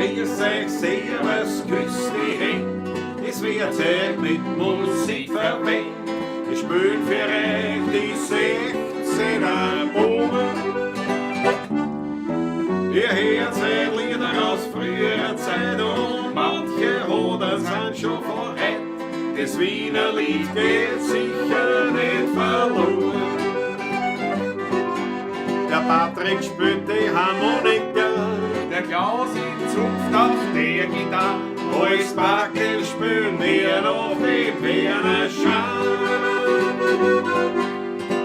Grüß euch, servus, küss die Händ. Es wird Zeit mit Musik verwendet. Wir spielen für euch die 16er Buben. Ihr hört seit Lieder aus früherer Zeit und manche Hoden sind schon verrät. Das Wiener Lied geht sicher nicht verloren. Der Patrick spielt die Harmonika, Der Klaus in Zunft auf der Gitarre. Als Backel spielen wir noch die Werner.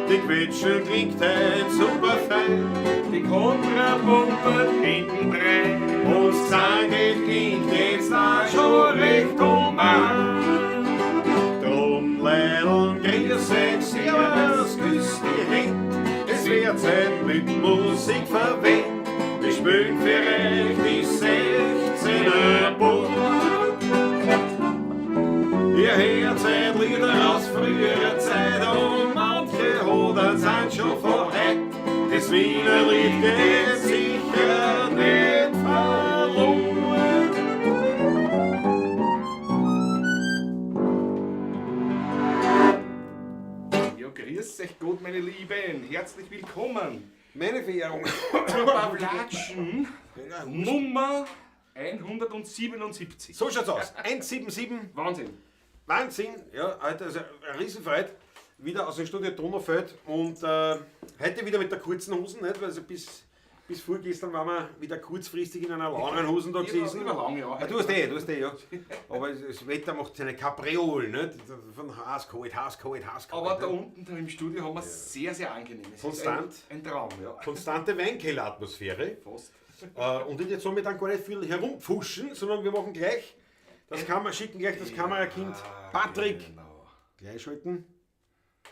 Die Quetschen klingt heut super fein. Die Kontrapumpen hinten rein. Und Zange klingt jetzt auch schon recht human. Drum Leideln, grüß euch, servus, küss die Händ. Es wird Zeit mit Musik verwendet. Wir spielen für euch die 16er Buben. Ihr hört seit Lieder aus früherer Zeit und manche Hoden sind schon verrät. Das Wiener Lied geht sicher nicht verloren. Ja, grüß euch Gott, meine Lieben. Herzlich willkommen Meine Verehrung. zur Pawlatschen Nummer 177. So schaut's aus. 177. Wahnsinn. Wahnsinn. Ja, heute also ein Riesenfreude. Wieder aus dem Studio Donaufeld und heute wieder mit der kurzen Hosen, nicht? Weil also bis vorgestern waren wir wieder kurzfristig in einer langen Hosen da gewesen. Immer lang, ja. Ja, du hast eh, ja. Aber das Wetter macht seine Kapriolen, nicht? Von heiß, kalt, heiß, kalt, heiß, kalt. Aber da unten im Studio haben wir es sehr, sehr angenehm. Es ist Konstant. ein Traum, ja. Konstante Weinkeller-Atmosphäre. Fast. Und ich jetzt soll dann gar nicht viel herumpfuschen, sondern wir machen gleich das Kamera, schicken gleich das Kamerakind Patrick. Genau. Gleich schalten.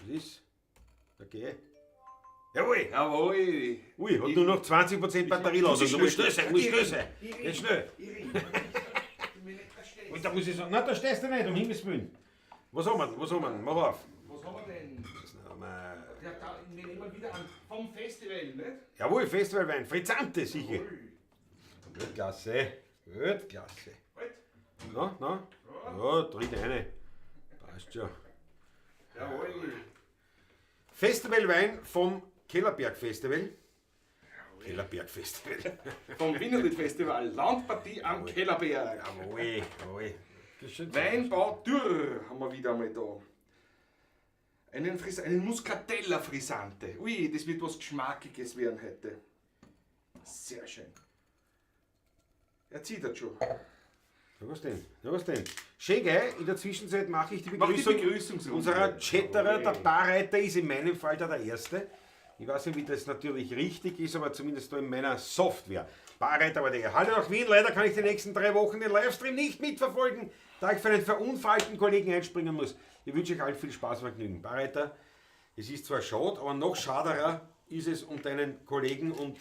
Was ist? Okay. Jawohl. Jawohl. Ui, hat nur noch 20% Batterieladung. Du musst schnell sein, musst schnell sein. Jetzt schnell. Und da muss ich sagen, nein, da stehst du nicht, um Himmels Willen. Was haben wir denn? Was haben wir denn? Mach auf. Was haben wir denn? Das haben wir. Ja, da, wir nehmen wieder an vom Festival, nicht? Jawohl, Festivalwein. Frizzante, sicher. Jawohl. Weltklasse. Weltklasse. Halt. Na, na. Ja, tritt eine. Passt schon. Jawohl. Festivalwein vom Kellerberg Festival. Kellerberg Festival. Vom Wienerlied Festival, Landpartie am Kellerberg. Jawohl, jawohl. Das ist schön. Weinbau Dürr haben wir wieder einmal da. Einen Muscatella Frisante. Ui, das wird was Geschmackiges werden heute. Sehr schön. Er zieht das schon. Ja, was denn? Ja, was denn? Schön, gell? In der Zwischenzeit mache ich die Mach die Begrüßung, Begrüßungsrunde. unserer Chatterer. Der Jawohl. Barreiter ist in meinem Fall da der Erste. Ich weiß nicht, wie das natürlich richtig ist, aber zumindest da in meiner Software. Barreiter war der. Hallo nach Wien. Leider kann ich die nächsten 3 Wochen den Livestream nicht mitverfolgen, da ich für einen verunfallten Kollegen einspringen muss. Ich wünsche euch allen viel Spaß und Vergnügen. Barreiter, es ist zwar schade, aber noch schaderer ist es um deinen Kollegen und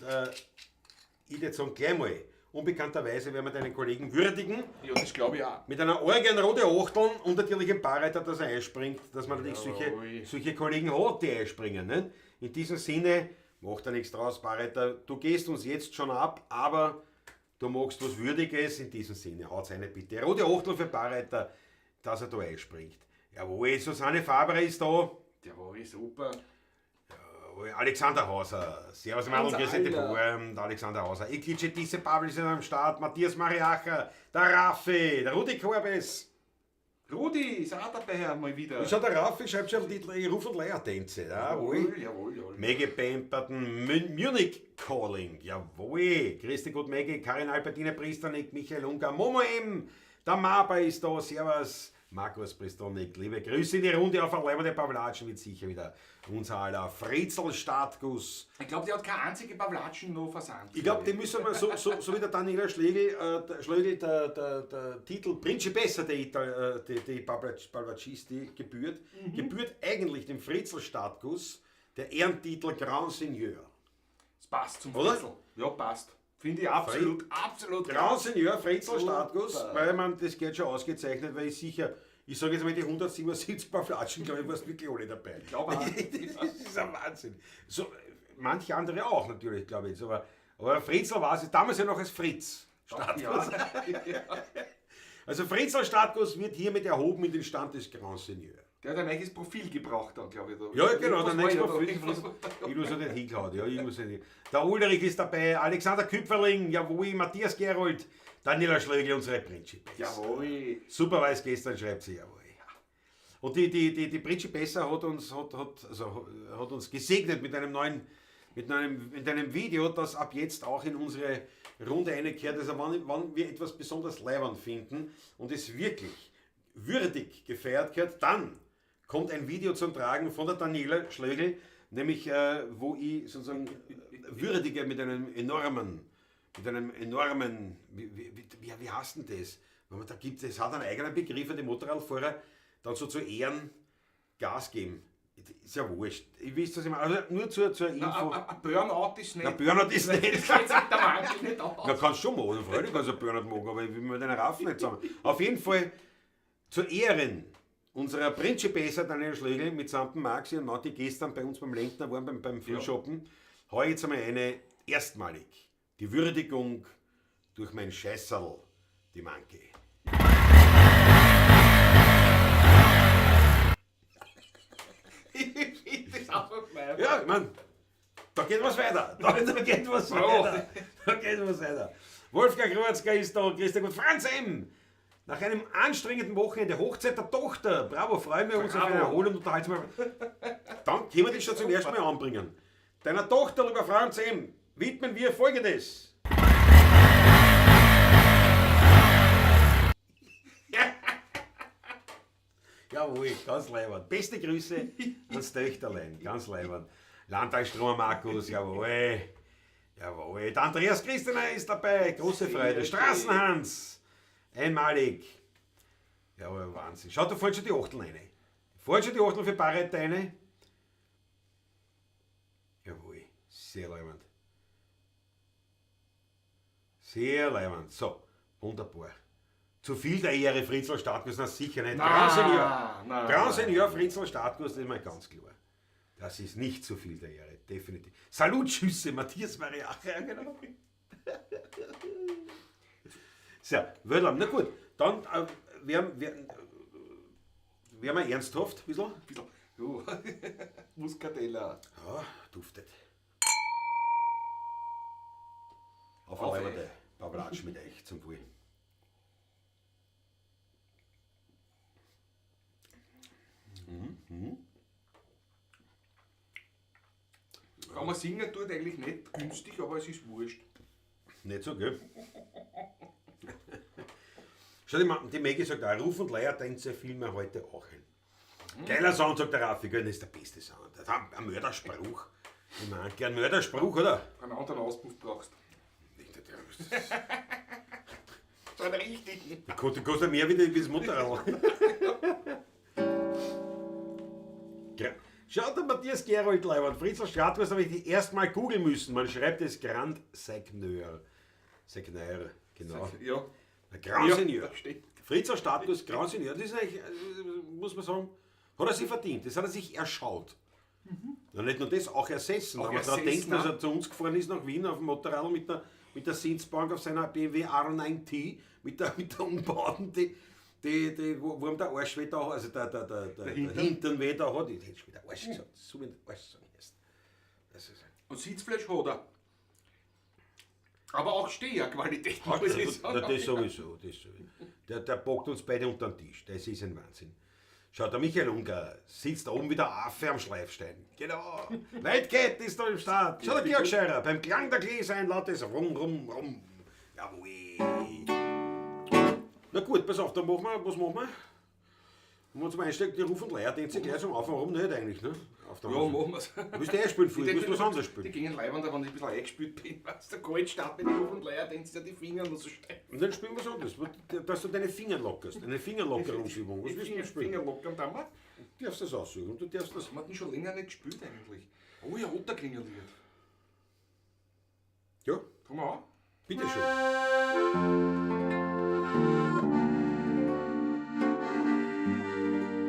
ich würde sagen, gleich mal. Unbekannterweise werden wir deinen Kollegen würdigen. Ja, das glaube ich auch. Mit einer Orgel rote Achteln und natürlich ein Barreiter, dass er einspringt, dass man natürlich Jawohl. solche Kollegen hat, die einspringen. Ne? In diesem Sinne, macht da nichts draus, Barreiter, du gehst uns jetzt schon ab, aber du magst was Würdiges. In diesem Sinne, haut's eine bitte. Rote Achtel für Barreiter, dass er da einspringt. Jawohl, Susanne Faber ist da. Jawohl, super. Jawohl, Alexander Hauser, servus Mann und Unser grüß dich, aller. Burm, der Alexander Hauser, Eklice Disse Pavel sind am Start, Matthias Mariacher, der Raffi, der Rudi Korbes. Rudi ist auch dabei mal wieder. Schau, der Raffi schreibt schon am Titel, ich rufe und Leiertänze. Jawohl. Jawohl, jawohl, jawohl. Maggie Pemperton, Munich Calling, jawohl. Grüß dich Gott, Maggie, Karin Albertine Pristernik, Michael Ungar, Momo M, der Maba ist da, servus. Markus Pristonik, liebe Grüße in die Runde auf der Leibende Pawlatschen wird sicher wieder unser aller Fritzl Startguss. Ich glaub, der hat keine einzige Pawlatschen noch versandt. Ich glaub, die müssen wir, so wie der Daniela Schlegel, der, Schlegel, der, der, der Titel Principessa der die Pawlatschisti gebührt, gebührt eigentlich dem Fritzl Startguss der Ehrentitel Grand Seigneur. Das passt zum Oder? Fritzl. Ja, passt. Finde ich absolut, absolut Grand Seigneur Fritzl Super. Startguss, weil man das geht schon ausgezeichnet, weil ich sicher, ich sage jetzt mal, die 177 Paar Flatschen, glaube ich, warst wirklich alle dabei. Ich glaube auch. Das ist ein Wahnsinn. So, manche andere auch natürlich, glaube ich. Aber Fritzl war es, damals ja noch als Fritz. Startkuss. Ja. Also Fritzl Startkuss wird hiermit erhoben in den Stand des Grand Seigneur. Der hat ein neues Profil gebraucht dann, glaube ich. Da. Ja, genau, der Irgendwas nächste war ja da. Profil. Irgendwas hat nicht hingehauen. Ja, irgendwas hat nicht. Der Ulrich ist dabei, Alexander Küpferling, jawohl, Matthias Gerold, Daniela Schlögl, unsere Principessa. Jawohl. Super weiß gestern, schreibt sie, jawohl. Und die Principessa hat uns, hat, hat, also, hat uns gesegnet mit einem neuen, mit einem Video, das ab jetzt auch in unsere Runde einkehrt. Also wann wir etwas besonders leibend finden und es wirklich würdig gefeiert gehört, dann kommt ein Video zum Tragen von der Daniela Schlögl, nämlich wo ich sozusagen würdige mit einem enormen, wie heißt denn das? Wenn man da gibt, es hat einen eigenen Begriff für die Motorradfahrer, dann so zu Ehren Gas geben. Ist ja wurscht. Ich weiß, was ich meine. Also nur zur Info. Na, ein Burnout ist nicht. Na, Burnout ist nicht. Das geht sich der Mantel nicht aus. Na, kannst du schon machen, freilich kannst du Burnout machen, aber ich will mit deiner Raffen nicht zusammen. Auf jeden Fall zu Ehren unserer Principessa Daniela Schlögl mitsamt dem Maxi und Matti gestern bei uns beim Lenkner waren, beim Frühschoppen, hau ich jetzt einmal eine erstmalig. Die Würdigung durch mein Scheißerl, die Manke. Ich finde das einfach geil. Ja, ich mein, da geht was weiter. Da geht was weiter. Da geht was weiter. Wolfgang Rurzka ist da, Christian Gut, Franz M. Nach einem anstrengenden Wochenende, Hochzeit der Tochter. Bravo, freuen wir uns auf eine Bravo. Erholung und unterhaltsame. Dann können wir das schon zum ersten Mal anbringen. Deiner Tochter, lieber Franz M., widmen wir Folgendes. Jawohl, ganz leibend. Beste Grüße ans Töchterlein, ganz leibend. Landtagstromer Markus, jawohl. Jawohl. Der Andreas Christina ist dabei, große Freude. Straßenhans, einmalig. Jawohl, Wahnsinn. Schaut, da fällt schon die Achtel rein. Fällt schon die Achtel für Barrett rein. Jawohl, sehr leibend. Sehr leibend. So, wunderbar. Zu viel der Ehre, Fritzl Startkuss, na sicher nicht. Nein, Grand Seigneur. nein, Grand Seigneur Fritzl Startkuss, das ist mal ganz klar. Das ist nicht zu viel der Ehre, definitiv. Salutschüsse, Matthias Mariacher, ja, genau. So, Wödlam, na gut, dann werden wir ernsthaft ein bisschen. Ein bisschen. Jo. Muscatella. Ja, duftet. Auf Auf eine euch. Leibende. Bablatsch mit euch zum Wohl. Kann man singen, tut eigentlich nicht günstig, aber es ist wurscht. Nicht so, gell? Schau dir mal, die Maggie sagt auch, Ruf und Leiertänze fiel mir heute auch ein. Geiler Sound, sagt der Raffi, gell, das ist der beste Sound. Das ist ein Mörderspruch. Ich meine, ein Mörderspruch, oder? Einen anderen Auspuff brauchst. So einen richtigen. Der kostet mehr wie das Motorrad. Schaut der Matthias Gerold Leiwand. Fritzl Stratwurst habe ich die erstmal googeln müssen. Man schreibt es Grand Seigneur. Seigneur, genau. Ja. Der Grand Ja, Seigneur. da steht. Fritzl Stratwurst, Grand Seigneur. Das ist eigentlich, muss man sagen, hat er sich verdient. Das hat er sich erschaut. Na, nicht nur das, auch ersessen. Auch Wenn man daran ersessen, denkt, dass ne? er zu uns gefahren ist nach Wien auf dem Motorrad mit der Sitzbank auf seiner BMW R9T, mit der umbauten, wo ihm der Arsch weh da hat, also der Hintern. Hintern weh da hat. Ich hätte schon wieder Arsch gesagt, so wie der Arsch sagen erst. Das ist Und Sitzfleisch hat er. Aber auch Steherqualität, muss ich sagen. Na, das sowieso. Das sowieso. Der packt uns beide unter den Tisch. Das ist ein Wahnsinn. Schaut, der Michael Unger sitzt da oben wie der Affe am Schleifstein. Genau. Waldkette ist da im Start. Schau, der Georg Scheurer, beim Klang der Gläser ein lautes Rum, Rum, Rum. Jawohl. Na gut, pass auf, dann machen wir, was machen wir? Wenn wir zum Einsteigen, die Ruf- und Leiertänze gleich zum Anfang, warum nicht eigentlich, ne? Auf der Ja, anderen machen wir's. Seite. Du willst eh spielen, du willst was anderes Die spielen. gingen leibender, wenn ich ein bisschen eingespielt bin. Weißt du, der Gold startet mit Ruf und Leier, die Finger noch so steif. Und dann spielen wir was anderes, dass du deine Finger lockerst, eine Fingerlockerungsübung. Was willst du denn spielen? Finger lockern, dann wir. Du darfst das aussuchen und du darfst das. Haben wir den schon länger nicht gespielt eigentlich. Oh ja, Otterklingerlied. Ja, Komm mal an. bitteschön.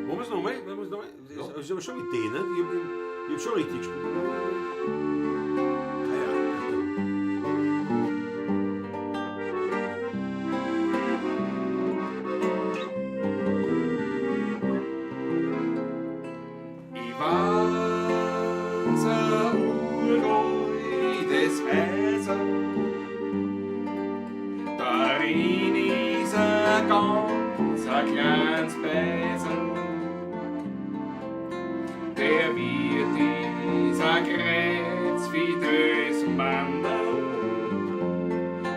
Machen wir es nochmal? Machen wir's nochmal? Das ist aber schon Idee, ne? Ich hab schon richtig gespielt. Ah ja. ein kleines Beisel. Der Wirt ist ein Kreuz wie das Mandel.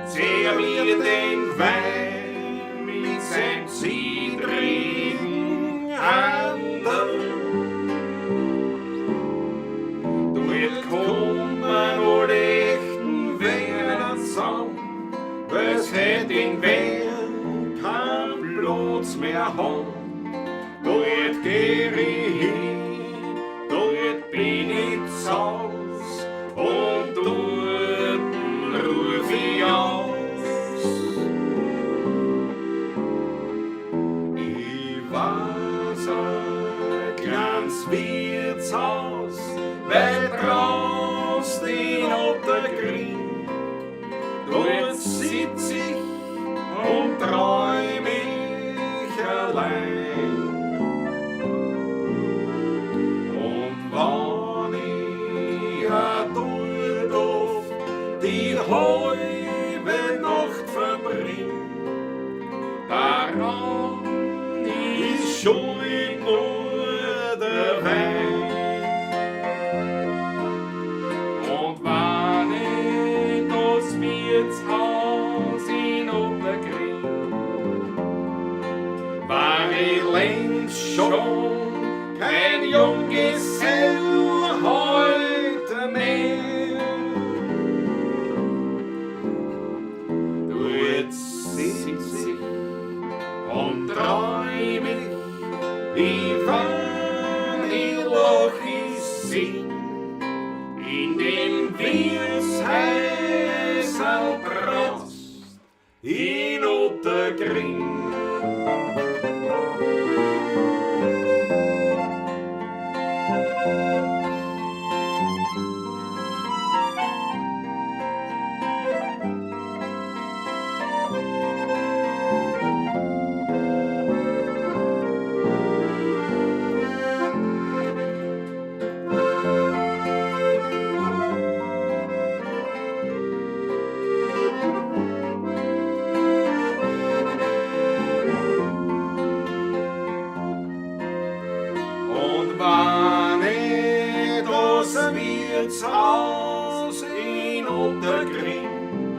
Serviert den Wein mit seinem zittrigen Handel. Dort kommen alle echten Wiener zusammen, weil's heut in Wien kein Platz mehr haben. Dort geh ich hin, dort bin ich zu Haus und dort ruf ich aus. Ich weiß ein kleines Wirtshaus, weit draußen in Ottakring. Dort sitz ich und träum ich allein. Und wenn ich auch dort oft die halbe Nacht verbring, daran ist schuld nur der Wein. Und wenn ich das Wirtshaus in Ottakring, war ich längst schon kein Junggesell heute mehr. Dort sitz ich und träum ich, wie wann ich lach, ich sing, in dem Wirtshäuserl draußen in Ottakring. Und wenn ich das Wirtshaus in Ottakring,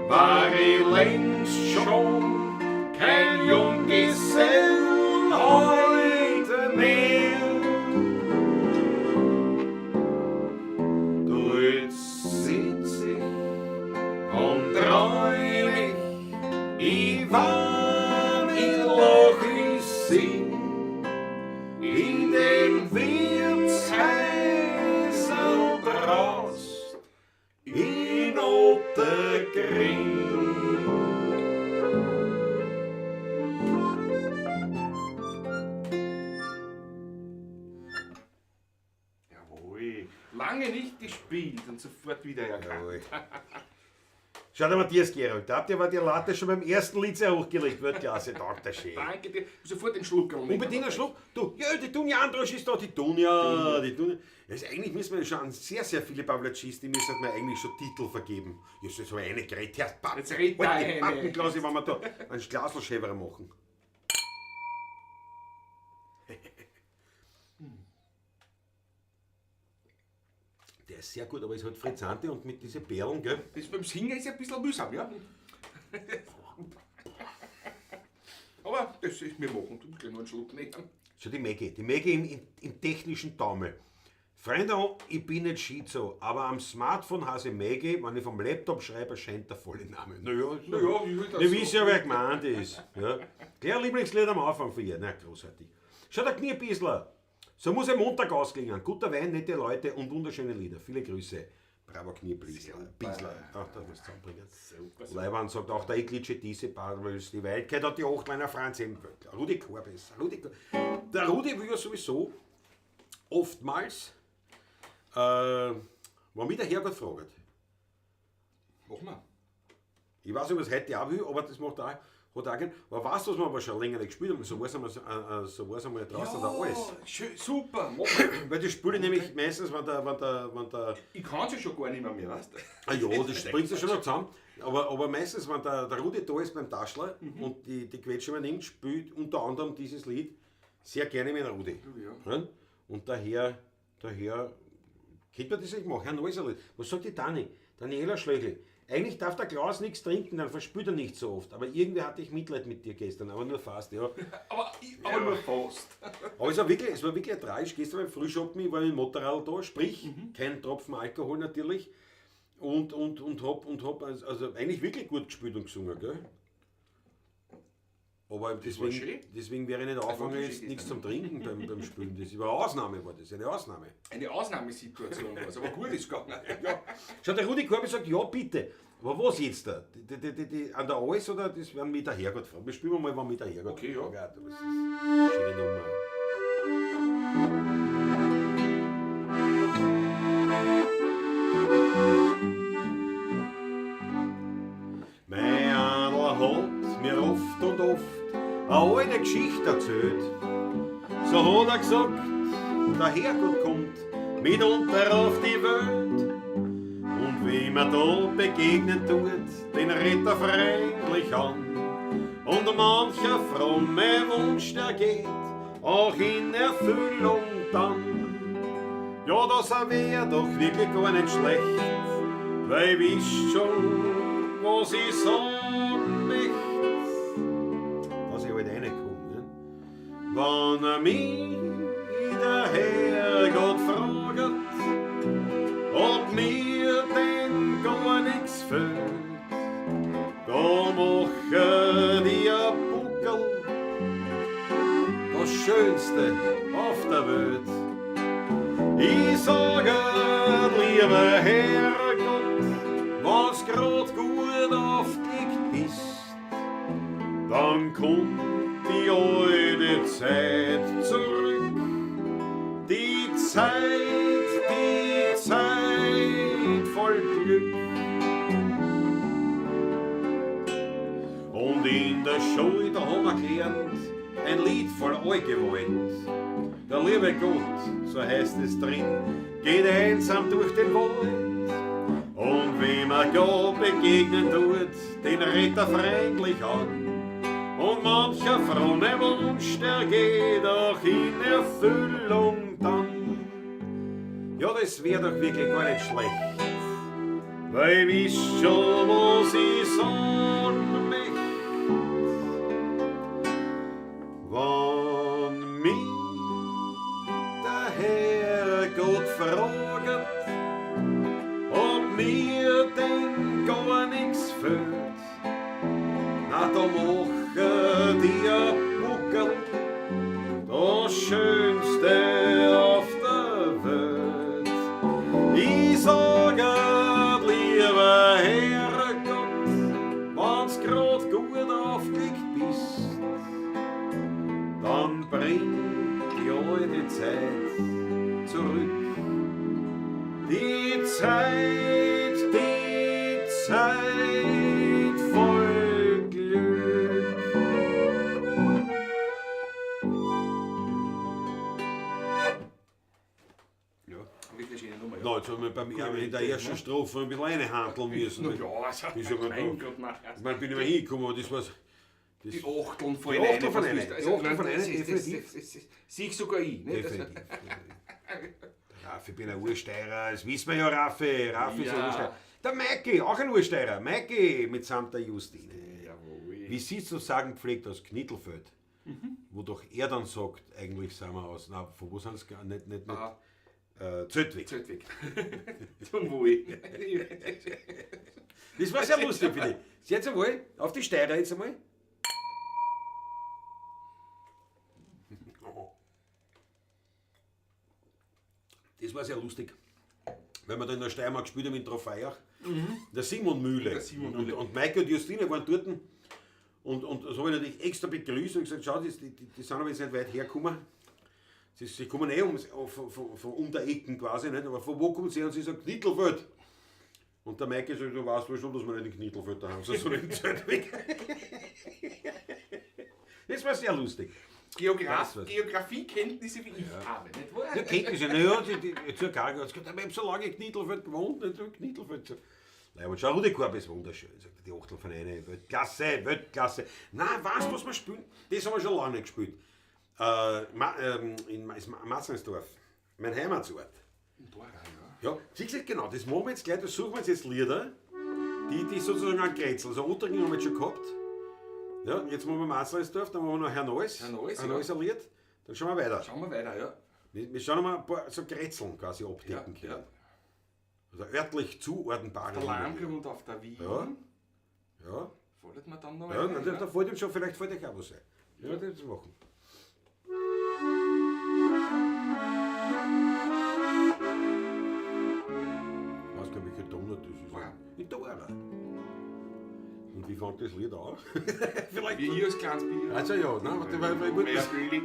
war ich längst schon kein Junggesell heute mehr. Dort sitz ich und träum ich, ich wann ich lach, ich sing, in dem Wirtshäuserl draußen in Ottakring. Jawohl. Lange nicht gespielt und sofort wieder erkannt. Jawohl. Schau, der Matthias Gerold, da habt ihr aber die Latte schon beim ersten Lied sehr hochgelegt. Weltklasse, danke schön. Danke dir. Sofort den Schluck nehmen. Unbedingt einen Schluck. Du, ja, die Dunja Androsch ist da, die Dunja, die Dunja. Also eigentlich müssen wir schon an sehr, sehr viele Pavlatschisten, die müssen wir eigentlich schon Titel vergeben. Jetzt ist aber eine geredet. Herr Pappen, Jetzt red da halt die eine. Pappenklause, wenn wir da einen Glaselschäfer machen. Der ist sehr gut, aber ist halt frizzante und mit diesen Perlen, gell? Das beim Singen ist ja ein bisschen mühsam, ja? Aber das ist mir machen. Du musst gleich noch einen Schluck nehmen. So die Maggie, die Maggie im technischen Taumel. Freunde, ich bin nicht Schizo, aber am Smartphone heiße ich Maggie, wenn ich vom Laptop schreibe, erscheint der volle Name. Naja, Naja, wie will das wir so? wissen ja, wer gemeint ist. Ja. Gleich ein Lieblingslied am Anfang von ihr. Na, großartig. Schau, der Knierbissler. So muss ein Montag ausklingen. Guter Wein, nette Leute und wunderschöne Lieder. Viele Grüße. Bravo, Knierbissler. Bissler. Ach, das muss ich zusammenbringen. Super, super. Leiwand sagt auch der Eklitsche diese Barwels, die Weitkeit hat die Hochleiner Franz im Rudi Korbes. Rudi Kor- Der Rudi will ja sowieso oftmals, wenn mich der Herrgott fragt, Mach mal. Ich weiß nicht, ob ich es heute auch will, aber das macht auch, hat auch keinen. Aber weißt du, was wir aber schon länger nicht gespielt haben? So war es einmal, so war's einmal draußen da alles. Schön, super. Mach mal. Weil das spiele ich nämlich meistens, wenn der Ich kann es ja schon gar nicht mehr, weißt du? Ah ja, das bringt sich schon noch zusammen. Aber meistens, wenn der Rudi da ist beim Taschler und die Quetsche übernimmt, spielt unter anderem dieses Lied sehr gerne mit Rudi. Ja. Ja? Und daher könnte man das nicht machen. Ein neues Lied. Was sagt die Dani? Daniela Schlögl. Eigentlich darf der Klaus nichts trinken, dann verspürt er nicht so oft. Aber irgendwie hatte ich Mitleid mit dir gestern, aber nur fast, ja. Aber nur fast. Aber es war wirklich tragisch. Gestern beim Frühschoppen, ich war mit dem Motorrad da, sprich, kein Tropfen Alkohol natürlich. Und hab also eigentlich wirklich gut gespielt und gesungen, gell? Aber War schön. deswegen wäre ich nicht anfangen, wirklich jetzt schön nichts gestern. zum Trinken beim Spielen. Das war eine Ausnahme, war das, eine Ausnahme. Eine Ausnahmesituation war es, aber gut ist gegangen. Ja. Schau, der Rudi Korbi sagt, ja bitte. Aber was jetzt da? Die an der Alles oder das werden mit der Herrgott fragen? Wir spielen mal, wann mit der Herrgott. Okay, ja. Ja, das ist eine schöne Nummer. Mein Adler hat mir oft und oft eine alte Geschichte erzählt. So hat er gesagt, der Herrgott kommt mitunter auf die Welt. Und wem er da begegnen tut, den redet er freundlich an. Und mancher fromme Wunsch, der geht auch in Erfüllung dann. Ja, das wär doch wirklich gar nicht schlecht, weil ich wisst schon, was ich sagen möcht. Dass ich halt reinkomme, ne? Wenn er mich der Herrgott fragt, ob mir denn gar nix fehlt, da mache ich ein Buckel, das Schönste auf der Welt. Ich sage, lieber Herrgott, wenn's grad gut aufgelegt bist, dann kommt die alte Zeit zurück. Die Zeit voll Glück. Und in der Schule, da haben wir gelernt, ein Lied voll Allgewalt. Der liebe Gott, so heißt es drin, geht einsam durch den Wald. Und wem er Gott begegnen tut, den redet er freundlich an. Und mancher fromme Wunsch, der geht auch in Erfüllung dann. Ja, das wär doch wirklich gar nicht schlecht, weil ich wisst schon, was ich sagen möcht. Wenn mich der Herrgott fragt, ob mir denn gar nix fehlt, na, da mache die ein Buckel, das Schönste auf der Welt. Ich sage, lieber Herrgott, wenn's grad gut aufgelegt bist, dann bring die alte Zeit zurück. Die Zeit voll Glück. Ja. Wirklich schöne Nummer, ja. Na, jetzt haben wir beim, in der ersten Strophe ein bisschen reinhandeln müssen. Na ja, also, Ist aber mein da- Gott, nein. Ich meine, bin ich mal hingekommen, aber das war. Das Die Achteln fallen Die Achteln rein, fallen was rein. willst du? Die Also, Achteln nein, fallen rein, das ist- das- definitiv. das sehe ich sogar ich. Ne? Das- Definitiv. Der Raffi, ich bin ein Ursteirer, das wissen wir ja, Raffi. Raffi ist ein Ja. Ursteirer. Der Maiki, auch ein Ursteirer. Maiki mitsamt der Justine. Jawohl. Wie sie zu sagen pflegt aus Knittelfeld, wo doch er dann sagt, eigentlich sind wir aus, na, von wo sind sie? Nicht, nicht, nicht, Ah. Zeltweg. Zeltweg. Zum Wohl. Das war sehr lustig, finde ich. Jetzt einmal, auf die Steirer jetzt einmal. Das war sehr lustig. Weil wir da in der Steiermark gespielt haben in Trofaiach. Der Simonmühle. Der Simonmühle. Und Maike und Justine waren dort. Und das habe ich natürlich extra begrüßt und gesagt, schau, die sind aber jetzt nicht weit hergekommen. Sie kommen eh um der Ecken quasi, nicht? Aber von wo kommen sie? Und sie sagt, Knittelfeld. Und der Maike sagt, du weißt wohl schon, dass wir nicht den Knittelfeld daheim sind, sondern im Zeltweg. Das war sehr lustig. Geografiekenntnisse wie ich habe, nicht wahr? Ja, Kenntnisse, naja, die zur Karge hat gesagt, ich habe so lange in Knittelfeld gewohnt, nicht so Knittelfeld. Nein, aber schau, Rudi Korb ist wunderschön, sagt er, die Achtel von einer, Weltklasse, Weltklasse. Nein, weißt du, was wir spielen? Das haben wir schon lange nicht gespielt. In Matzleinsdorf, mein Heimatsort. In Dora, ja. Ja, siehst du, genau, das machen wir jetzt gleich, da suchen wir uns jetzt Lieder, die sozusagen an Grätzl, also Otterking haben wir jetzt schon gehabt. Ja, jetzt machen wir Matzleinsdorf, dann machen wir noch Hernals. Hernals, Hernals ein Lied, dann schauen wir weiter. Schauen wir weiter, ja. Wir schauen mal ein paar so Grätzeln quasi abdecken Ja, können. ja. Also örtlich zuordnbare Der Lieder. Lahmgrund auf der Wien. Ja. Ja. Fällt mir dann noch Ja, ein, na, da fällt ihm schon, vielleicht fällt euch auch was ein. Ja, das machen. Ich weiß gar nicht, welche Donner das ist. Wow. In Dora. Und wie fängt das Lied an? Vielleicht. Wie ich als kleines Bier. Also ja, nein, warte, weil ich muss Mehr Billig.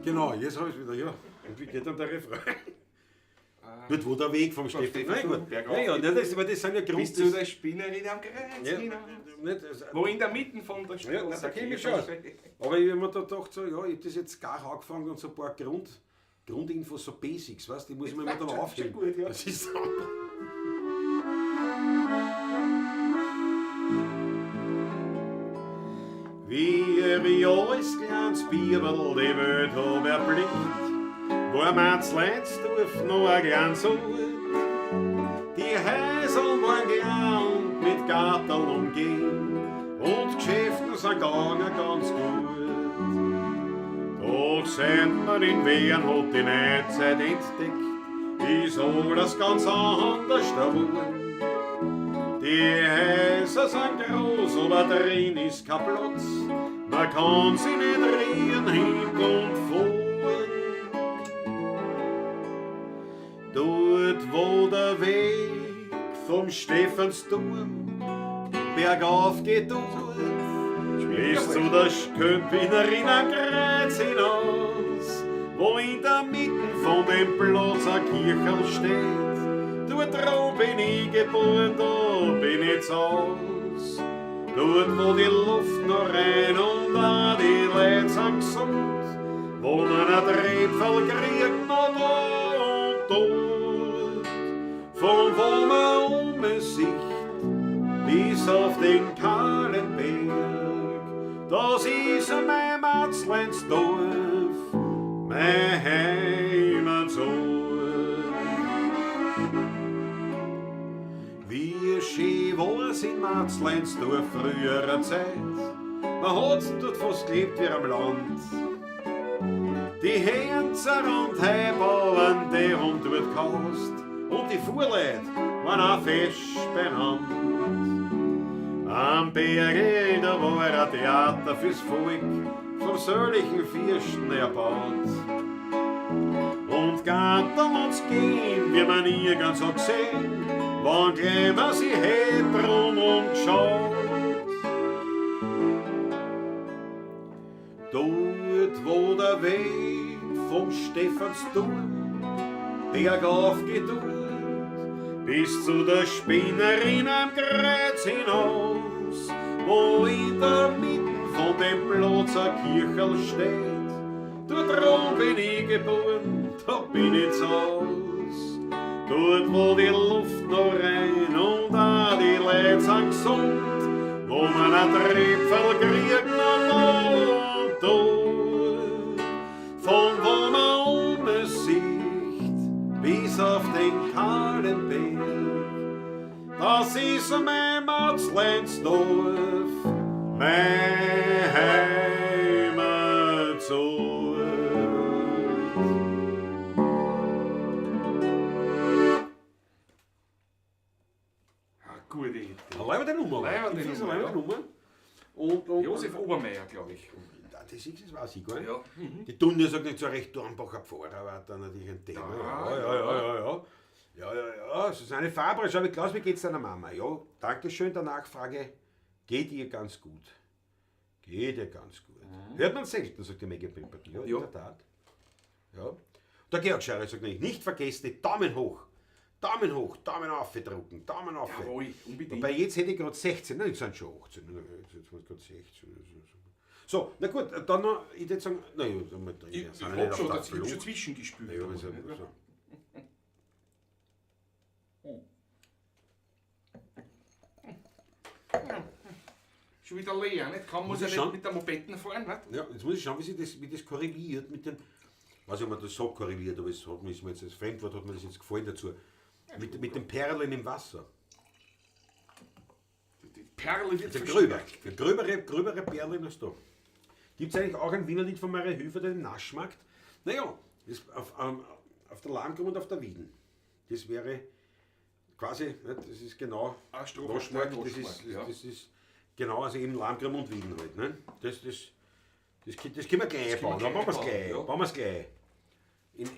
Genau, jetzt habe ich es wieder, ja. Und wie geht dann der Refrain? Dort, wo der Weg vom Stefan. Stefan Nein, gut. bergauf Ja, ja, geht. nein, das, aber das sind ja Grund. Bis zu der Spinnerin am Kreuz ja, hinaus. nicht, das, Wo in der Mitte von der Straße. Ja, nein, da kenn ich mich schon aus. Aber ich habe mir da gedacht, so, ja, ich habe das jetzt gar angefangen und so ein paar Grundinfos, so Basics, weißt du, die muss ich mir immer dann schon aufheben. gut, ja. Das ist sauber. Wie ich als kleines Bibel die Welt hab erblickt, war Matzleinsdorf noch ein kleines Ort. Die Häuser waren klein und mit Garteln umgeben und Geschäften sind gegangen ganz gut. Doch seit man in Wien hat die Neuzeit entdeckt, ist alles ganz anders geworden. Die Häuser sind groß, aber drin ist kein Platz. Man kann sie nicht drehen, hinten und vorn. Dort, wo der Weg vom Stephansturm bergauf geht, dort, bis zu der Köpfinerin am Kreuz hinaus, wo in der Mitte von dem Platz ein Kirchel steht. Dort drauf bin ich geboren, da bin ich zu Haus. Dort, wo die Luft noch rein und auch die Leute sind gesund, wo man ein Trepfel kriegt, noch da und dort. Von wo man um es sieht, bis auf den kahlen Berg, das ist mein Matzleinsdorf, mein Heimatsort. Wie schön war's in Matzleinsdorf früherer Zeit, man hat's dort fast gelebt wie am Land. Die Hänzer und Heibauern, die haben dort gehaust, und die Fuhrleute waren auch fest beieinander. Am Berge, da war ein Theater fürs Volk, vom sörlichen Fürsten erbaut. Und Garten uns gehen, wie man nirgends hat gesehen, wann gleich man sich hätt rum umgeschaut. Dort, wo der Weg vom Stephansturm bergauf geht dort, bis zu der Spinnerin am Kreuz hinaus, wo in der Mitte von dem Platz ein Kirchel steht. Dort drum bin ich geboren, da bin ich zu Haus. Dort, wo die Luft noch rein und auch die Leute sind gesund, wo man ein Tröpfel kriegt noch da und dort. Von wo man um es sieht, bis auf den kahlen Berg. Das ist mein Matzleinsdorf, mein Heimatsort. Ah, gute Idee. Leibende Nummer. Leibende Ich find's Nummer, eine leibende Nummer. Und Josef Obermeier, glaube ich. Das ist, das weiß ich gar nicht. Ja. Die Dunja sagt nicht so recht, Dornbacher Pfarrer war da natürlich ein Thema. Ja, Ja, ja, ja, ja, ja. Ja, ja, ja. Susanne Faber, schau, Klaus, wie geht's deiner Mama? Ja, danke schön der Nachfrage. Geht ihr ganz gut. Geht ihr ganz gut. Hört man selten, sagt die Maggie Pimperton. Ja, in Ja. der Tat. Ja. Der Georg Scheurer sagt nämlich, nicht vergessen, die Daumen hoch. Daumen hoch, Daumen auf drucken, Daumen auf. Jawohl, unbedingt. Wobei jetzt hätte ich gerade 16, nein, jetzt sind schon 18, jetzt waren es gerade 16. So, na gut, dann noch, ich würde sagen, na ja, dann mal drin. Ich, wir ich sind ja hab nicht schon, auf der ich hab schon Flucht. zwischengespült. Ja, aber, aber so, nicht? so. Schon wieder leer, nicht? Kaum muss Muss er ich nicht schauen? mit der Mopetten fahren, nicht? Ja, jetzt muss ich schauen, wie, sich das, wie das korreliert mit den. Weiß ich, ob man das so korreliert, aber es hat mir, ist mir jetzt als Fremdwort hat mir das jetzt gefallen dazu. Mit den Perlen im Wasser. Die Perle wird Also gröber. verstärkt. Gröbere Perlen als da. Gibt es eigentlich auch ein Wiener Lied von Maria Höfer, der im Naschmarkt? Naja, das auf der Lahmgrube und auf der Wieden. Das wäre quasi, ne, das ist genau Eine Strophe Naschmarkt, auf der das ist, Naschmarkt, ja. das ist genau, also eben Lahmgrube und Wieden halt. Ne? Das können wir gleich Das können bauen, wir dann bauen wir es gleich gleich. bauen, ja. Bauen wir's gleich.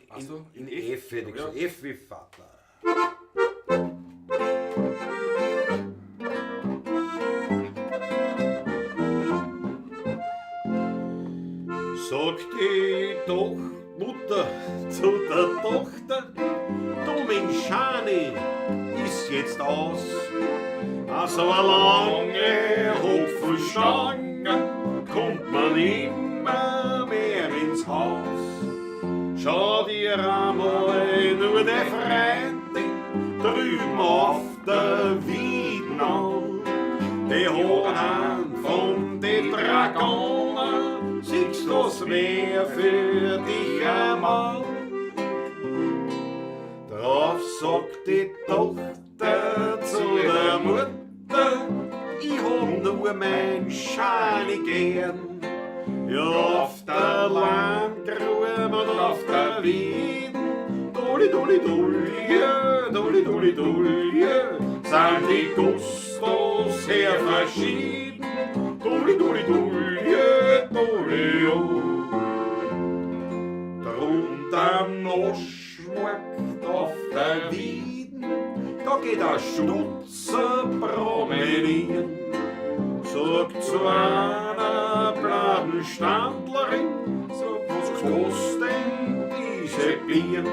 Ach so, In in F, hätte ich Ja. gesagt. F wie Vater. Sagt die doch Mutter zu der Tochter, du mein Schani ist jetzt aus. Also eine lange Hopfenstange kommt man immer mehr ins Haus. Schau dir einmal nur der Freundin drüben auf der Wieden an. Die hat einen von den Dragoner, siehst du's wär für dich einmal. Drauf sagt die Tochter zu der Mutter, ich hab nur mein Schani gern. Ja, auf der Landgrube und auf der Wieden, Dulli, dulli, dulli, dulli, dulli, dulli, sind die Gustos sehr verschieden. Dulli, dulli, dulli, dulli, oh. Drunter am Naschmarkt auf der Wieden, da geht ein Stutzer promenieren. Sagt zu einer Bladenstandlerin, So, was was kostet denn diese Bier?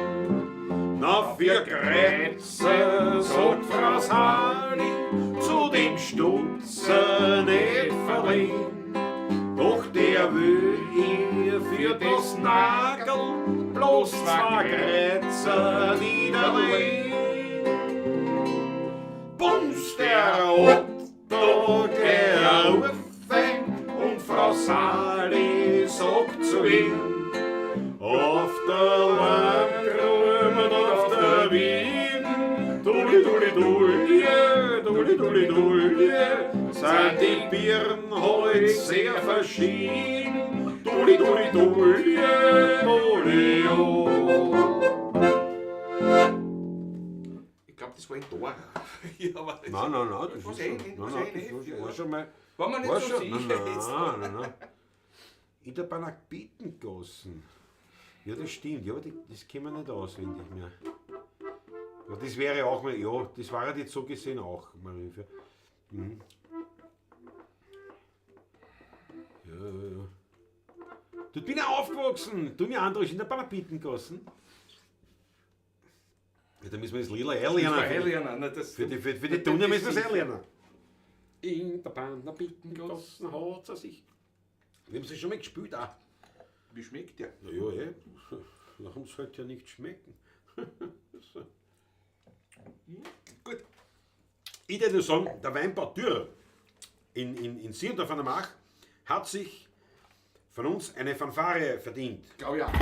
Na, 4 Kreuzer, sagt Frau Sali, zu dem Stutzer nicht verlieren. Doch der will ihr für das Nagel bloß 2 Kreuzer niederlegen. Bums, der Otto gleich auf und Frau Sali sagt zu ihm, auf der Landgrube und auf der Wieden, dulli, dulli, dulli, dulli, dulli, dulli, sind die Birnen heut sehr verschieden. Dulli, dulli, dulli, dulli, oh. Ich glaub, das war in Dora. Ja, aber das Nein, nein, nein, das Was ist eh schon, nicht, nein, was nein, eh das nicht, war schon, ja. war schon mal, War man nicht war so schon, sicher nein, jetzt. nein, nein, nein. In der Banakbitengassen. Ja, das stimmt. Ja, aber das kennen wir nicht auswendig mehr. Aber das wäre auch mal, ja, das war jetzt so gesehen auch, Marienfeld. Ja, ja, ja. Dort bin ich aufgewachsen. Du mir André, in der Banakbitengassen. Ja, da müssen wir das Lila Das einlernen. war einlernen, ne, das Für die das Dunne ist müssen wir es sicher. einlernen. In der Banakbitengassen hat sie sich. Wir haben sie schon mal gespielt auch. Wie schmeckt der? Na ja, eh. Warum sollte ja nicht schmecken? So. Gut. Ich würde nur sagen, der Weinbau Dürr in Sierndorf an der March hat sich von uns eine Fanfare verdient. Glaub ich auch.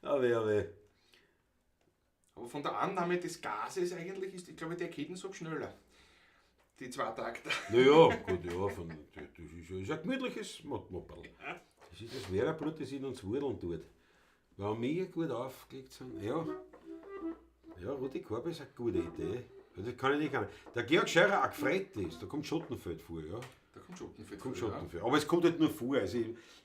Aber. Aber von der Annahme des Gases eigentlich ist, ich glaube, der geht so schneller. Die 2 Takte. Naja, gut, ja, von, das ist ja, ist ein gemütliches Mopperl. Das ist das Werderblut, das in uns wurdeln tut. Weil wir gut aufgelegt sind. Ja, ja, Rudi Korb ist eine gute Idee. Das kann ich nicht ahnen. Der Georg Scheurer auch gefreut ist, da kommt Schottenfeld vor, ja. Da kommt Schottenfeld Kommt vor, Schottenfeld. Aber es kommt halt nur vor. Also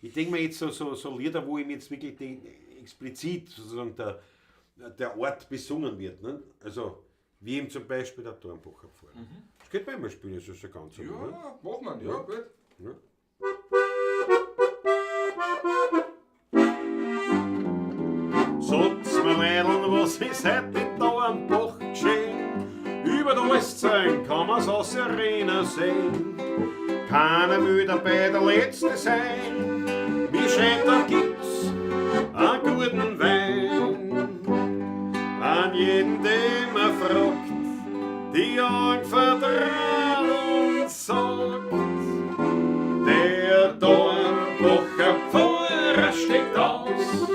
ich denke mir jetzt so Lieder, wo ihm jetzt wirklich die, explizit sozusagen der Ort besungen wird. Ne? Also wie ihm zum Beispiel der Dornbacher Pfarrer. könnte man immer spielen, das ist ja ganz Ja, ne? macht man, ja, Ja. gut. Ja. Sagt's mir Leideln, was ist heute da am Bach geschehen? Über der Westzeit kann man's aus der Arena sehen. Keiner will dabei der Letzte sein. Mir scheint, da gibt's einen guten Wein. An jeden, den man fragt, die Augen verdreht und sagt, der Dornbacher Pfarrer steckt aus,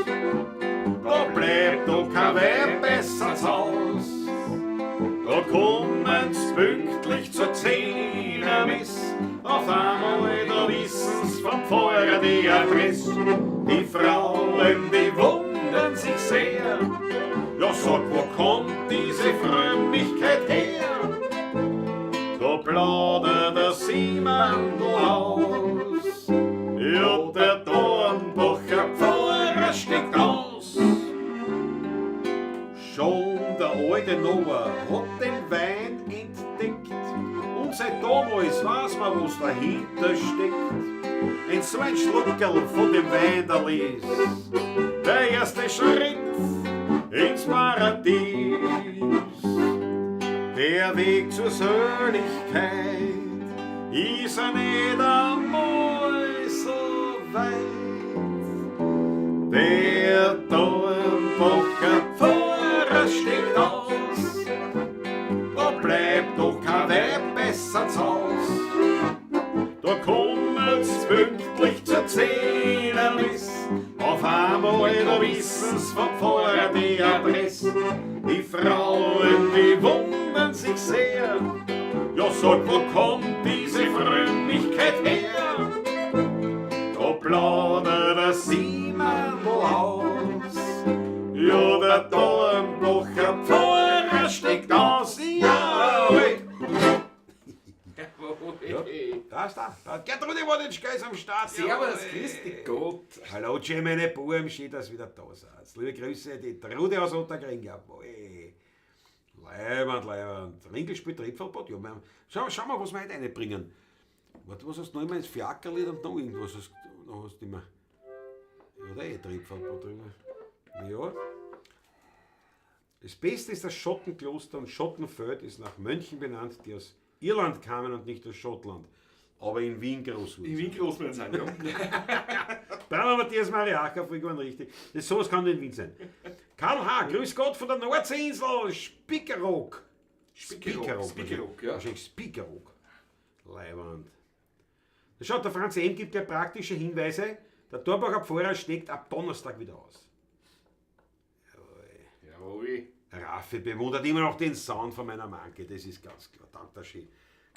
da bleibt doch kein Weib besser zu Haus. Da kommen's pünktlich zur Zehnermess, auf einmal da wissen's vom Pfarrer die Adresse. Die Frauen, die wundern sich sehr, ja sag, wo kommt diese Frömmigkeit her? Da plaudert der Simandl aus, ja der Dornbacher Pfarrer steckt aus. Schon der alte Noah hat den Wein entdeckt und seit damals weiß man, was dahinter steckt. Ein so ein Schluckerl von dem Wein da ist der erste Schritt ins Paradies. Der Weg zur Seligkeit ist ja nicht einmal so weit. Der Dornbacher Pfarrer steckt aus, da bleibt doch kein Weib besser zu Haus. Da kommen's pünktlich zur Zehnermess, auf einmal da wissen's vom Pfarrer die Adresse. Die Frauen, die wundern sich sehr, ja sag, wo kommt diese Frömmigkeit her? Da plaudert der Simandl aus, ja der Dornbacher Pfarrer steckt aus, jawohl. Jawohl. Ja, da ist er. Da Gertrude Woditschka ist am Start. Servus, Jawohl. grüß dich Gott. Hallo, Jim, meine Buben, schön, dass ihr wieder da seid. Liebe Grüße, die Trude aus Ottakring. Jawohl. Leiband, leiband. Ringel spielt Tripfelbad. Ja, schau mal, was wir heute reinbringen. Warte, was hast du noch immer? Das Fiakerlied und noch irgendwas hast du noch hast du immer. Ja, da eh Tripfelbad drüber. Ja. Das Beste ist das Schottenkloster und Schottenfeld ist nach Mönchen benannt, die aus Irland kamen und nicht aus Schottland, aber in Wien groß wurden. In Wien groß werden sein, ja. Bravo, Matthias Mariacher, vollkommen richtig. Das, sowas kann nur in Wien sein. Karl H., grüß Gott von der Nordseeinsel, Spiekeroog. Spiekeroog, Spiekeroog, ja. Wahrscheinlich Spiekeroog. Leiwand. Da schaut, der Franz M. gibt ja praktische Hinweise. Der Dornbacher Pfarrer steckt ab Donnerstag wieder aus. Jawohl. Raffi bewundert immer noch den Sound von meiner Manke, das ist ganz klar. Danke schön.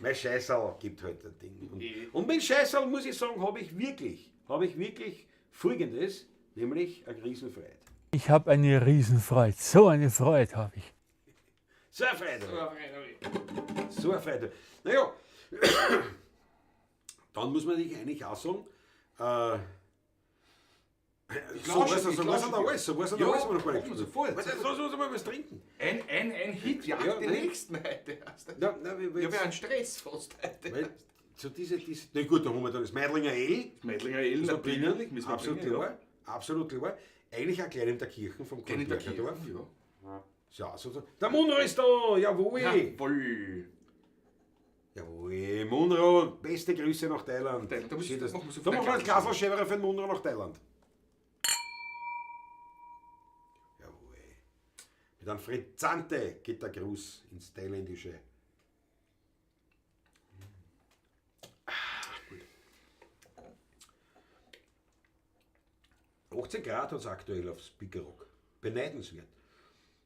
Mein Scheißerl gibt halt ein Ding. Und mit Scheißerl, muss ich sagen, habe ich wirklich Folgendes, nämlich eine Riesenfreude. Ich habe eine Riesenfreude. So eine Freude habe ich. So eine Freude. So eine Freude. Naja, dann muss man sich eigentlich auch sagen, so lausche, weiß er, ich so weiß lausche er da dir. alles, so weiß er da Ja, alles, was wir noch gar nicht machen wir gespielt haben. sofort. Warte, lass uns mal was trinken. Ein Hit jagt Ja, den nein. nächsten heute erst. Ja, nein, wir, Ich habe ja einen Stress fast heute. Weil, so diese, na gut, da haben wir dann das Meidlinger Ale. Meidlinger Ale Müssen wir natürlich, bringen. müssen wir Absolut bringen, klar. Absolut klar. Eigentlich auch gleich in der Kirche vom Gleich in der Kornbergerdorf. Kirche, ja. Ja, so, so. Der Munro ist da, jawohl. Jawohl. Jawohl, Munro, beste Grüße nach Thailand. Thailand, da muss- Schön, dass- machen wir sofort da machen wir ein einen Glaserschäberer für den Munro nach Thailand. Jawohl. Mit einem Frizzante geht der Gruß ins Thailändische. Ah, gut. 18 Grad hat es aktuell auf Spiekeroog. Beneidenswert.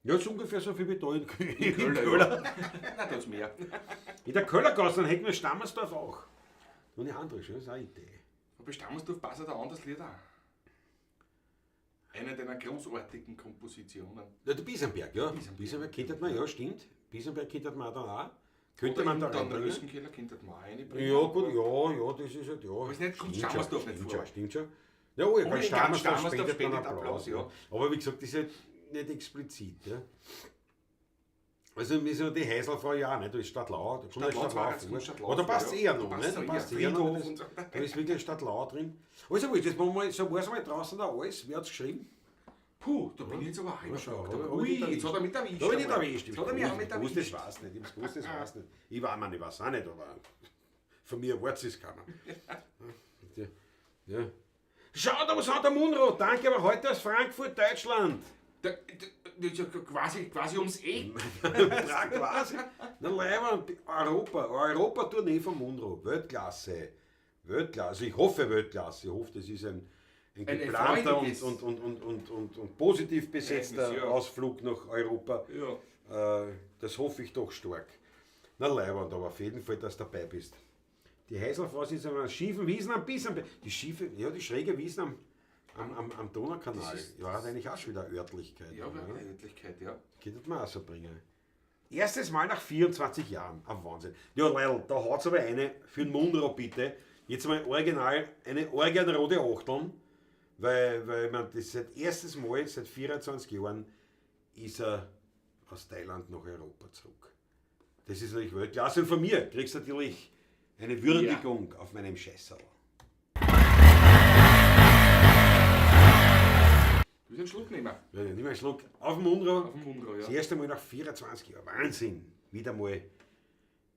Ja, ist ungefähr so viel wie da in Köln. Köller. Nein, da ist mehr. In der Köllergasse, dann hätten wir Stammersdorf auch. Nur eine andere, das ist auch eine Idee. Aber bei Stammersdorf passt ja da anders Lied auch. Eine deiner großartigen Kompositionen. Ja, der Bisamberg, ja. Bisamberg könnte man, ja, stimmt. Bisamberg könnte man dann auch. Könnte Oder man da dann der reinbringen. Rössenkeller könnte man auch reinbringen. Ja, gut, ja, ja, das ist halt, ja. Aber ist nicht, kommt Stimmt schon, Stammersdorf nicht stimmt vor. schon, stimmt schon. Ja, oh, ja, Und ganz in ganz Stammersdorf Stammersdorf spendet man spendet Applaus, Applaus, ja. ja. Aber wie gesagt, das ist halt nicht explizit, ja. Also wir sind die Häselfrau ja auch nicht, da ist Stadtlau, da kommt Stadtlau, Stadtlau ganz vor. gut, Stadtlau Aber da passt vor, eher ja. noch, Da passt's ne? Da noch passt eher. eher noch. Friedhof Das, und so. da ist wirklich Stadtlau drin. Also wurscht, das machen wir, so war es mal draußen da alles. Wer hat's geschrieben? Puh, da bin ich jetzt aber auch Ja, schau, überfragt. hab ich Ui, nicht jetzt hat er mich erwischt. Da hab ich nicht einmal. erwischt. Jetzt hat er mich auch mit Ich wusste, das erwischt. weiß nicht. Ich wusste, das weiß nicht. Ich war mir nicht, weiß auch nicht, aber von mir erwartet es keiner. Ja. Ja. Schau, da was hat der Munro. Danke, aber heute aus Frankfurt, Deutschland. Das ist ja quasi ums Eck. Ja, quasi. Na, leider, Europa. Europa-Tournee von Munro. Weltklasse. Weltklasse. Also ich hoffe Weltklasse. Ich hoffe, das ist ein Ein geplanter und, erfreuliches. und positiv besetzter Ereignis, ja. Ausflug nach Europa. Ja. Das hoffe ich doch stark. Na, Leiwand, aber auf jeden Fall, dass du dabei bist. Die Heiselfrau ist an einer schiefen Wiesen am Bissen. Die schiefe, ja, die schräge Wiesen am Donaukanal. Das ist- Ja, hat eigentlich auch schon wieder Örtlichkeit. Ja, oder? eine Örtlichkeit, ja. Könnte man auch so bringen. Erstes Mal nach 24 Jahren. Ein Wahnsinn. Ja, Leidl, da haut's aber eine für den Munro bitte. Jetzt mal original, eine original rote Achteln, weil man das seit erstes Mal, seit 24 Jahren, ist er aus Thailand nach Europa zurück. Das ist natürlich Weltklasse. Und von mir kriegst du natürlich eine Würdigung auf meinem Scheißerl. Du willst einen Schluck nehmen? Ja, nimm einen Schluck auf den Munro. Auf den Munro, Das ja. erste Mal nach 24 Jahren. Wahnsinn. Wieder mal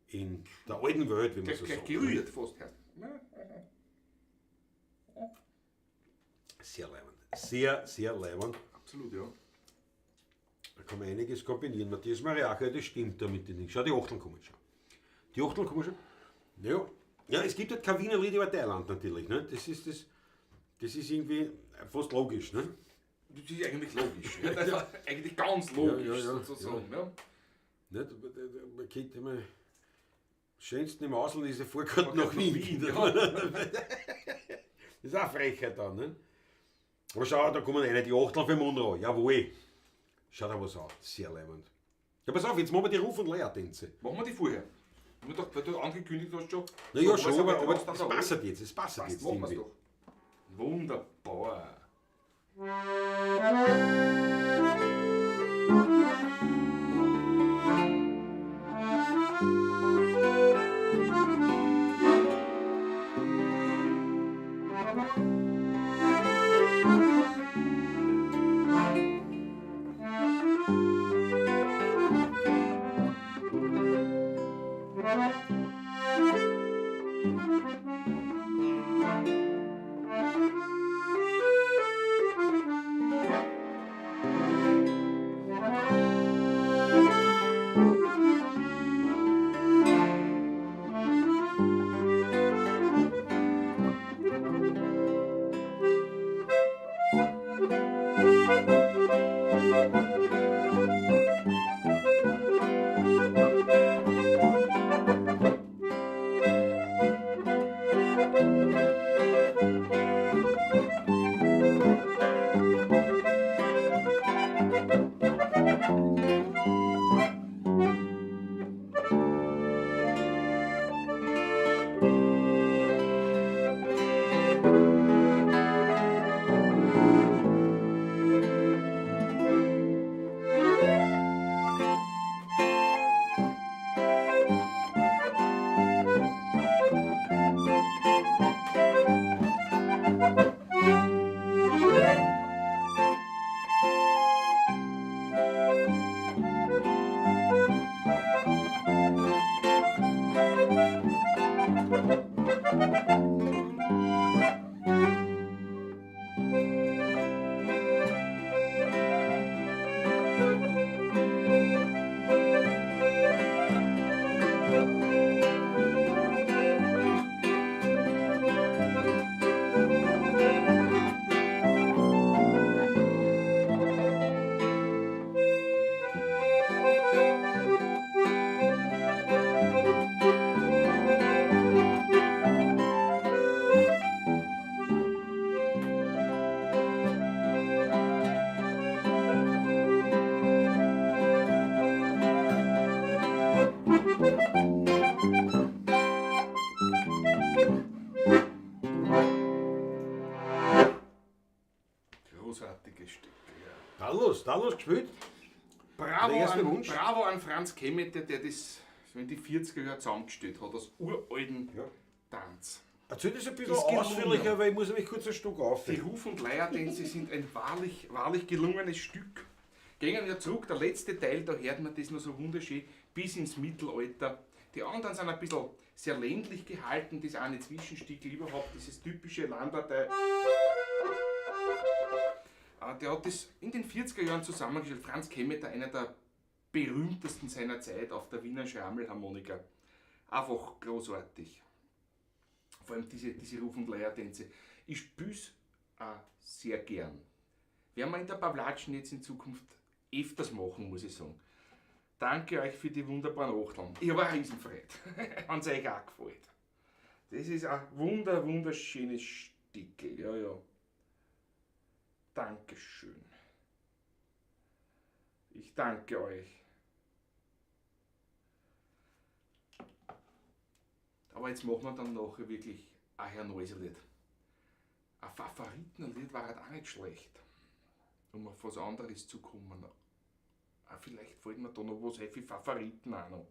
in der alten Welt, wie man Gleich, so gleich sagt. gerührt fast. Herr. Sehr leibend. Sehr, sehr leibend. Absolut, ja. Da kann man einiges kombinieren. Matthias Mariacher, das stimmt da mit den Dingen. Schau, die Achteln kommen schon. Die Achteln kommen schon. Ja, ja, es gibt halt kein Wiener Lied über Thailand natürlich. Ne? Das ist das, das ist irgendwie fast logisch. Ne? Das ist eigentlich logisch. Ja, das ist eigentlich ganz logisch, Ja, ja, ja. sozusagen. Ja. Nicht? Man kennt immer, am schönsten im Ausland ist der Vorgarten nach nach Wien. Wien, ja. Das ist auch Frechheit dann. Ne? Aber schau, da kommen eine, die Achteln für Munro. Jawohl. Schau da was an. Sehr leibend. Ja, pass auf, jetzt machen wir die Ruf- und Leiertänze. Machen wir die vorher. Nur doch, weil du angekündigt hast schon. Na ja, So, schon, was aber draußen es da passt halt jetzt. Es passt Passt, jetzt machen wir's irgendwie. doch. Wunderbar. Großartige Stücke, ja. Da los, da los gespielt. Bravo Der erste an, Wunsch. Bravo an Franz Kemmeter, der das so in die 40er Jahre zusammengestellt hat, aus uralten Ja. Tanz. Erzähl das ein bisschen Ist gelungen. ausführlicher, weil ich muss nämlich kurz ein Stück auf. Die Ruf- und Leiertänze sind ein wahrlich, wahrlich gelungenes Stück. Gehen wir zurück, der letzte Teil, da hört man das noch so wunderschön bis ins Mittelalter. Die anderen sind ein bisschen sehr ländlich gehalten, das eine Zwischenstickel überhaupt, dieses typische Landpartei. Der hat das in den 40er Jahren zusammengestellt. Franz Kemmeter, einer der berühmtesten seiner Zeit auf der Wiener Schrammelharmonika. Einfach großartig. Vor allem diese Ruf- und Leiertänze. Ich spiel's auch sehr gern. Werden wir in der Pawlatschen jetzt in Zukunft öfters machen, muss ich sagen. Danke euch für die wunderbaren Achteln. Ich habe eine Riesenfreude, wenn es euch auch gefällt. Das ist ein wunderschönes Stickel. Ja, ja. Dankeschön. Ich danke euch. Aber jetzt machen wir dann nachher wirklich ein Herr Neuser-Lied. Ein Favoritenlied war halt auch nicht schlecht, um auf was anderes zu kommen. Ah, vielleicht fällt mir da noch was ein für Favoriten auch noch.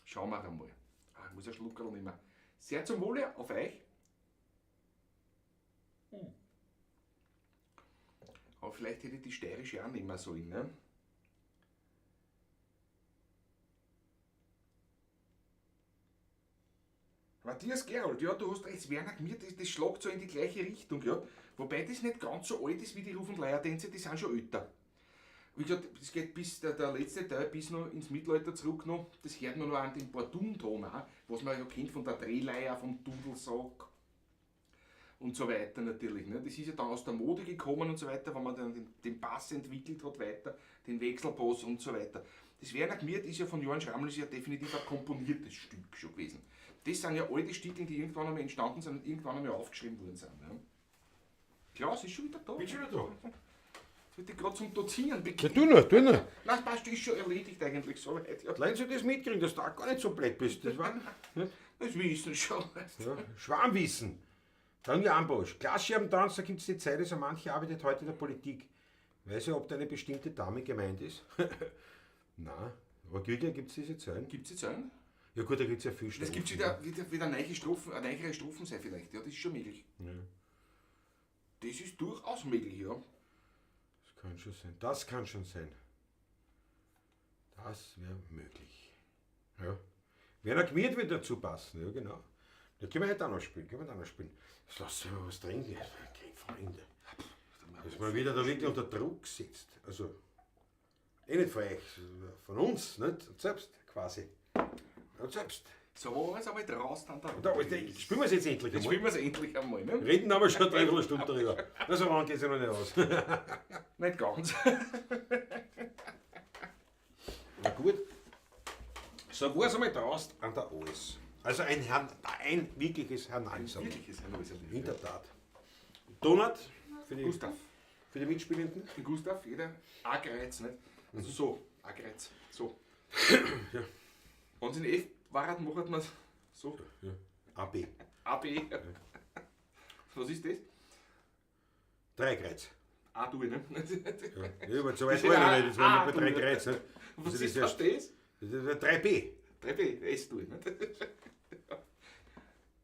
Schauen wir einmal. Ah, ich muss einen Schluckerl nehmen. Sehr zum Wohle auf euch. Aber vielleicht hätte ich die steirische auch nehmen sollen, ne? Matthias Gerold, ja, du hast recht, Werner Gmür, das schlagt so in die gleiche Richtung, ja. Wobei das nicht ganz so alt ist wie die Ruf- und Leiertänze, die sind schon älter. Wie gesagt, das geht bis der letzte Teil bis noch ins Mittelalter zurück noch, das hört man noch an den Bordunton auch, was man ja kennt von der Drehleier, vom Dudelsack und so weiter natürlich. Ne? Das ist ja dann aus der Mode gekommen und so weiter, wenn man dann den Bass entwickelt hat weiter, den Wechselbass und so weiter. Das Werner Gmür ist ja von Johann Schrammel ist ja definitiv ein komponiertes Stück schon gewesen. Das sind ja alte Stücke, die irgendwann einmal entstanden sind und irgendwann einmal aufgeschrieben worden sind. Ne? Klaus ist schon wieder da. Bin schon wieder da. Jetzt wird ich gerade zum Dozieren Ja, beginnen. tu nur, tu nur. Nein, das passt, ist schon erledigt eigentlich soweit. Ja. Leute, soll das mitkriegen, dass du auch gar nicht so blöd bist. Das war Das Wissen schon. ja, Schwarmwissen. Dann ja Ambosch. Glasscherbentanz, da gibt es die Zeit, also manche arbeitet heute in der Politik. Weiß ja, ob da eine bestimmte Dame gemeint ist? Nein, aber Gügel gibt es diese Zeilen. Gibt es jetzt einen? Ja gut, da gibt es ja viel Das gibt Strophen, wieder neue Strophen, eine neue Strophen sein vielleicht. Ja, das ist schon möglich. Ja. Das ist durchaus möglich, ja. Das kann schon sein. Das kann schon sein. Das wäre möglich. Ja. Werner Gmür wird dazu passen, ja genau. Da können wir heute auch noch spielen. Können wir auch noch spielen. Jetzt lass uns mal was trinken. Okay, Freunde. Dass man wieder da wirklich unter Druck sitzt. Also, eh nicht von euch, von uns, nicht? Selbst quasi. Und selbst. So, jetzt aber raus dann da. Und da, Alter, spielen wir es jetzt endlich Jetzt einmal. spielen wir es endlich einmal, ne? Reden aber schon dreiviertel Stunde darüber. Na, so lange geht es ja noch nicht aus. Nicht ganz. Na gut. So war es einmal draußen an der Alles. Also ein wirkliches Hernalser. Wirkliches Hernalserlied. In der Tat. Donat für die, Gustav. für die Mitspielenden. Den Gustav, jeder ein Kreuz, nicht? Also so, ein Kreuz. So. Ja. Wenn es in F war, macht man es so. Ja. A, B. A, B. Was ist das? 3 Kreuz. A, du, ne? Ja, ja, aber so weit Das war ich ist noch A, nicht. Das waren A, noch bei 3 du. Kreuz. Ne? Was Also ist das das? ist das ist 3B. 3B, S, du, ne?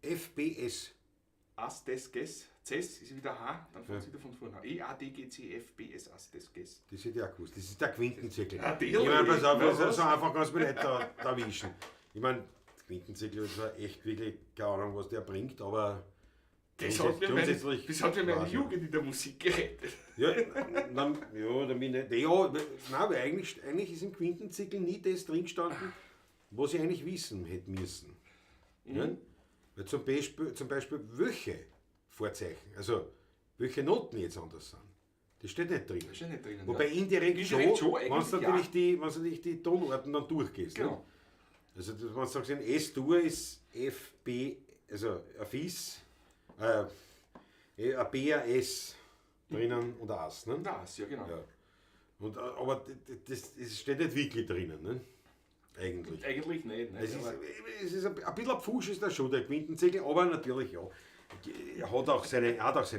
F, B, S. As, des, Ges, Ces ist wieder H, dann fängt es wieder von vorne an. E, A, D, G, C, F, B, S, As, des, Ges. Das hätte ich auch gewusst. Das ist der Quintenzirkel. Natürlich. Ich meine, pass auf, Na, so, was? so einfach kannst du mich nicht da erwischen. Ich meine, Quintenzirkel ist zwar echt wirklich keine Ahnung, was der bringt, aber Das hat mir meine, grundsätzlich das hat mir meine weiß ich. Jugend in der Musik gerettet. Ja, nein, ja, da bin ich nicht. Ja, nein, aber eigentlich ist im Quintenzirkel nie das drin gestanden, was ich eigentlich wissen hätte müssen. Mhm. Ja? Weil zum Beispiel welche Vorzeichen, also welche Noten jetzt anders sind, das steht nicht drin. Das steht nicht drinnen. Wobei ja. indirekt, Indirekt schon, schon, wenn eigentlich du natürlich, die, wenn's natürlich die Tonarten dann durchgehst. Genau. Ne? Also wenn du sagst, in S-Dur ist F, B, also ein Fis, ein B, ein S drinnen und ein As. Ne? Das, ja genau. Ja. Und, aber das steht nicht wirklich drinnen, ne? Eigentlich. Eigentlich nicht. Ne? Es Aber ist ein bisschen ein Pfusch ist da schon, der Quintenzirkel, aber natürlich ja. Hat auch seine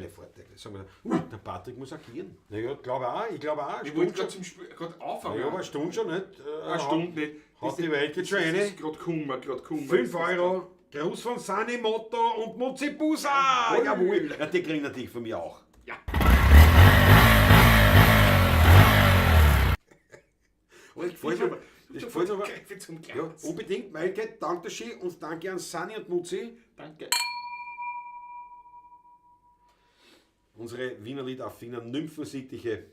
Vorteile. Sagen wir so. Der Patrick muss agieren. Na ja, glaub auch, ich glaub auch. Ich wollte grad zum Spiel, grad anfangen. Ja, aber eine Stunde schon nicht. Eine Stunde nicht. Hat die Welt jetzt schon Das eine. ist grad gekommen, grad gekommen. 5 Euro. Gruß von Sani Motto und Mutzi Busa. Jawohl. Ja, die kriegen natürlich von mir auch. Ja. Und das gefällt mir. Das gefällt mir. Greife zum Ja, Glas. unbedingt, Maike, danke schön und danke an Sani und Mutzi. Danke. Unsere Wienerlied-affinen Nymphensittiche.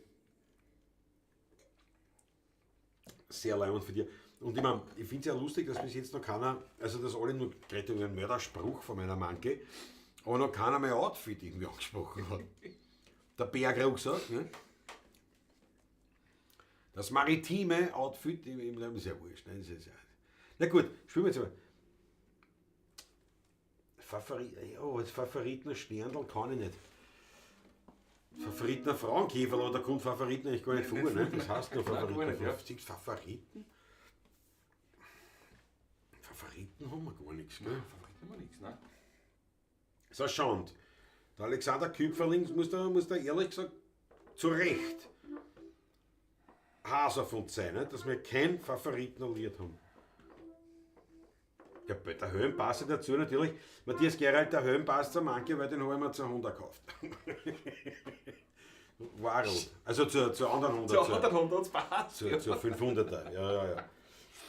Sehr leibend für dich. Und ich mein, ich find's ja lustig, dass bis jetzt noch keiner, also dass alle nur geredet haben über einen Mörderspruch von meiner Manke, aber noch keiner mein Outfit irgendwie angesprochen hat. Der Berg gesagt, ne? Das maritime Outfit, im Leben ist ja wurscht. Ne? Das ist ja, na gut, spielen wir jetzt mal. Oh, jetzt Favoriten Sterndl kann ich nicht. Favoriten Frauenkäferl, aber da kommt Favoriten eigentlich gar nicht vor, ne? Das heißt nur Nein, gar Favoriten. nicht, ja. Siehst du, Favoriten? Favoriten haben wir gar nichts, gell? Favoriten haben wir nichts, nein. Das ist eine Schande. Der Alexander Küpferling muss da ehrlich gesagt zu Recht Hass auf uns sein, ne? Dass wir kein Favoriten-Lied haben. Ja, der Helm passt dazu natürlich. Matthias Gerald, der Helm passt zur Manke, weil den habe ich mir zur Honda gekauft. War rot. Also zur anderen Honda. Zur anderen Honda hat's passt. Zur 500er. Ja, ja, ja.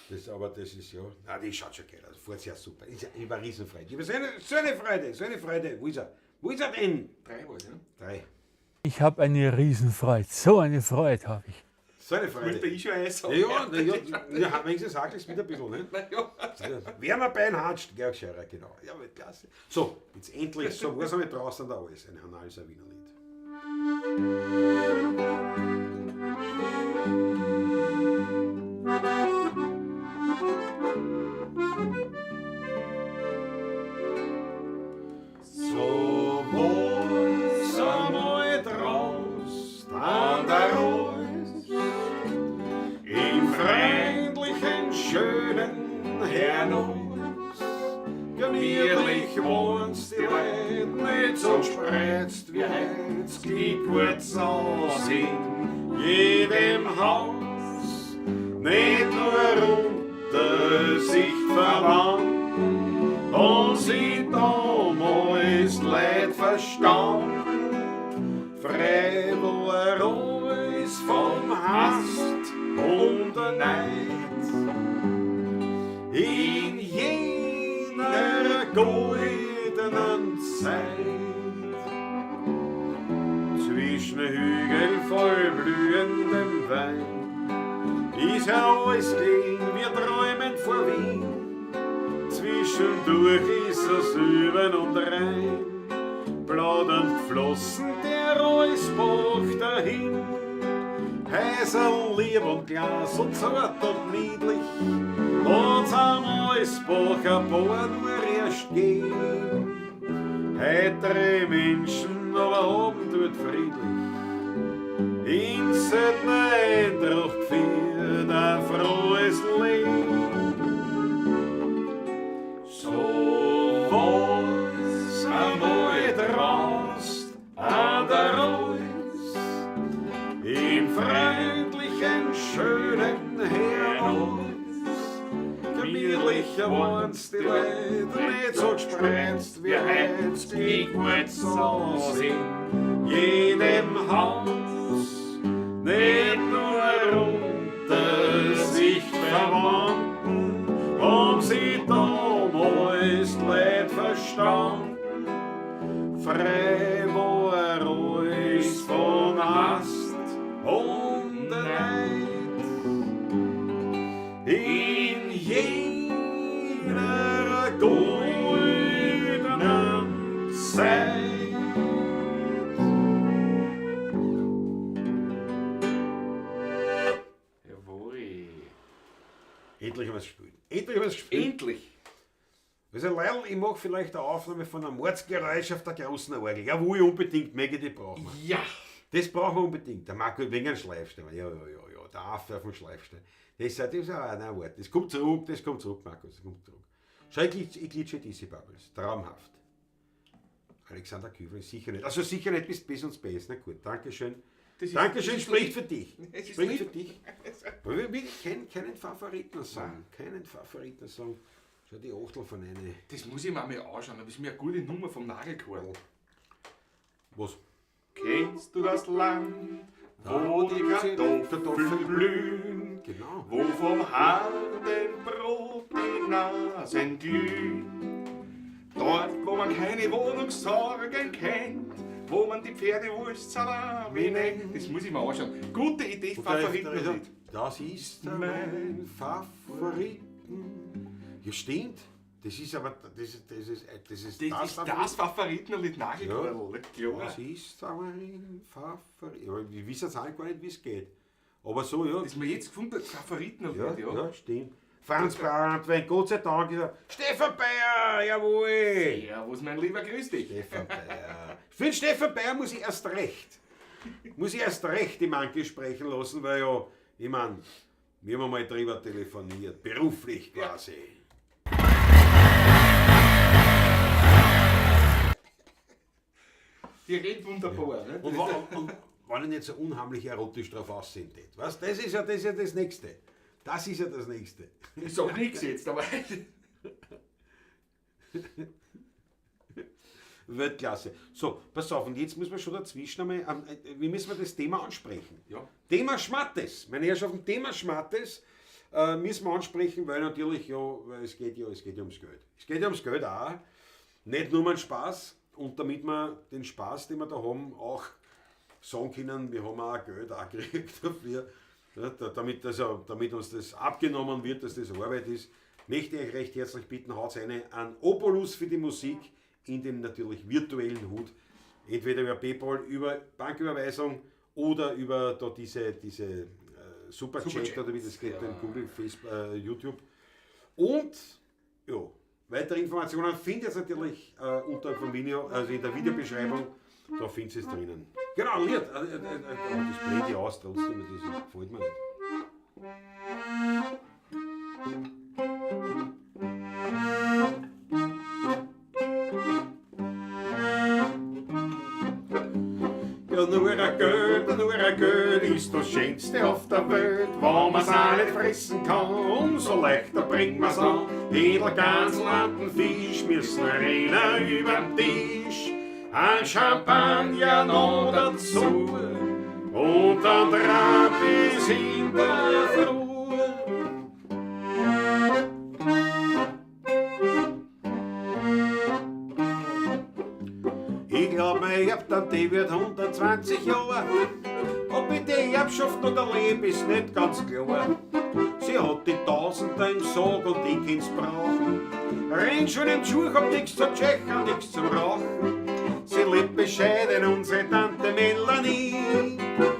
Das, aber das ist ja. Nein, die schaut schon geil aus. Fährt sehr super. Ist ja, ich war Riesenfreude. Ich war so eine Freude, so eine Freude. Wo ist er? Wo ist er denn? 3 war's, ja. 3. Ich habe eine Riesenfreude. So eine Freude habe ich. So eine Freude. Wollte ich schon eins haben. Ja, ja, ja, ja, wenigstens hakelst wieder ein bisschen, ne? Na ja. Also, Werner Beinhardt, Georg Scheurer, genau. Ja, Weltklasse. So, jetzt endlich, so was haben wir draußen da alles? Ein Hannalser Wiener Lied. So wohl's einmal draußen an der Reus, im freundlichen, schönen Hernäus, gemütlich wohnst die Leute, nicht so spreizt wie heut's, die kurz aus in jedem Haus, nicht nur unter sich Verwandten, und sie damals Leid verstanden, frei war alles vom Hass und der Neid. In jener goldenen Zeit, zwischen Hügel voll blühendem Wein, ist ja alles gelegen, wir träumen vor Wien. Zwischendurch ist es Üben und Rhein, plaudernd geflossen der Reusbach dahin. Häuserl lieb und Glas und zart und niedlich, uns am Reusbach ein paar nur erst gehen. Heitere Menschen, aber haben dort friedlich, in seltener Eintracht geführt ein frohes Leben. So wohl's einmal draußen an der Reus, im freundlichen, schönen Hernäus, gemütlicher waren's die Leute, nicht so gespreizt wie heut's, die kurz aus in jedem Haus, nicht nur unter sich Verwandten, haben sie damals Leid verstanden, frei war alles von Hast und Neid. In jener goldenen Zeit. Jawohl. Endlich haben wir's gespielt. Endlich haben wir's gespielt. Endlich. Also Leil, ich mach vielleicht eine Aufnahme von einem Mordsgeräusch auf der großen Orgel. Jawohl, unbedingt, Maggie, die brauchen wir. Ja. Das brauchen wir unbedingt. Der Marco wegen einem Schleifstein. Ja, ja, ja, ja. Der Affe auf dem Schleifstein. Das ist auch ein Wort. Das kommt zurück, das kommt zurück, Markus. Das kommt zurück. Schau, ich glitsche diese Bubbles. Traumhaft. Alexander Kübel, sicher nicht. Also sicher nicht bis bis und Space. Na gut, Dankeschön. Das ist- Dankeschön, das ist spricht lieb. für dich. Es ist Spricht lieb. für dich. Aber wir wirklich keinen Favoriten-Song. Keinen Favoriten-Song. Schau die Achtel von einer. Das muss ich mir mal anschauen. Das ist mir eine gute Nummer vom Nagelkorl. Was? Kennst du das Land, wo die Kartoffeln blühen? Genau. Wo vom harten Brot die Nasen glühen? Dort, wo man keine Wohnungssorgen kennt, wo man die Pferdewurst Salami nennt. Das muss ich mir anschauen. Gute Idee, Favoritenlied. Das ist mein Favoriten. Ja, stimmt. Das ist aber, das ist Das ist das Favoritenlied Nagelkorl. Klar. Das ist mein Favorit. Ja, ich weiß jetzt auch gar nicht, wie es geht. Aber so, ja. Das ist mir jetzt gefunden, das Favoritenlied, Ja, ja. ja, stimmt. Franz Brandwein, Gott sei Dank. Ist er. Stefan Bayer, jawohl. Servus, mein Lieber, grüß dich. Stefan Bayer. Für den Stefan Bayer muss ich erst recht. Muss ich erst recht die Manke sprechen lassen, weil ja, ich mein, wir haben mal drüber telefoniert, beruflich quasi. Die redet wunderbar. Ne? Und, und wenn ich nicht so unheimlich erotisch drauf aussehen tät, weißt, das ist ja das, ist ja das Nächste. Das ist ja das Nächste. Ich sag nichts jetzt, aber. Weltklasse. So, pass auf, und jetzt müssen wir schon dazwischen einmal, wie müssen wir das Thema ansprechen? Ja. Thema Schmattes, meine Herrschaften, Thema Schmattes müssen wir ansprechen, weil natürlich, ja, weil es geht ja ums Geld. Es geht ja ums Geld auch, nicht nur um den Spaß, und damit wir den Spaß, den wir da haben, auch sagen können, wir haben auch Geld auch gekriegt dafür, ja, damit, also, damit uns das abgenommen wird, dass das Arbeit ist, möchte ich euch recht herzlich bitten, haut eine an Opolus für die Musik in dem natürlich virtuellen Hut, entweder über PayPal, über Banküberweisung oder über da diese Superchat Superchat oder wie das geht, ja. in Google, Facebook, YouTube. Und ja, weitere Informationen findet ihr natürlich unterhalb vom Video, also in der Videobeschreibung, da findet ihr es drinnen. Genau, Lied, das blende ich aus trotzdem, das gefällt mir nicht. Ja, nur ein Geld ist das Schönste auf der Welt. Wenn man's auch nicht fressen kann, umso leichter bringt man's an. Edelgansel an den Fisch müssen rennen übern Tisch. Ein Champagner noch dazu und dann drei bis in der Früh. Ich glaub, mein Erbtante wird 120 Jahre. Ob ich die Erbschaft noch erlebe, ist nicht ganz klar. Sie hat die Tausender im Sarg und ich kann's brauchen. Renn schon im Schuh, hab nix zum Tschechern, nix zum Rauchen. Sie lebt bescheiden, unsere Tante Melanie.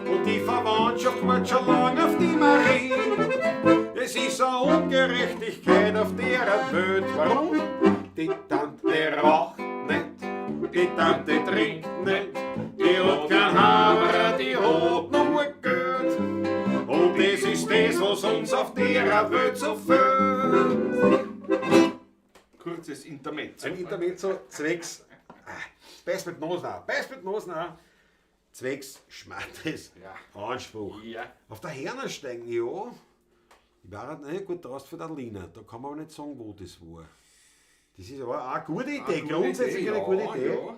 Und die Verwandtschaft wartet schon lang auf die Marie. Es ist eine Ungerechtigkeit auf der Welt. Warum? Die Tante raucht nicht. Die Tante trinkt nicht, die hat kein Haber, die hat nur Geld. Und das ist das, was uns auf der Welt so fehlt. Kurzes Intermezzo. Ein Intermezzo zwecks, beiß mit Nase an, beiß mit Nase an, zwecks Schmattes, Ja. Anspruch. Ja. Auf der Hernerstein, ja, ich war nicht gut draußen für der Lina, da kann man aber nicht sagen, wo das war. Das ist aber auch eine gute Idee, grundsätzlich eine gute Idee. Ja.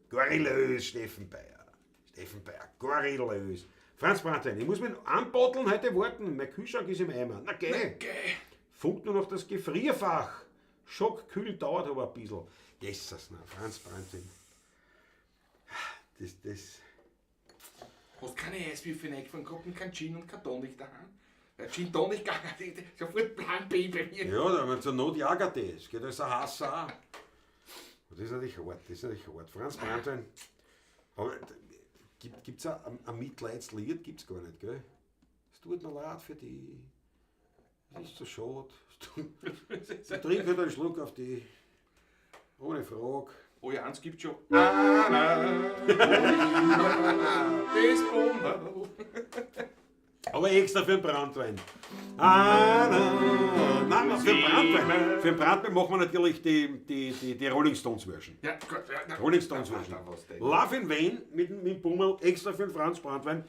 Gorillös, Steffen Bayer. Steffen Bayer, Gorillös. Franz Brandwein, ich muss mit Anbotteln heute warten, mein Kühlschrank ist im Eimer. Na geh. Funkt nur noch das Gefrierfach. Schockkühl dauert aber ein bisschen. Jesus, na, Franz Brandwein. Das. Hast keine Eiswürfel reingefahren gehabt und kein Gin und kein Tonic daheim? Ja, Gin Tonic gar nicht. Sofort Plan B bei mir. Ja, da zur Not jagert das. Geht alles ein Hass auch. Das ist natürlich hart, das ist natürlich hart. Franz Brandwein. Aber gibt's auch ein Mitleidslied? Gibt's gar nicht, gell? Es tut mir leid für die. Es ist so schade. Ich trinke halt einen Schluck auf die. Ohne Frage. Oh ja, eins gibt schon. Anna, das Wunder. Aber extra für den Brandwein. Ah, na, nein, na, für den Brandwein. Für den Brandwein machen wir natürlich die Rolling Stones Version. Ja, gut, ja, na, Rolling Stones na, Version. na, was denn? Love in Vain mit Bummel, extra für den Franz Brandwein.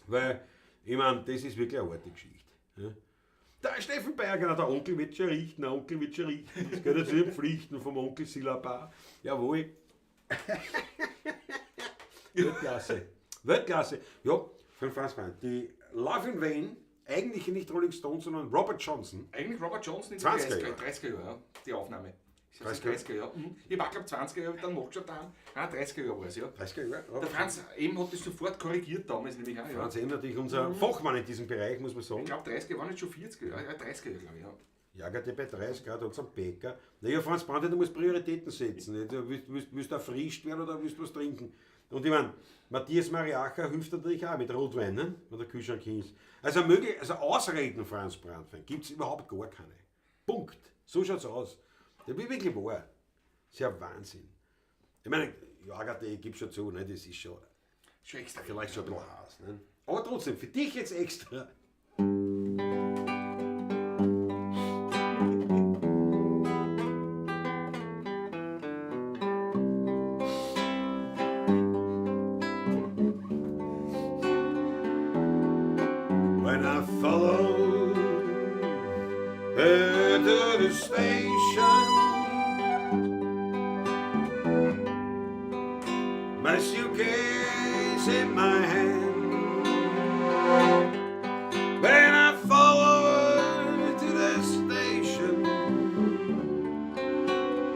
Weil, ich meine, das ist wirklich eine harte Geschichte. Ja. Der Steffen Berger, der Onkel wird schon richten, der Onkel wird schon richten. Das gehört ja zu den Pflichten vom Onkel Silaba. Jawohl. Weltklasse. Weltklasse. Ja, für den Franz Brandwein. Die Love in Vain, eigentlich nicht Rolling Stones, sondern Robert Johnson. Eigentlich Robert Johnson in den 20er 30er, Jahre. 30er Jahre, ja, die Aufnahme. Ist das 30er? 30er Jahre? Mhm. Ich war, glaube 20er Jahre, dann nachgeschaut daheim. Ah, 30er Jahre war es, ja. 30er Jahre. Der Franz M. hat das sofort korrigiert damals, nämlich auch, ja. Franz M. natürlich unser Fachmann in diesem Bereich, muss man sagen. Ich glaube, 30er waren nicht schon 40er Jahre, ja, 30er Jahre, glaube ich, ja. Jager dir bei 30 Grad und zum Bäcker. Naja, Franz Brandt, du musst Prioritäten setzen. Nicht? Du willst erfrischt werden oder willst was trinken? Und ich meine, Matthias Mariacher hilft natürlich auch mit Rotwein, ne? Wenn der Kühlschrank hin ist. Also, möglich, also Ausreden, Franz Brandwein, gibt es überhaupt gar keine. Punkt. So schaut's aus. Das ist wirklich wahr. Das ist ja Wahnsinn. Ich meine, Jager, ich gebe schon zu, ne? Das ist schon, Schon extra. vielleicht schon ein bisschen heiß. Ne? Aber trotzdem, für dich jetzt extra. When I followed her to the station, my suitcase in my hand. When I followed her to the station,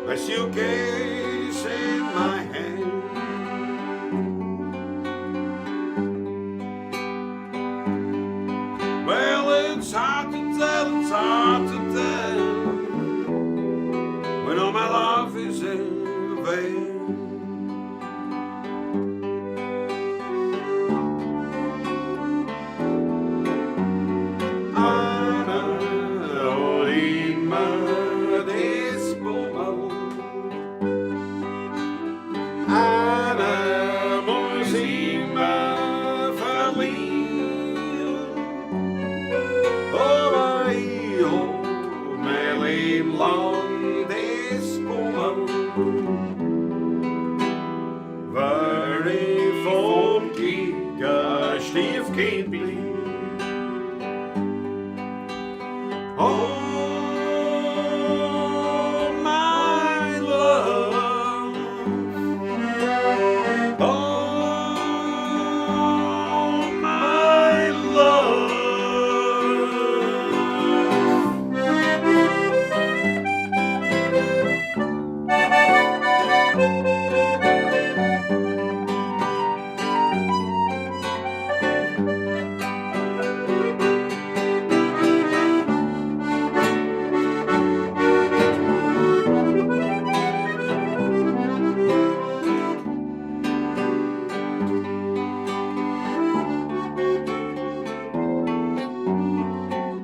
my suitcase in my hand. Well, it's hard to tell, it's hard to tell when all my love is in vain. Anna, hat immer das Bummel. Anna muss immer verlieren. Aber ich hab mein Leben lang das Bummel, weil ich vom Kicker Stiefkind bin. Oh, my love. Oh, my love.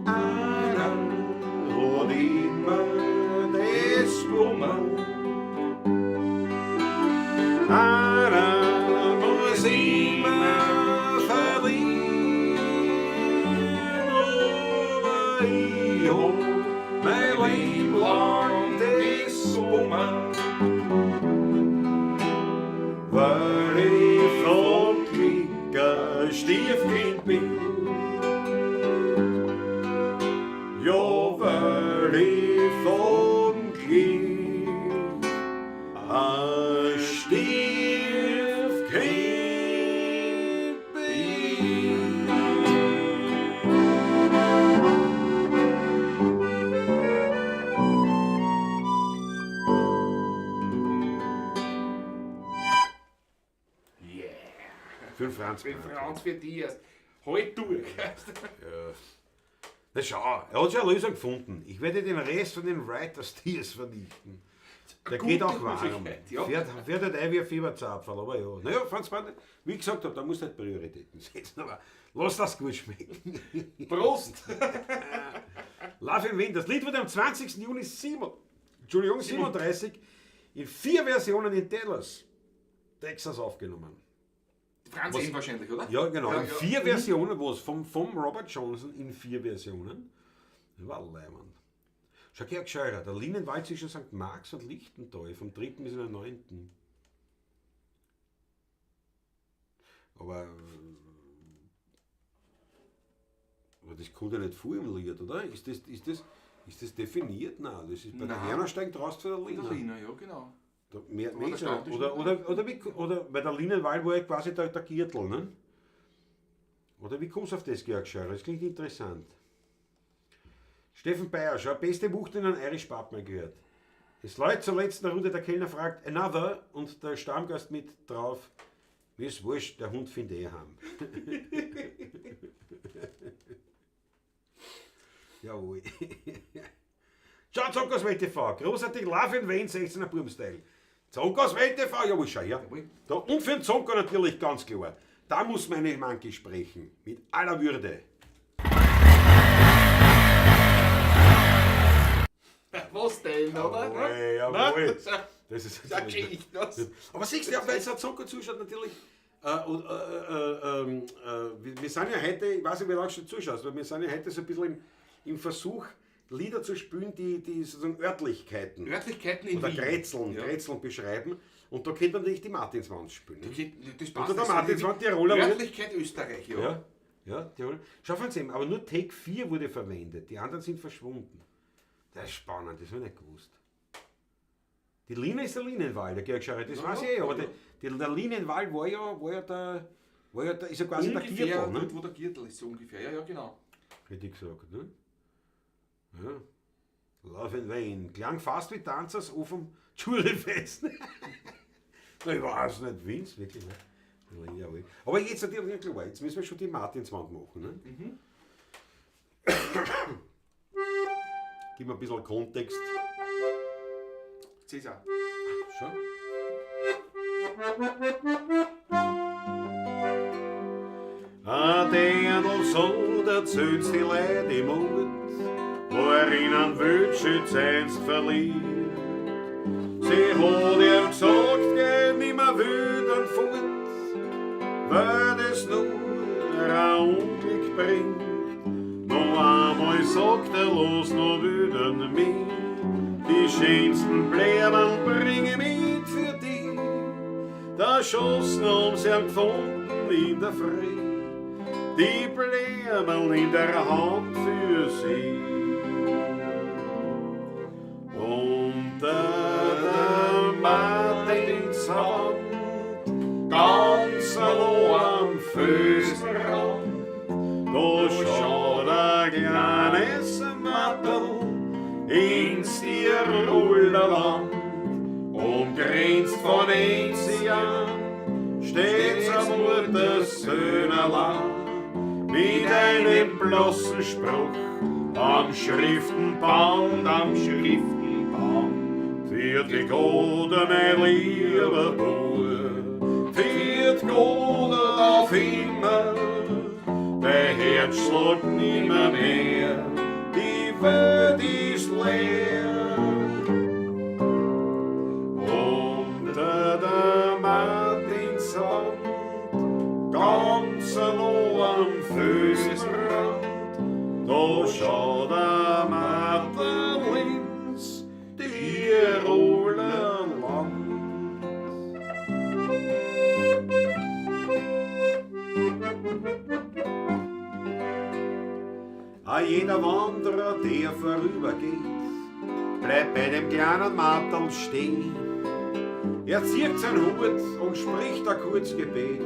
Einer hat immer das Bummel. Einer muss immer verlieren. Aber ich hab mein Leben lang das Bummel, weil ich vom Klicker Stiefkind bin. Ja, weil ich vom Glück ein Stiefkind bin. Yeah. Für den Franz Für Brandwein. Franz, für dich erst. Halt durch. Na schau, er hat schon eine Lösung gefunden. Ich werde den Rest von den Writers Tears vernichten. Der Gute geht auch warm. Möglichkeit, ja. Fährt halt ein wie ein Fieberzapferl, aber ja. Naja, Franz Brandwein, wie ich gesagt habe, da musst du halt Prioritäten setzen. Aber lass das gut schmecken. Prost! Love in Vain, das Lied wurde am 20. Juni 37 in 4 Versionen in Dallas, Texas aufgenommen. Franz Was- M. wahrscheinlich, oder? Ja, genau. Ja, in ja. 4 Versionen, was? Vom Robert Johnson in 4 Versionen. Das war leiwand. Schau, Georg Scheurer, der Linenwald zwischen St. Marx und Lichtental, vom 3. bis in den 9. Aber das kommt ja nicht vor im Lied, oder? Ist das definiert? Nein, das ist bei der Nein. Hernersteig draußen von der Der Lina. Lina, ja, genau. Da, mehr, Aber mehr der ist ja Stand nicht. ist Oder, nicht oder, oder, wie, oder bei der Linenwahl war ja quasi der Gürtel, ne? Oder wie kommst du auf das, Georg Scheurer? Das klingt interessant. Steffen Bayer, schau, beste Wucht in einem Irish Pub mal gehört. Es läutet zur letzten Runde, der Kellner fragt, another, und der Stammgast mit drauf, mir ist wurscht, der Hund findet eh heim. Jawohl. Schau, Zockers Welt TV, großartig, Love in Wien, 16er Burm-Style. Zockers Welt TV, jawohl, schau her. Jawohl. Da, und für den Zonker natürlich ganz klar. Da muss meine Manke sprechen, mit aller Würde. Was denn, oder? Jawohl, jawohl. Na, das ist ja- Das ist das ist eine Geschichte, was? Aber siehst du, ja, weil es der Zonker zuschaut, natürlich. Wir sind ja heute, ich weiß nicht, wie lange du schon zuschaust, aber wir sind ja heute so ein bisschen im Versuch, Lieder zu spielen, die sozusagen Örtlichkeiten Örtlichkeiten in oder Wien. Grätzeln, Ja. Grätzeln beschreiben. Und da könnte man natürlich die Martinswand spielen. Ne? Okay, das passt. Oder der Das ist Martinswand, Tiroler Lied. Örtlichkeit Österreich, ja. Ja, ja, Tirol. Schau, Franz, eben, aber nur Take 4 wurde verwendet, die anderen sind verschwunden. Das ist spannend, das habe ich nicht gewusst. Die Line ist der Linenwald, der Georg Scheurer, das Ja, weiß ich eh, aber ja. der Linenwald war ja, ist ja quasi der Ungefähr Gürtel, ne? dort, wo der Gürtel ist, so ungefähr. Ja, ja, genau. Hätte ich gesagt, ne? Ja. Love in Vain. Klang fast wie Tanzers auf dem Schulfest. Na, ich weiß nicht, Wins, wirklich nicht. Jawohl. Aber jetzt natürlich klar, jetzt müssen wir schon die Martinswand machen. Ne? Mhm. Gib mir ein bisschen Kontext. Cäsar. Schon. A Dirndl so, da zünd's die Leute im Mut, wo er in einen Wildschütz einst verliert. Sie hat ihm gesagt, geh nimmer wütend fort, weil das nur ein Unglück bringt. Noch einmal sagt er, los noch wieder mit, die schönsten Blären bring ich mit für dich. Da schossen haben sie ihn gefunden in der Früh, die Blären in der Hand für sie. Unter der Martinswand, ganz allein am Felsenrand, da schaut ein kleines Matterl ins Tiroler Land. Umgrenzt von Enzian steht's am Muttersöhnerland mit einem bloßen Spruch am Schriftenband, am Schriftenband. Viert die Gott, mein lieber Bub, viert Gott auf immer, dein Herz schlägt nimmer mehr, die Welt ist leer. Unter der Martinswand, ganz allein am Felsenrand, da schaut der Martin ins Tiroler Land. A jeder Wanderer, der vorübergeht, bleibt bei dem kleinen Marterl stehen. Er zieht seinen Hut und spricht ein kurzes Gebet.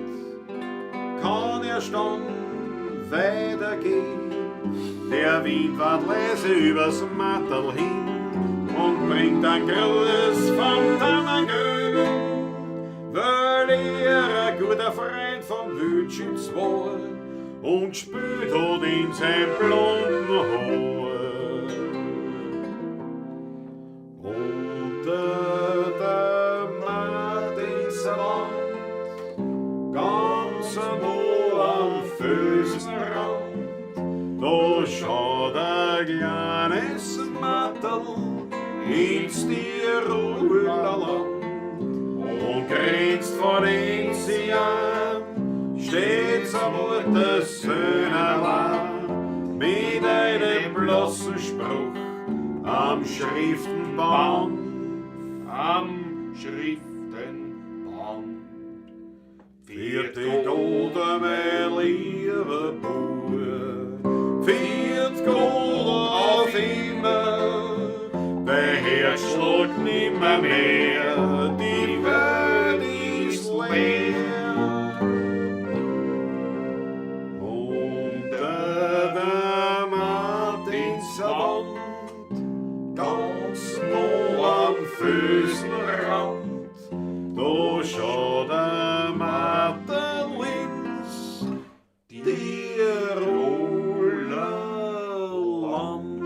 Kann er dann weitergehen? Der Wind wart leise übers Marterl hin und bringt ein Gruß vom Tannengrün, weil er ein guter Freund vom Wildschütz war und gespült hat in sein blonden Haar. Unter der Martinswand, ganz nah am Felsenrand, da schaut ein kleines Matterl ins Tiroler Land und grinst von Enzian, Steht's am Ortes Söhnerlein mit einem bloßen Spruch am Schriftenbaum. Am Schriftenbaum. Viert Gott, mein lieber Bub, viert Gott auf immer, dein Herz schlägt nimmer mehr, die Welt ist leer. Unter der Martinswand, ganz nah am Füßenrand, da schaut der Martin links, Tiroler Land.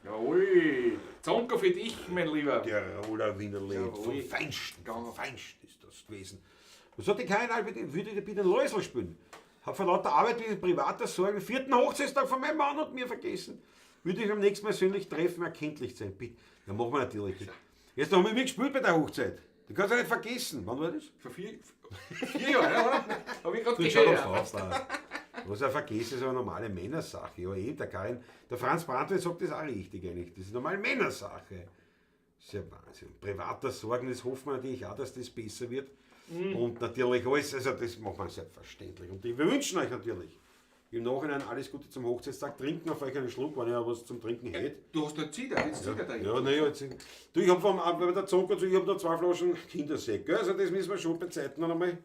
Jawohl. Zonko für dich, mein Lieber. Tiroler Wienerlied, Jawohl. vom Feinsten, Ganz. vom Feinsten ist das gewesen. Was hat die kein würde ich bitte den Läusl spielen? Hab vor lauter Arbeit mit privater Sorgen den vierten Hochzeitstag von meinem Mann und mir vergessen. Würde ich am nächsten Mal persönlich treffen, erkenntlich sein. Bitte. Ja, machen wir natürlich. Jetzt haben wir mitgespielt bei der Hochzeit. Die kannst du nicht vergessen. Wann war das? Vor vier Jahren, ja, oder? Hab ich gerade Du, schau gehört. doch auf, da. Was er vergisst, ist aber normale Männersache. Ja, eh, der Karin, der Franz Brandl sagt das auch richtig eigentlich. Das ist normale Männersache. Das ist ja Wahnsinn. Privater Sorgen, das hoffen wir natürlich auch, dass das besser wird. Und natürlich alles, also das macht man selbstverständlich. Und wir wünschen euch natürlich im Nachhinein alles Gute zum Hochzeitstag. Trinken auf euch einen Schluck, wenn ihr was zum Trinken hättet. Du hast nicht Zider, jetzt Zider da. Ja, naja, jetzt, du, ich hab vom, bei der Zonko, ich hab da 2 Flaschen Kindersekt, gell? Also das müssen wir schon bei Zeiten noch einmal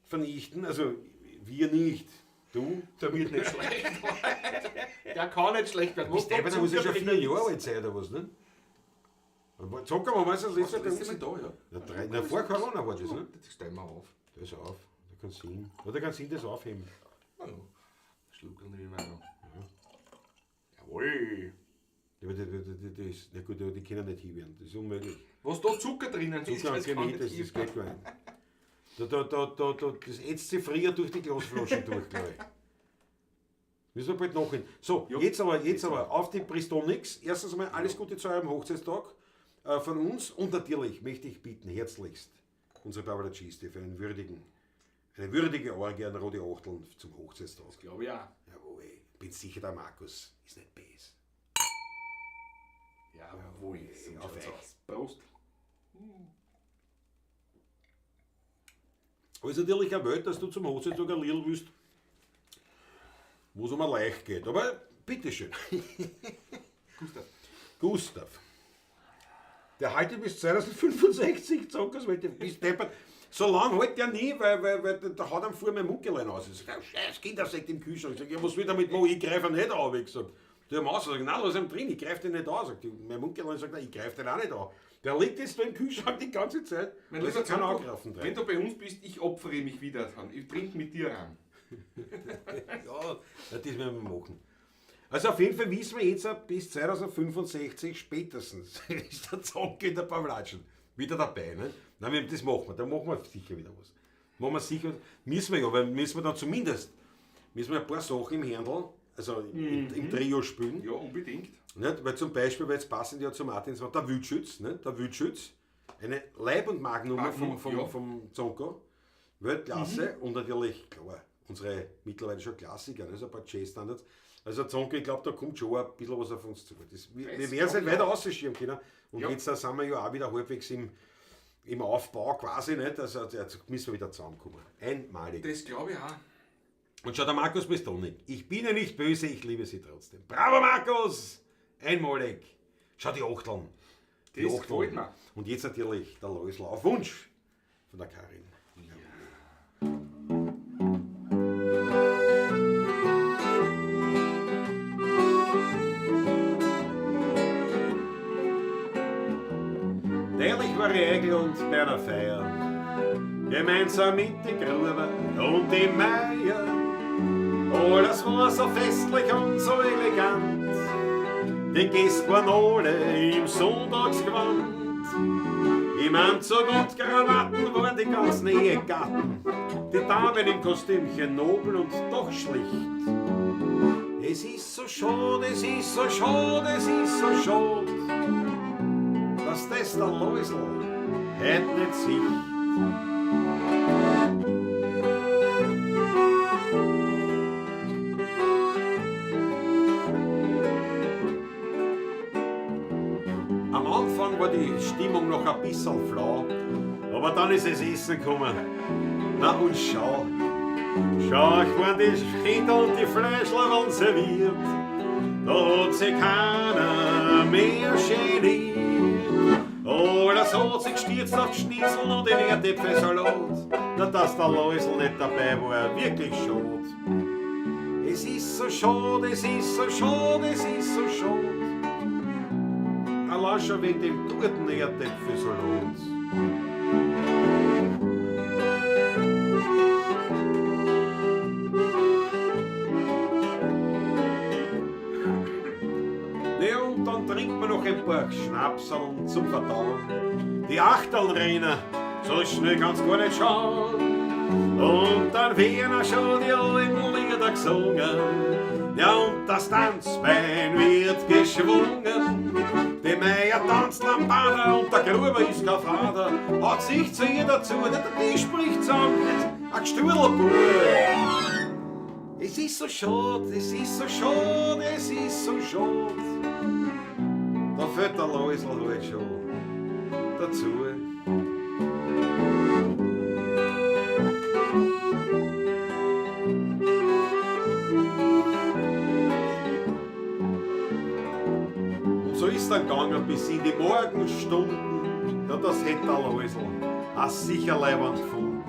vernichten. Also wir nicht. Du? Der wird nicht schlecht. Der kann nicht schlecht werden. Bist Was der, der muss ja schon 4 Jahre alt sein oder was, ne? Zonko, wann war das letzte Das letzte Mal? Mal da, ja. Na, na, vor Corona war das, ne? Das stellen wir auf. Das ist auf. Da kannst du hin. Oder kannst du das aufheben. Na ja. Schluck nehme ich mal noch. Jawohl. Ja, aber das ist, na gut, die können nicht hin werden. Das ist unmöglich. Was da Zucker drinnen ist, Zucker und das kann Chemie, nicht das hin. geht gar nicht. Das ätzt sich früher durch die Glasflaschen durch, glaube ich. Müssen wir bald nachholen. So, Jo. jetzt aber auf die Pristonics. Erstens einmal alles Gute zu eurem Hochzeitstag von uns. Und natürlich möchte ich bitten, herzlichst, unsere Barbara Cheese für eine würdige Orgie an Rudi Achteln zum Hochzeitstag. Das glaube ich auch. Jawohl, bin sicher, der Markus ist nicht böse. Jawohl. So Auf schaut's euch. aus. Prost. Aber es ist natürlich eine Welt, dass du zum Hochzeitstag ein Lidl willst, wo es um ein Leicht geht. Aber bitteschön. Gustav. Gustav. Der haltet bis 2065, Zockers, bis deppert. So lange hält der nie, weil der haut am Fuhr mein Muckelein aus. Ich sag, scheiß Kindersekt im Kühlschrank. Ich sag, ja, was will ich damit machen? Ich greife ihn nicht an, hab ich gesagt. Der Maus sagt, nein, lass ihn drin, ich greife den nicht an. Sagt, mein Muckelein sagt, nein, ich greife den auch nicht an. Der liegt jetzt da im Kühlschrank die ganze Zeit. Mein Da ist lieber keiner Zonko, angegriffen drin. wenn du bei uns bist, ich opfere mich wieder. Ich trinke mit dir an. Ja, das werden wir machen. Also auf jeden Fall wissen wir jetzt, bis 2065 spätestens ist der Zonke in der Pawlatschen wieder dabei. Ne? Nein, das machen wir, da machen wir sicher wieder was. Machen wir sicher, müssen wir ja, weil müssen wir dann zumindest müssen wir ein paar Sachen im Händel, also im Trio spielen. Ja, unbedingt. Nicht? Weil zum Beispiel, weil jetzt passend ja zu Martins war, der Wildschütz, nicht? Der Wildschütz, eine Leib- und Magennummer Magen, ja. vom Zonko. Weltklasse und natürlich, klar, unsere mittlerweile schon Klassiker, ne? So ein paar Jazz-Standards. Also Zonko, ich glaube, da kommt schon ein bisschen was auf uns zu. Das, wir Das werden es nicht glaub ich weiter auch. ausschieben können. Und Ja. jetzt da sind wir ja auch wieder halbwegs im Aufbau quasi, nicht? Also jetzt müssen wir wieder zusammenkommen. Einmalig. Das glaube ich auch. Und schau, der Markus Pistonik. Ich bin ja nicht böse, ich liebe sie trotzdem. Bravo, Markus! Einmalig. Schau, die Achteln. Die Das Achteln. gefällt mir. Und jetzt natürlich der Läusl auf Wunsch von der Karin. Neulich war ich eingeladen bei einer Feier, gemeinsam mit den Gruber und dem Meier. Alles war so festlich und so elegant, die Gäste waren alle im Sonntagsgewand. Im Anzug und Krawatten waren die ganzen Ehegatten, die Damen im Kostümchen nobel und doch schlicht. Es ist so schade, es ist so schade, es ist so schade, dass Dass das der Loisl heut nicht sieht. Am Anfang war die Stimmung noch ein bisschen flau, aber dann ist es Essen gekommen. Na und schau, schau, ich waren die Schädel und die Fleischl serviert, da hat sich keiner mehr geniert. Alles hat sich gestürzt auf die Schnitzel und den Erdäpfelsalat. Na, dass der Loisl nicht dabei war, wirklich schade. Es ist so schade, es ist so schade, es ist so schade. Allein schon wegen dem guten Erdäpfelsalat. Ja, und dann trinkt man noch ein paar Schnapseln zum Verdauen. Die Achteln-Renner, so schnell kann's gar nicht schauen. Und dann werden auch schon die alten Lieder gesungen. Ja, und das Tanzbein wird geschwungen. Die Meier tanzt Lambada und der Gruber ist kein Vater. Hat sich zu ihr dazu, der Tisch spricht zusammen, ein Gestüdelbub. Es ist so schade, es ist so schade, es ist so schade. Da fällt der Loisl halt schon dazu. Und so ist dann gegangen bis in die Morgenstunden. Ja, das hätte der Loisl auch sicher leibend gefunden.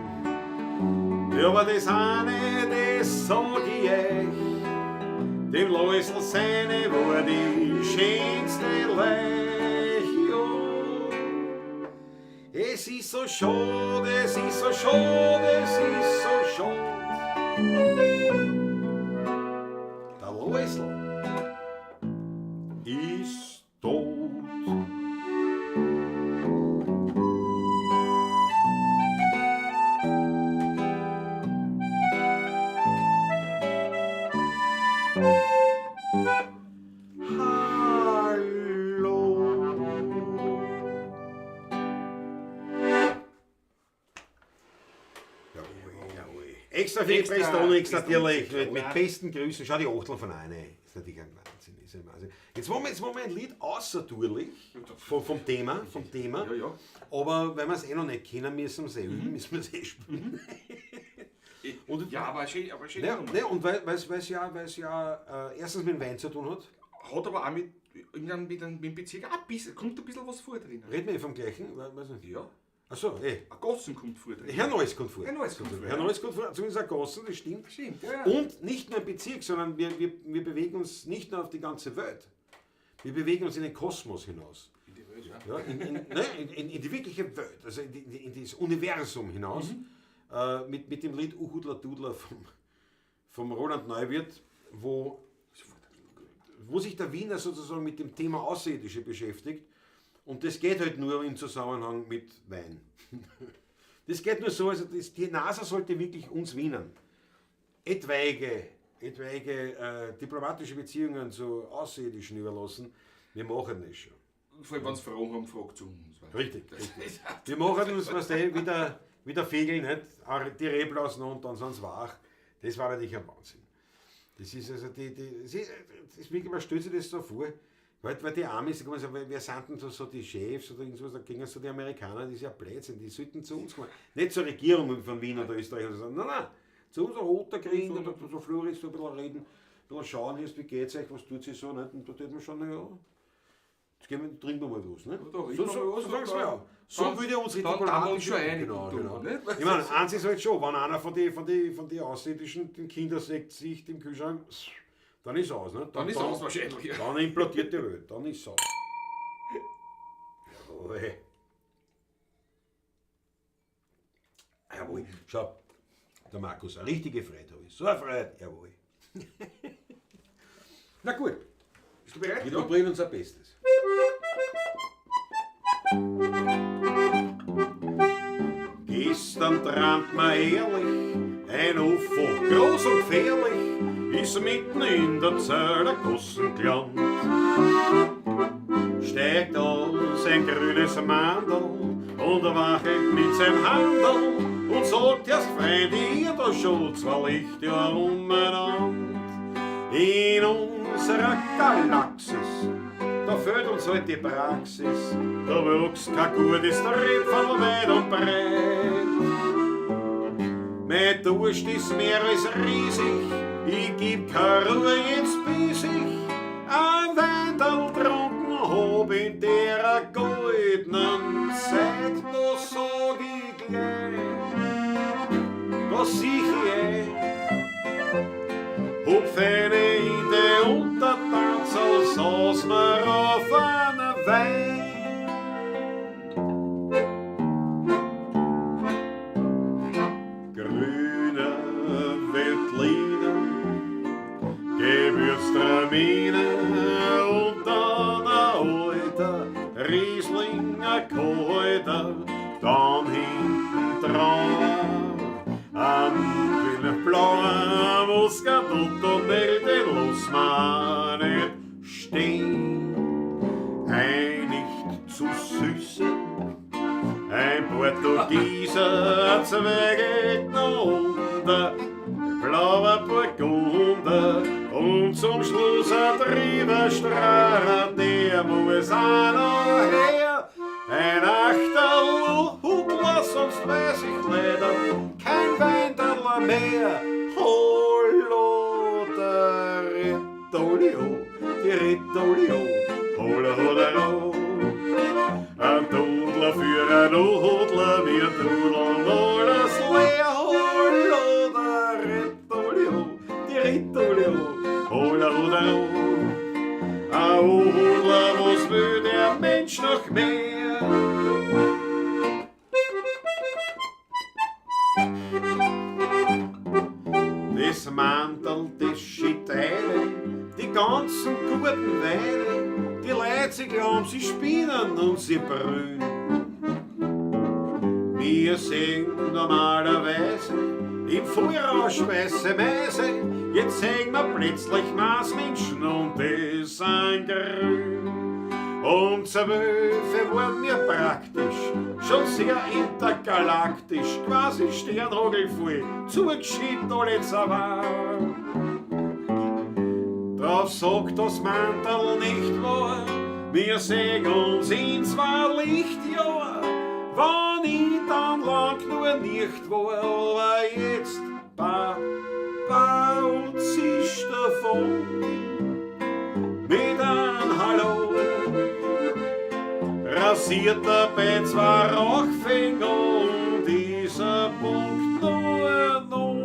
Ja, aber das eine, das sag ich euch, dem Loisl seine war die schönste Leich, ja. Es ist so schade, es ist so schade, es ist so schade. Der Loisl ist tot. Hallo. Jawohl, jawohl. Extra für die Extra, Prestonics extra, natürlich, extra. mit besten Grüßen. Schau, die Achteln von einer. Ist natürlich ein Wahnsinn. Ist ein Wahnsinn. Jetzt machen wir ein Lied außerdurlich vom Thema. Vom Thema. Ja, ja. Aber weil wir es eh noch nicht kennen, müssen wir es eh üben, müssen wir es eh spielen. Und, ja, aber schön, aber schön. Ne, ne, und weil's ja erstens mit dem Wein zu tun hat. Hat aber auch mit dem Bezirk auch ein bisschen, kommt ein bisschen was vor drin. Reden wir vom gleichen? Weiß nicht. Ja. Ach so, eh. Ein Gossen kommt vor drin. Herr Neuss kommt vor. Herr Neuss kommt vor, Herr Neuss kommt vor, zumindest ein Gossen, das stimmt. Stimmt, ja, ja. Und nicht nur im Bezirk, sondern wir bewegen uns nicht nur auf die ganze Welt. Wir bewegen uns in den Kosmos hinaus. In die Welt, ja. Ja, in die wirkliche Welt, also in das Universum hinaus. Mhm. Mit dem Lied Uhudler Dudler vom Roland Neuwirth, wo sich der Wiener sozusagen mit dem Thema Außerirdische beschäftigt. Und das geht halt nur im Zusammenhang mit Wein. Das geht nur so, also die NASA sollte wirklich uns Wienern etwaige diplomatische Beziehungen zu Außerirdischen überlassen. Wir machen das schon. Vor allem, wenn sie Fragen haben, fragt zu uns. Richtig, richtig. Wir machen uns, was der, wieder Vögel, nicht? Die Reblasen und dann sind sie wach. Das war natürlich ein Wahnsinn. Das ist also das ist wirklich, man stellt sich das so vor, weil die Amis, die sagen, wer sind denn so die Chefs oder irgendwas, da gingen so die Amerikaner, die ist ja Blödsinn, die sollten zu uns kommen. Nicht zur Regierung von Wien oder Österreich, sondern nein, nein, zu uns Otterkring oder so Floris, so ein bisschen reden, ein bisschen schauen, hier, wie geht's euch, was tut sie so, nicht? Und da tut man schon, ja, jetzt gehen wir, trinken wir mal was, ne? Ja, so sagen wir auch. So würde unsere diplomatischen... Genau, genau. Ich meine, eins ist halt schon, wenn einer von den Außerirdischen den Kindersekt sieht im Kühlschrank, dann ist aus, ne? Dann ist aus wahrscheinlich. Ja. Dann implodiert die Welt, dann ist aus. Jawohl. Jawohl. Schau, der Markus, eine richtige Freude habe ich. So eine Freude, jawohl. Na gut. Bist du bereit? Wir probieren unser Bestes. Gestern trampt mir ehrlich ein UFO, groß und gefährlich, ist mitten in der Zöller Gossen gelandet. Steigt aus ein Grünes Mandel und er wachelt mit seinem Handel und sagt erst Freunde, ihr da schon zwei Lichtjahre umeinander. In unserer Galaxis, da fehlt uns halt die Praxis, da wächst kein gutes Tröpferl weit und breit. Mein Durst ist mehr als riesig, ich geb keine Ruhe jetzt bis ich ein Weinderl trunken hab in der goldenen Zeit, da sag ich gleich, da sieh ich ein, hab feine in de Untertanzerl, saß mir auf einen Wein. Grüner Veltliner, Gewürztraminer und dann ein alter Riesling, ein kalter, dann hinten dran ein blauer Muskat und den lass man nicht stehen. Ein nicht zu süßer, ein Portugieser, Zweigelt noch unter, blauer Burgunder und zum Schluss ein Trieberstrahler, der muss auch noch her. Ein Achterl Hudler, sonst weiß ich leider kein Weinderl mehr. Hallo, der Rittolio, die Rittolio, holla, holla, ho. Ein Dudler für ein Udler, wir dudeln alles leer. Hallo, der Rittolio, die Rittolio, holla, holla, ho. Ein Udler, was will der Mensch noch mehr? Das Mantel, das Schiteile, die ganzen guten Weine, die Leute, sie glauben, sie spinnen und sie brüllen. Wir sehen normalerweise im Vollrausch weiße Meise, jetzt sehen wir plötzlich Marsmenschen und die sind grün. Und 12 waren mir praktisch, schon sehr intergalaktisch, quasi sternhagelvoll, zugeschickt alle zusammen. Drauf sagt das Mantel nicht wahr, wir sehen uns in 2 Lichtjahr, wann ich dann lang nur nicht war, aber jetzt Papa und zisch davon mit einem Hallo. Rasiert er bei 2 Rauchfinger und dieser Punkt nur noch.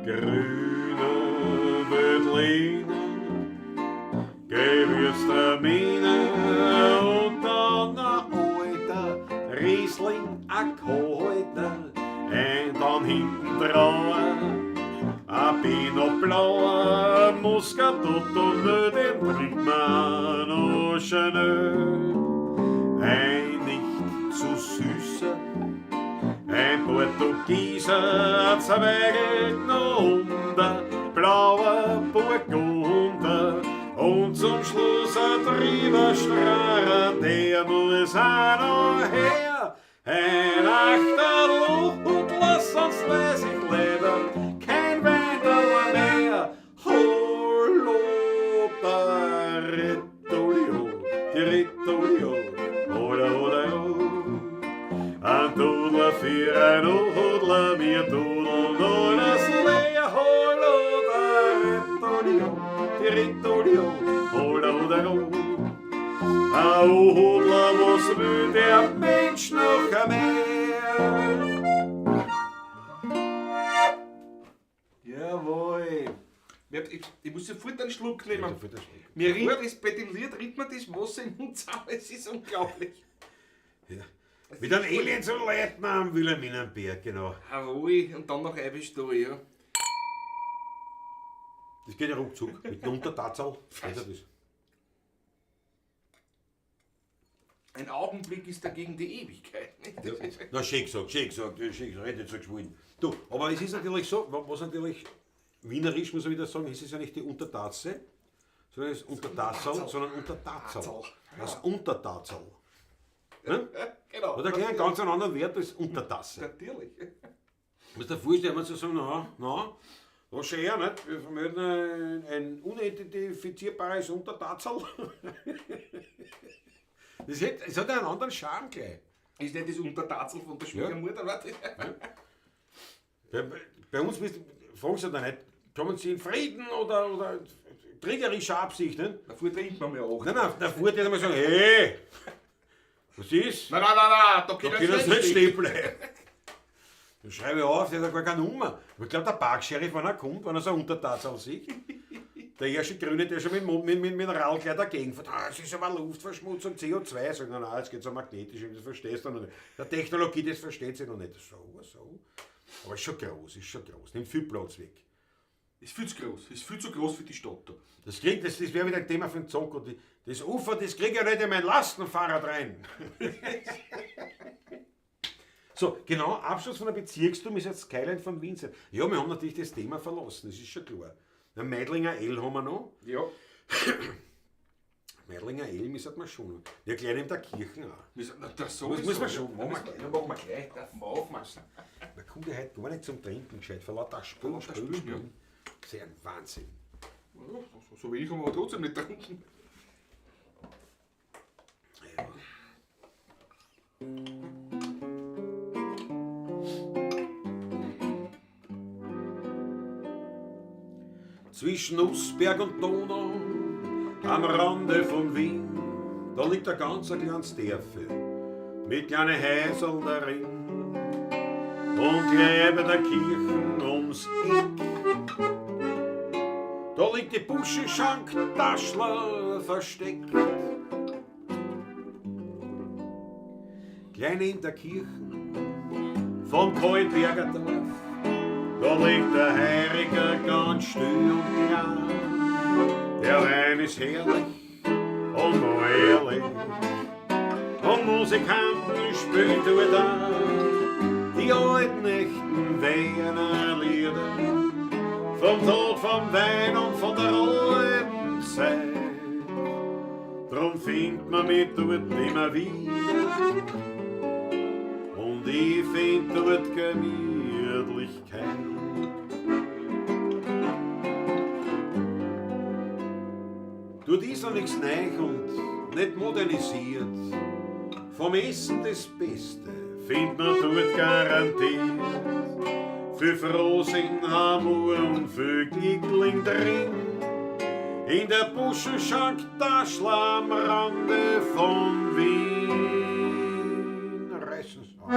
Grüne Veltliner, Gewürztraminer und dann ein alter Riesling, ein kalter, und dann hinten dran ein Pinot Blauer, Muskat und den trinkt man noch schnell. Ein nicht zu süßer, ein Portugieser, Zweigelt noch unter, blauer Burgunder und zum Schluss ein Trieberstrahler, der muss auch noch her. Ein Achterl Hudler, sonst weiß ich leider kein Weinderl mehr. Hallo, der Rittolio, die Rittolio, holla, holla, ho. Ein Dudler für ein Udler, wir dudeln alles leer. Hallo, der Rittolio, die Rittolio, holla, holla, ho. Ein Udler, was will der Mensch noch mehr? Jawohl. Ich muss sofort einen Schluck nehmen. Mir rinnt das, bei dem Lied rinnt mir das Wasser im Mund zusammen. Es ist unglaublich. Ja. Mit einem Alien zum Leutnant am Wilhelminenberg, genau. Jawohl, und dann noch Eibisch da, ja. Das geht ja ruckzuck. Mit einem Untertatzerl. Geht ja das. Ein Augenblick ist dagegen die Ewigkeit. Nicht? Ja. Na, schön gesagt, schön gesagt, schön gesagt, nicht so geschwollen. Du, aber es ist natürlich so, was natürlich Wienerisch muss man wieder sagen, ist es ja nicht die Untertatze, sondern es ist Untertasserl, sondern Untertatzerl. Das Untertatzerl. Ne? Genau. Hat er gleich einen ganz anderen Wert als Untertasse. Natürlich. Musst dir vorstellen, wenn sie sagen, na, na, was schon her, nicht? Wir vermelden ein unidentifizierbares Untertatzerl. Das hat einen anderen Charme gleich. Ist nicht das Untertatzel von der Schwiegermutter, ja. Bei uns fragen sie dann nicht, kommen sie in Frieden oder kriegerischer Absicht, nicht? Davor trinkt man ja auch. Nein, nein, davor die mal sagen, hey, was ist? Nein, nein, nein, nein, da können sie nicht stehen bleiben. Dann schreibe ich auf, der hat ja gar keine Nummer. Aber ich glaube, der Parksheriff, wenn er kommt, wenn er so ein Untertatzel sieht, der erste Grüne, der schon mit Mineral gleich dagegen fährt, ah, das ist aber Luftverschmutzung, CO2. Sag ich, nein, nein, es geht so magnetisch, das verstehst du noch nicht. Der Technologie, das versteht sie noch nicht. So, so. Aber ist schon groß, ist schon groß. Nimmt viel Platz weg. Ist viel zu groß, ist viel zu groß für die Stadt da. Das wäre wieder ein Thema für den Zocker. Das Ufer, das kriege ich ja nicht in mein Lastenfahrrad rein. So, genau, Abschluss von der Bezirkstum ist jetzt Skyline von Wien. Ja, wir haben natürlich das Thema verlassen, das ist schon klar. Den Meidlinger L haben wir noch. Ja. Meidlinger L müssen wir schon noch. Ja, gleich neben der Kirche auch. Na, das muss man schon. Machen wir gleich. Ja, machen wir gleich. Das machen wir. Man kommt ja heute gar nicht zum Trinken gescheit. Vor lauter Spülen, Spülen, Spülen. Das ist ja ein Wahnsinn. Ja, so wenig haben wir aber trotzdem nicht getrunken. Ja. Zwischen Nussberg und Donau, am Rande von Wien, da liegt ein ganz kleines Dörfel mit kleinen Häuserl darin. Und gleich bei der Kirche ums Eck, da liegt die Buschenschank Taschler versteckt. Klein in der Kirche vom Kahlenberger Dorf, da liegt der Heiriger ganz still und klein. Der Wein ist herrlich und noch ehrlich, und Musikanten spielen dort auch die alten echten Wiener Lieder vom Tod, vom Wein und von der alten Zeit. Drum findet man mich dort immer wieder, und ich find dort Gemütlichkeit. Dort ist noch nichts neu und nicht modernisiert. Vom Essen das Beste findet man dort garantiert. Viel Frohsinn, Hamur und viel Glickling drin. In der Buschenschank Taschl am Rande von Wien. Reißen's auf.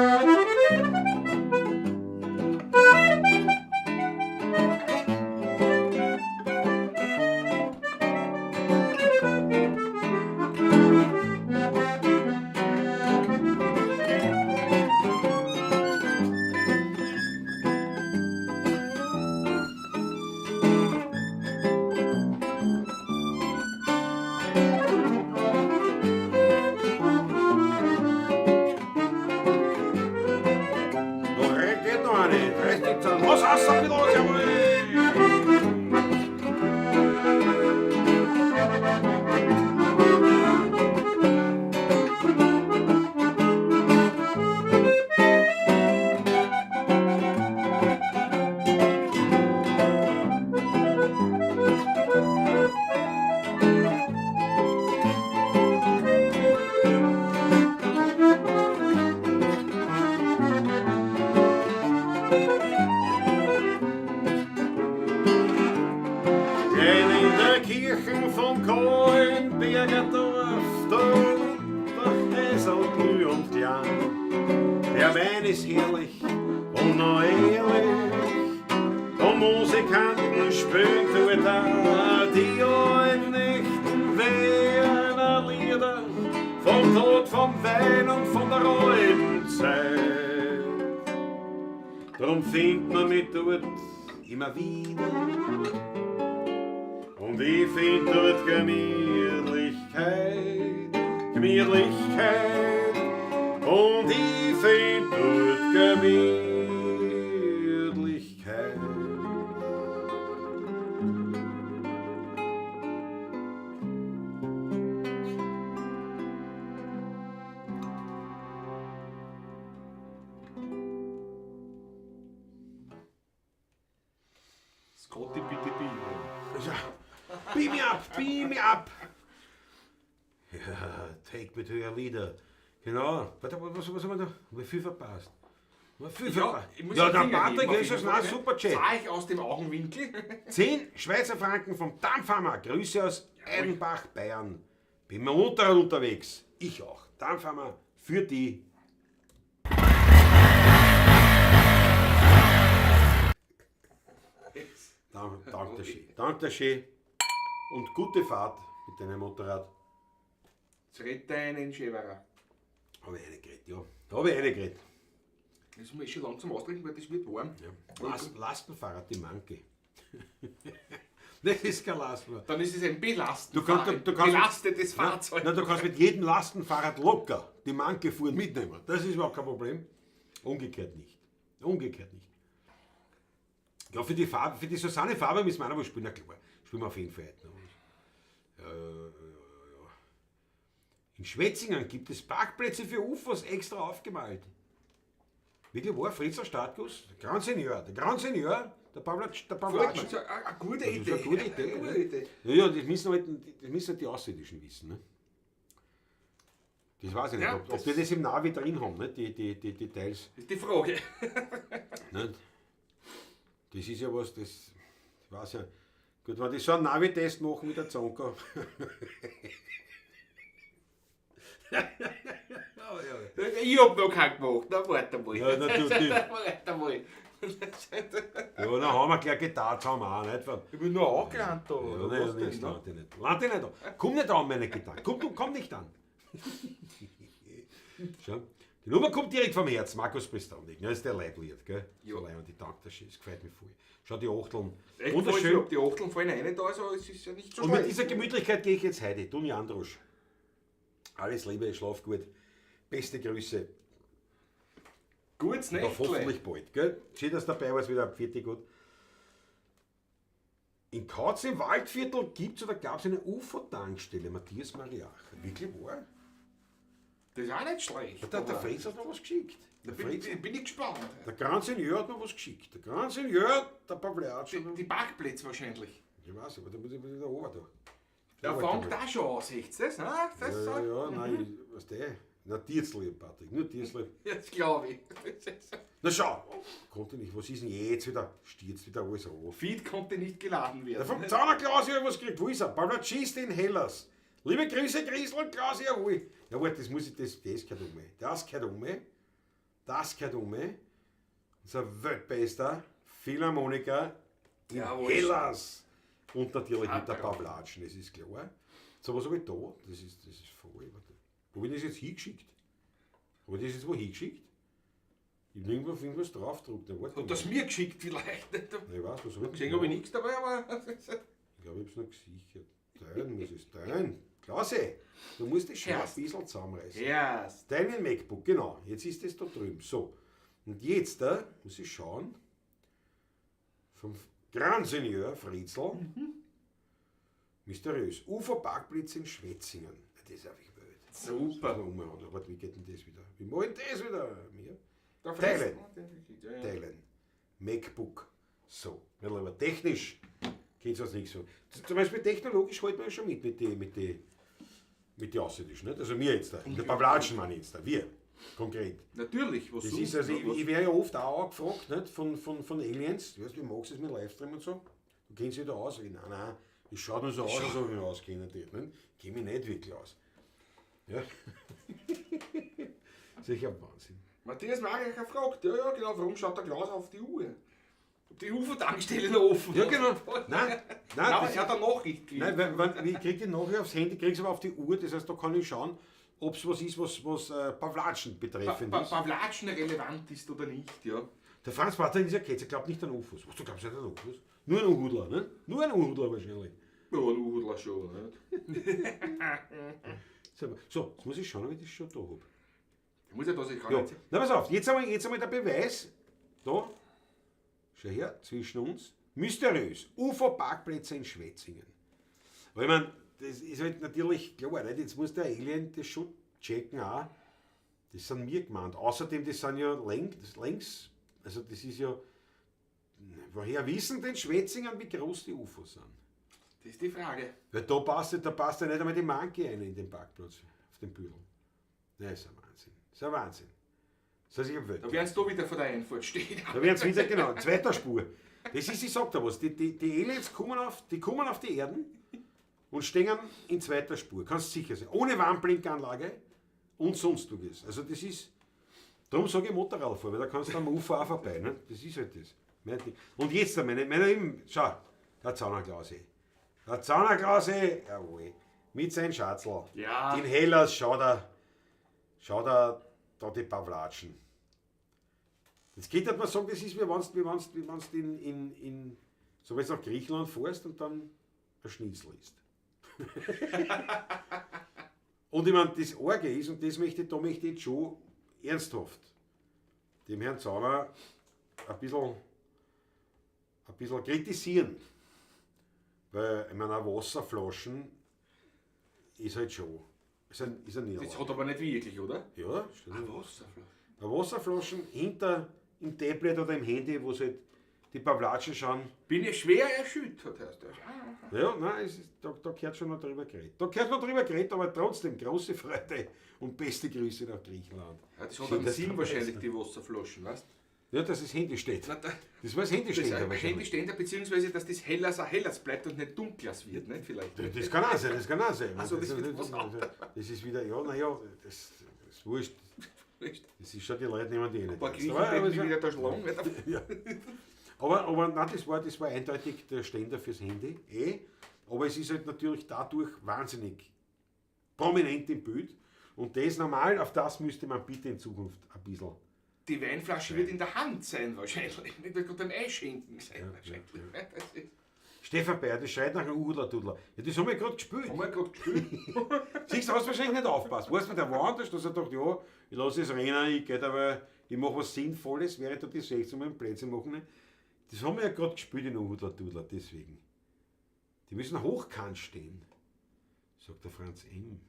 Der Wein ist herrlich und noch ehrlich, und Musikanten spielen dort auch die alten echten Wiener Lieder vom Tod, vom Wein und von der alten Zeit. Drum findet man mich dort immer wieder, und ich find dort Gemütlichkeit, Gemütlichkeit. Und ich find dort Gemütlichkeit. Beam me up, beam me up. Ja, take me to your leader. Genau. Warte, was haben wir da? Haben wir viel verpasst? Haben wir viel Ja, verpasst? ich muss Ja, den der Finger Patrick heben, auf ist jeden ein Fall, super Chat. Sah ich aus dem Augenwinkel. 10 Schweizer Franken vom Dampfhammer. Grüße aus Eidenbach, Bayern. Bin mit dem Motorrad unterwegs. Ich auch. Dampfhammer für die. Dank der schön. Dank der schön. Und gute Fahrt mit deinem Motorrad. Jetzt redet einen Schäverer. Habe ich eine geredet, ja. Da habe ich eine geredet. Das muss ich schon langsam austrinken, weil das wird warm. Ja. Lastenfahrrad, die Manke. Das ist kein Lastenfahrrad. Dann ist es ein Belastenfahrrad. Du kannst, belastetes Fahrzeug. Na, du kannst mit jedem Lastenfahrrad locker die Manke fuhren mitnehmen. Das ist überhaupt kein Problem. Umgekehrt nicht. Umgekehrt nicht. Ja, für die Farbe, für die Susanne Faber müssen wir auch noch was spielen. Na klar, spielen wir auf jeden Fall heute noch was. Ja. In Schwetzingen gibt es Parkplätze für UFOs extra aufgemalt. Wirklich wahr, Fritzer Startguss, der Grand Senior, der Grand Senior, der Pavlatsch, der Freut Pavlatsch. mich. Das ist eine gute Das Idee. ist eine gute Idee. Eine gute ne? Idee. Ja, ja, das müssen halt die Außerirdischen wissen. Ne? Das weiß ich nicht, Ja, ob das- die das im Navi drin haben, ne? Die Details. Das ist die Frage. Nicht? Das ist ja was, das ich weiß ja. Gut, wenn die so einen Navi-Test machen mit der Zonka. Ich hab noch keinen gemacht. Na, warte mal. Ja, na, du- du. Warte mal. Ja, dann haben wir gleich getan, haben wir auch nicht. Weil, Ich bin nur angelangt da. ja, oder nein, was nein, denn, ne? lad dich nicht. Lad dich nicht an. Komm nicht an, meine Gedanken. Komm, du, komm nicht an. Schau. Die Nummer kommt direkt vom Herz, Markus Prestownik. Das ist der Leiblied, gell? Ja. So leibend, die taugt das schön, das gefällt mir voll. Schau, die Achteln. Echt Wunderschön. voll, Die Achteln fallen rein da, also es ist ja nicht so Und mit schlecht. dieser Gemütlichkeit gehe ich jetzt heute. Toni Androsch. Alles Liebe, schlaf gut. Beste Grüße. Gutes Und auf Nächtle. hoffentlich bald. Gell? Schön, dass du dabei warst, wieder. Fertig gut. In Kautz im Waldviertel gibt es oder gab es eine UFO-Tankstelle, Matthias Mariach. Wirklich wahr? Das ist auch nicht schlecht. Der aber Fritz hat noch was geschickt. Da Der bin, Fritz, bin ich gespannt. der Grand Seigneur hat noch was geschickt. Der Grand Seigneur, der Pavliatsch. Die Parkplätze wahrscheinlich. Ich weiß, aber da muss ich wieder runter. Da. Der fängt auch schon an, seht ihr das? Ne? Das Ja, so. ja, ja, nein, was der? Na, Tierzlieb, Patrick, nur Tierzlieb. Das glaube ich. Na schau, konnte nicht, was ist denn jetzt wieder? Stürzt wieder alles an. Feed konnte nicht geladen Der werden. vom Zauner Klaus hat was gekriegt, wo ist er? Pavlatschist in Hellas. Liebe Grüße, Grießl und Klaus, jawohl. Ja, warte, das muss ich, das gehört um. Das gehört um. Das gehört um. Unser Weltbester, Philharmoniker in Jawohl. Hellas. Und natürlich mit der Ah, Pavlatschen, das ist klar. So, was habe ich da? Das ist voll. Warte. Wo habe ich das jetzt hingeschickt? Habe ich das jetzt wo hingeschickt? Ich habe nirgendwo auf irgendwas draufgedruckt. Na, warte Hat das mal. mir geschickt vielleicht? Ich weiß, was habe ich Gesehen habe ich nichts dabei, aber... Ich glaube, ich habe es noch gesichert. Teilen muss ich es teilen. Klausi, du musst dich schon ein Erst. bisschen zusammenreißen. Erst. Deinen MacBook, genau. Jetzt ist das da drüben. So. Und jetzt da muss ich schauen. Vom Grand Seigneur Fritzl. Mysteriös. UFO-Parkplätze in Schwetzingen. Das ist einfach wild. Super. Umhauen. Aber wie geht denn das wieder? Wie mache ich das wieder? Mir? Da Teilen. Ja, ja. Teilen. MacBook. So. Aber technisch geht es uns nicht so. Zum Beispiel technologisch halten wir ja schon mit die Außerirdischen. Nicht? Also wir jetzt da. Der Pavlatschen meine ich jetzt da. Wir. Konkret. Natürlich, was Das sonst, ist also, ne? ich werde ja oft auch angefragt, nicht? Von Aliens. Du weißt, wie magst du es mit Livestream und so? Du kennst dich da aus. Ich, nein, nein, ich schaue nur so aus, als ob ich mich auskenne. Nicht? Ich kenne mich nicht wirklich aus. Ja. Sicher Wahnsinn. Matthias Mariacher fragt, ja, ja, genau, warum schaut der Klaus auf die Uhr? Ob die UFO-Tankstelle noch offen Ja, hat. genau. Nein, nein, Nein, das, er hat eine Nachricht gekriegt. nein, weil ich kriege die nachher aufs Handy, krieg's aber auf die Uhr, das heißt, da kann ich schauen, ob es was ist, was Pavlatschen betreffend ist. Pavlatschen relevant ist oder nicht, ja. Der Franz Patrick ist ja Ketzer, glaubt nicht an UFOs. Was, du glaubst nicht an UFOs? Nur an Uhudler, ne? Nur an Uhudler wahrscheinlich. Ja, ein Uhudler schon, nicht? So, jetzt muss ich schauen, ob ich das schon da hab. Ich muss ja da, ich kann Ja. nicht. Na, pass auf, jetzt einmal der Beweis. Da, schau her, zwischen uns. Mysteriös. UFO-Parkplätze in Schwetzingen. Weil ich mein, das ist halt natürlich klar, nicht? Jetzt muss der Alien das schon checken auch. Das sind mir gemeint. Außerdem, das sind ja längs, also das ist ja, woher wissen denn Schwetzingen, wie groß die UFOs sind? Das ist die Frage. Weil da passt ja nicht einmal die Manke rein in den Parkplatz, auf dem Büdel. Nein, ist ein Wahnsinn. Ist ein Wahnsinn. Das ist ein Da werden sie da wieder vor der Einfahrt stehen. Da werden sie wieder, genau, zweiter Spur. Das ist, ich sag dir was, die Aliens kommen auf die Erden und stehen in zweiter Spur, kannst sicher sein. Ohne Warnblinkanlage und sonstiges. Also das ist, darum sage ich Motorrad fahren, weil da kannst du am Ufer auch vorbei. Ne? Das ist halt das. Mein Ding. Und jetzt, meine eben, schau, der Zaunerklause. Der Zaunerklause, jawohl, mit seinem Schatzl. Ja. In Hellas schaut er da die Pavlatschen. Jetzt geht halt man sagen, das ist wie wenn's in so wenn du nach Griechenland fährst und dann ein Schnitzel isst. Und ich meine, das Arge ist, und das möchte ich, da möchte ich jetzt schon ernsthaft dem Herrn Zauner ein bisschen kritisieren. Weil, ich meine, Wasserflaschen ist halt schon. Ist ein Niederlage. Das hat aber nicht wirklich, oder? Ja, stimmt. Eine Wasserflasche. Eine Wasserflaschen hinter im Tablet oder im Handy, wo sie halt die Pavlatschen schauen. Bin ich schwer erschüttert, heißt das. Ja, nein, es ist, da gehört schon noch drüber geredet. Da gehört noch drüber geredet, aber trotzdem große Freude und beste Grüße nach Griechenland. Ja, das hat einen Sinn wahrscheinlich, die Wasserflaschen, weißt du? Ja, dass das Handy steht. Na, das war das Handyständer das Handyständer, beziehungsweise dass das Hellas auch Hellas bleibt und nicht dunkles wird, nicht? Vielleicht. Das kann auch sein, das kann auch sein. Also das, das ist wieder, ja, naja, das ist wurscht. Das ist schon, die Leute nehmen die eh nicht. Ein paar Griechen aber wieder da schlagen. Ja. Aber nein, das war eindeutig der Ständer fürs Handy, eh. Aber es ist halt natürlich dadurch wahnsinnig prominent im Bild. Und das normal, auf das müsste man bitte in Zukunft ein bisschen. Die Weinflasche wird in der Hand sein wahrscheinlich, nicht wird gerade beim Einschenken sein ja, wahrscheinlich. Ja, ja. Stefan Bayer, das schreit nach einem Udler-Dudler. Ja, das haben wir gerade gespielt. Haben wir gerade gespielt. Siehst du, hast wahrscheinlich nicht aufgepasst. Weißt du, der war anders, dass er dachte, ja, ich lasse es rennen, ich gehe aber, ich mache was Sinnvolles, während da die 16 Mal Plätze machen. Das haben wir ja gerade gespielt in Udler-Dudler, deswegen. Die müssen hochkant stehen, sagt der Franz M.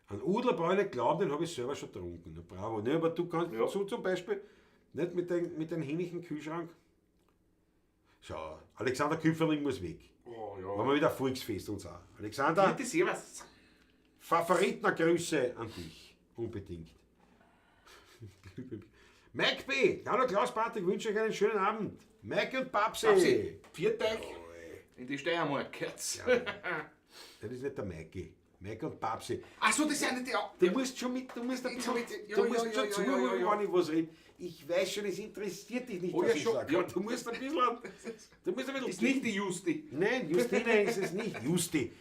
An Udler brauche ich nicht glauben, den habe ich selber schon getrunken. Na, bravo. Ne, aber du kannst ja. so zum Beispiel nicht mit deinem hähnlichen Kühlschrank. Schau, Alexander Küpferling muss weg. Oh, ja. Machen wir wieder Volksfest uns auch. Alexander, Favoritner Grüße an dich. Unbedingt. Mike B. Hallo Klaus, Patrick, wünsche euch einen schönen Abend. Mike und Babsi. Babsi, viert euch in die Steiermark. Ja. Das ist nicht der Mikey. Mike und Babsi. Ach so, das sind nicht die. Du musst schon mit, du musst ein bisschen, du musst schon zuhören, wenn ich was rede. Ich weiß schon, es interessiert dich nicht, was ich sage. Ja. Du musst ein bisschen, Ist nicht die Justi. Nein, Justine ist es nicht. Justi.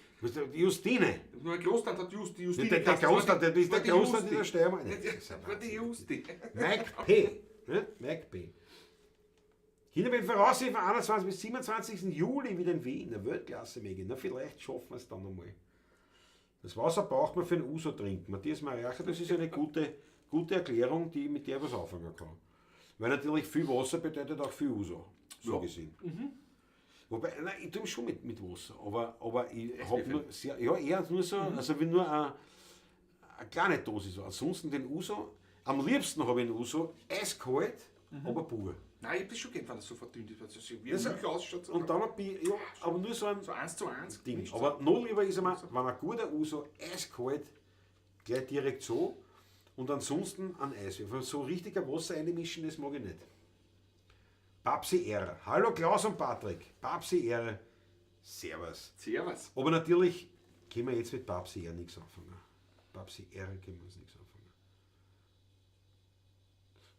Justine. Nur der Großtante hat Justi. Justine. Der Großtante, der ist der Großtante in der Steiermark. Das war die Justi. Mike P. Mike P. Hinter voraussichtlich von 21. bis 27. Juli wieder in Wien. Der Weltklasse, Megi. Na, vielleicht schaffen wir es dann nochmal. Das Wasser braucht man für den Uso trinken. Matthias Mariacher, das ist eine gute Erklärung, die mit der was anfangen kann. Weil natürlich viel Wasser bedeutet auch viel Uso, so ja. gesehen. Mhm. Wobei, nein, ich tue schon mit Wasser, aber ich habe nur sehr, ja, eher nur so, also wie nur eine kleine Dosis. Ansonsten den Uso, am liebsten habe ich den Uso eiskalt, aber pur. Nein, ich hab das schon gern, wenn das so verdünnt ist, weil es so wie Das- Milch ausschaut. Und dann ein bisschen, ja, aber nur so ein so 1:1 Ding. gemischt. Aber noch lieber ist einmal, wenn ein guter Uso eiskalt, gleich direkt so und ansonsten ein Eiswürfel. So richtiger Wasser einmischen, das mag ich nicht. Babsi R. Hallo Klaus und Patrick. Babsi R. Servus. Servus. Aber natürlich können wir jetzt mit Babsi R nichts anfangen. Babsi R können wir uns nichts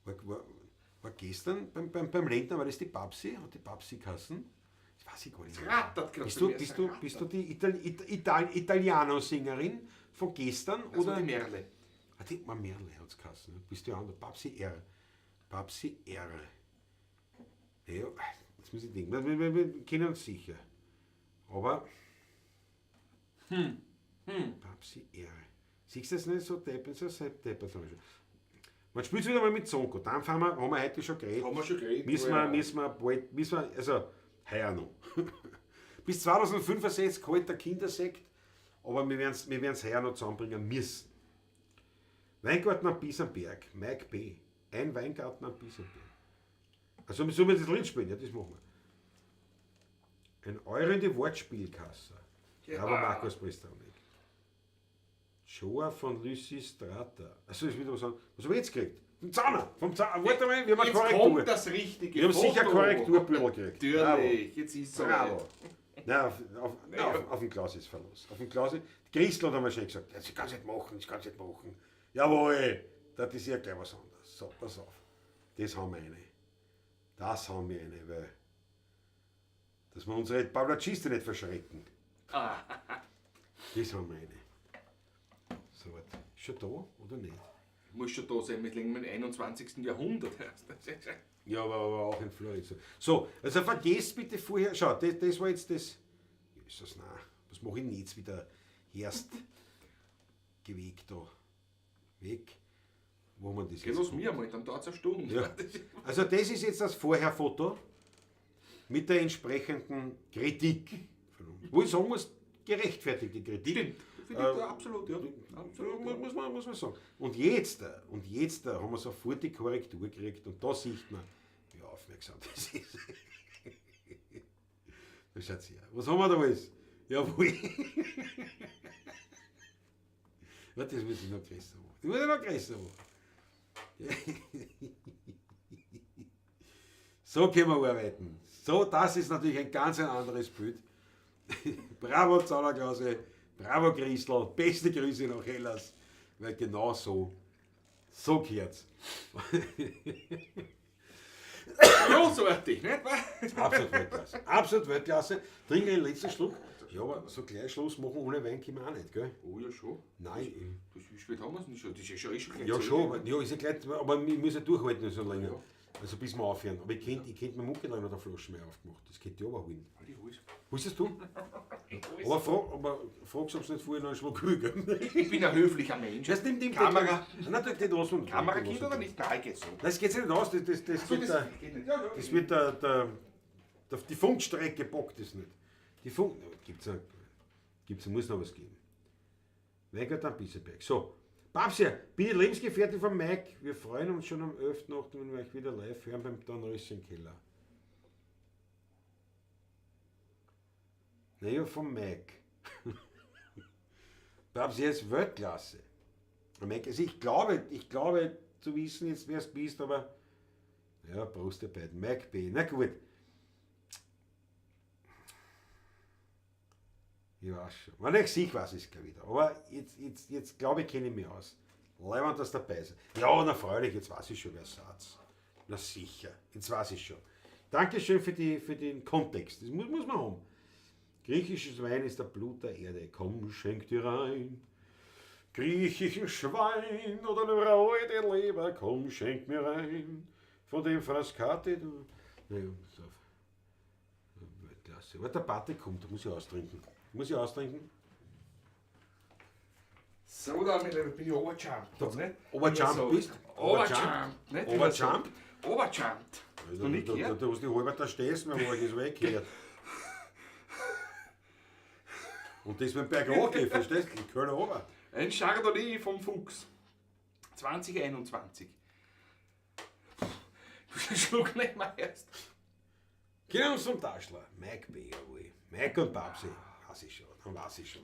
anfangen. War gestern beim Lendner, war das die Babsi? Hat die Babsi geheißen? Das weiß ich gar nicht mehr. Rattert gerade Bist bei du, mir, bist es du, rattert. bist du die Italiano-Sängerin von gestern? Das oder? war die Merle. Ah, die war Merle hat es geheißen. Bist du ja andere? Babsi R. Babsi R. Ja, das muss ich denken. Wir kennen uns sicher. Aber. Babsi R. Siehst du das nicht so deppert, so deppert? Man spielt wieder mal mit Zonko. Dann fahren wir, haben wir heute schon geredet. Haben wir schon geredet, Müssen ja. wir, müssen wir bald, müssen wir, also heuer noch. Bis 2065 kalt der Kindersekt, aber wir werden's, wir werden's heuer noch zusammenbringen müssen. Weingarten am Bisamberg, Mike B. Ein Weingarten am Bisamberg. Also sollen wir das Lied spielen? Ja, das machen wir. Ein Euro in die Wortspielkasse. Ja. Aber Markus Pristronik. Joa von Lysistrata. Achso, ist wieder was anderes. Was haben wir jetzt gekriegt? Vom Zauner! Vom Zauner! Warte mal, wir haben eine Jetzt Korrektur. kommt das richtige Wir haben sicher Foto. Korrekturbüdel gekriegt. Natürlich, jetzt ist es Bravo. Nein, auf den Klaus ist Verlust. Auf den Klaus ist, die Christel hat einmal schon gesagt, das kannst du nicht machen, das kannst du nicht machen. Jawohl, das ist ja gleich was anderes. So, pass auf. Das haben wir eine. Das haben wir eine, weil dass wir unsere Pavlaciste nicht verschrecken. Das haben wir eine. So, warte. Ist schon da oder nicht? Muss schon da sein, wir leben im 21. Jahrhundert. Ja, aber auch in Florida. So, also vergesst bitte vorher, schau, das war jetzt das. Ja, ist das, nein, was mache ich denn jetzt wieder? Erst geh weg da. Weg. Wo man das Geh los mir mal, dann dauert es eine Stunde. Ja. Also das ist jetzt das Vorherfoto mit der entsprechenden Kritik von uns. Wo ich sagen muss, gerechtfertigte Kritik. Stimmt, finde ich absolut, ja. Absolut, ja. Muss man sagen. Und jetzt haben wir sofort die Korrektur gekriegt und da sieht man, wie aufmerksam das ist. Da schaut's her. Was haben wir da alles? Jawohl. Warte, das muss ich noch größer machen. Das muss ich noch größer machen. So können wir arbeiten. So, das ist natürlich ein ganz ein anderes Bild. Bravo Zaunerklause, bravo Christel, beste Grüße nach Hellas, weil genau so gehört's. Großartig, nicht wahr? Absolut Weltklasse. Absolut Weltklasse. Trink den letzten Schluck. Ja, aber so gleich Schluss machen ohne Wein können wir auch nicht, gell? Oh ja, schon. Nein. Das, wie spät haben wir es denn schon? Das ist ja schon, schon gleich Ja, 10. schon, aber, ja, ist ja gleich, aber ich muss ja durchhalten so länger. Ja. Also bis wir aufhören. Aber ich könnt mir Mucke noch eine Flasche mehr aufgemacht. Das könnt ihr aber holen. Halt, ich hol's. Holst das du? Aber fragst, ob sie nicht vorher noch einen Schluck will, gell? Ich bin ein höflicher Mensch. Das nimmt ihm Kamera. Nein, nein, den lassen wir. Kamera Den geht lassen oder wir. nicht? Nein, geht so. Nein, das geht sich nicht aus. Das So, wird das geht nicht. Ja, ja. das wird der, die Funkstrecke bockt das nicht. Die Funk. Gibt's noch, gibt's, muss noch was geben. Weingart am Bisseberg. So. Babsi, bin ich Lebensgefährte von Mike. Wir freuen uns schon am 11.8., wenn wir euch wieder live hören beim Dornröschenkeller. Naja, von Mike. Babsi ist Weltklasse. Mike, also ich glaube zu wissen jetzt, wer es bist, aber ja, Prost ihr beiden. Mike B. Na gut. Ich weiß schon. Wenn ich sehe, weiß ich es gleich wieder. Aber jetzt glaube ich, kenne ich mich aus. Leibend, dass dabei ist. Ja, na freilich, jetzt weiß ich schon, wer sagt. Na sicher, jetzt weiß ich schon. Dankeschön für den Kontext. Das muss man haben. Griechisches Wein ist der Blut der Erde. Komm, schenk dir ein. Griechischen Schwein oder eine rote Leber. Komm, schenk mir ein. Von dem Frascati. Du. Naja, pass auf. Weltklasse. Aber der Patrick kommt, da muss ich austrinken. Muss ich austrinken? So, da bin ich overjumped. Nicht? Overjump So. bist? Overjump, nicht? Overjump? Overjump. Hast du nicht Da, gehört? da hast du die halbe da stehst, wenn man das weggehört. Und das mit dem Berg hochgeht, verstehst du? In Köln runter. Ein Chardonnay vom Fuchs. 2021. Schluck nicht mal erst. Gehen wir uns zum Taschler. Mike B, jawohl. Mike und Babsi. Weiß ich schon, dann weiß ich schon.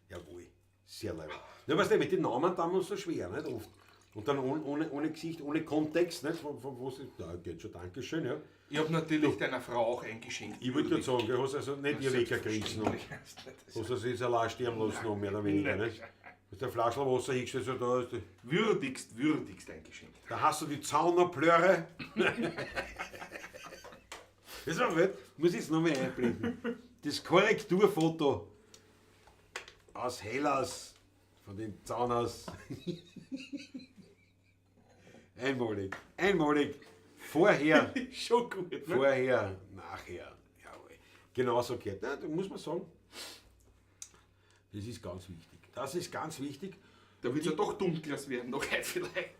Jawohl. Sehr leibend. Ja, weißt du, mit den Namen tun wir uns so schwer, nicht? Oft. Und dann ohne Gesicht, ohne Kontext, nicht? Von wo sie, na, geht schon, Dankeschön, ja. Ich hab natürlich deiner Frau auch eingeschenkt. Ich wollte gerade sagen, gell, hast also nicht ihr Wecker gerissen. Hast also jetzt allein sterben lassen, noch mehr oder weniger, Nein. nicht? Hast du ein Flaschel Wasser hingestellt, so da ist die, Würdigst eingeschenkt. da hast du die Zaunerplörre. Das war wild. Muss ich jetzt nochmal einblenden. Das Korrekturfoto aus Hellas von den Zauners. Einmalig. Einmalig. Vorher. Schon gut, ne? Vorher, nachher. Jawohl. Genauso gehört. Ja, da muss man sagen, das ist ganz wichtig. Das ist ganz wichtig. Da wird es ja doch dunkler werden, noch heute vielleicht.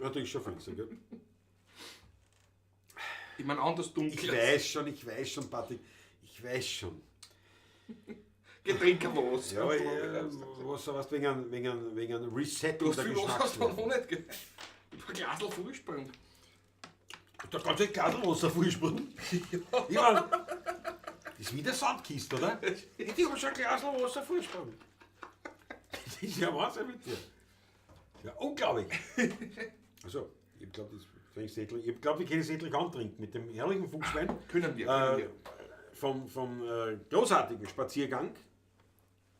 Ja, das ist schon finster, gell? Ich meine, anders dunkler. Ich weiß schon, Patrick. Ich weiß schon. Getränk was. Ja, ja, was, was wegen einem Reset Du hast der viel Wasser hast du Geschmacksnerven. noch nicht, gell? Ich hab ein Glasl Vorsprung. Da kannst du ein Glasl Wasser vorsprühen. Ich mein, Das ist wieder Sandkiste, oder? Ich habe schon ein Glas Wasser Vorsprung. Das ist ja Wahnsinn mit dir. Ja, unglaublich. Also, ich glaube, ich glaub, wir können es endlich antrinken mit dem herrlichen Fuchswein. Können wir, können wir. Vom großartigen Spaziergang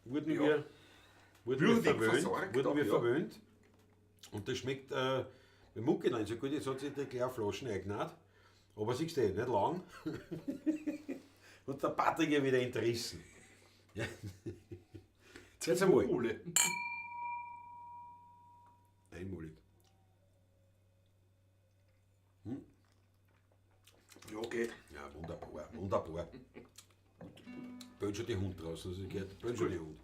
wurden wir verwöhnt. Wurden wir verwöhnt. Und das schmeckt beim Mucke nicht so gut. Jetzt hat sich die kleine Flaschen eingenäht. Aber siehst du, nicht lang. Und der Patrick ja wieder entrissen. Ja. Jetzt einmal. Einmalig. Hm? Ja, geht. Ja, wunderbar, wunderbar. Böll schon die Hund draußen, also geht. Böll schon die Hund.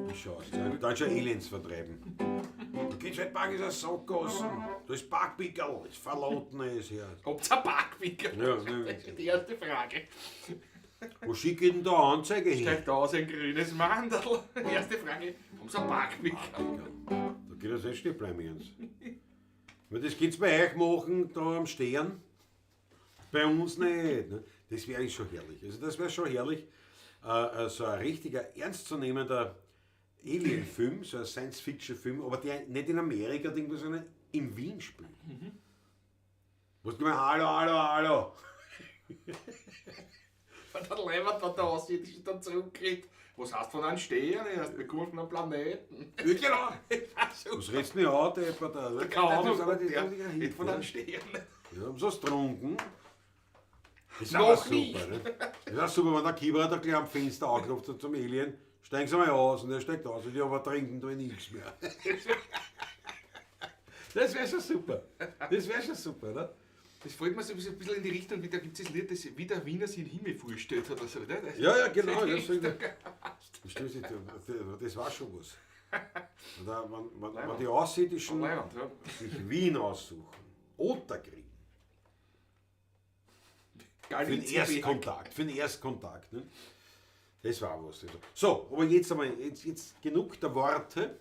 Ich schau es. Dann schon Aliens vertreiben. Da geht's halt Park, ist ein Sackgassen. Da ist Parkpickerl, ist verlauten ist her. Habt's ein Parkpickerl? Ja, ne. Das ist die erste Frage. Wo schicke ich denn da Anzeige hin? Steigt da aus ein grünes Mandel. Erste Frage, haben Sie ein Parkpickerl? Da geht das nicht stehen bleiben, Jens. Das könnt ihr bei euch machen, da am Stern. Bei uns nicht. Ne? Das wäre schon herrlich. Also das wäre schon herrlich. So ein richtiger, ernstzunehmender Alien-Film, so ein Science-Fiction-Film, aber der nicht in Amerika, sondern in Wien spielt. Mhm. Was du mal, hallo, hallo, hallo. Wenn der Leibert, wenn der Außerirdische dann zurückkriegt, was heißt von einem Stern? Erst bekommen von einem Planeten. Ja, genau. Was redest du denn an, Depper da? Keine Ahnung, nicht von einem Stern. Ja, haben sie was getrunken? Das ist auch super, ne? Das ist auch super, wenn der Kieber da gleich am Fenster anklopft hat zum Alien, steigen sie mal aus und er steigt aus und die aber trinken da nichts mehr. Das wäre schon super. Das wäre schon super, oder? Das fällt mir so ein bisschen in die Richtung, wie da gibt es das Lied, das wie der Wiener sich den Himmel vorstellt hat oder so, oder? Ja, ja, genau. Das war schon was. Oder wenn die Außerirdischen sich Wien aussuchen oder kriegen. Für den Erstkontakt. Für den Erstkontakt. Ne? Das war was. So, aber jetzt einmal, jetzt genug der Worte.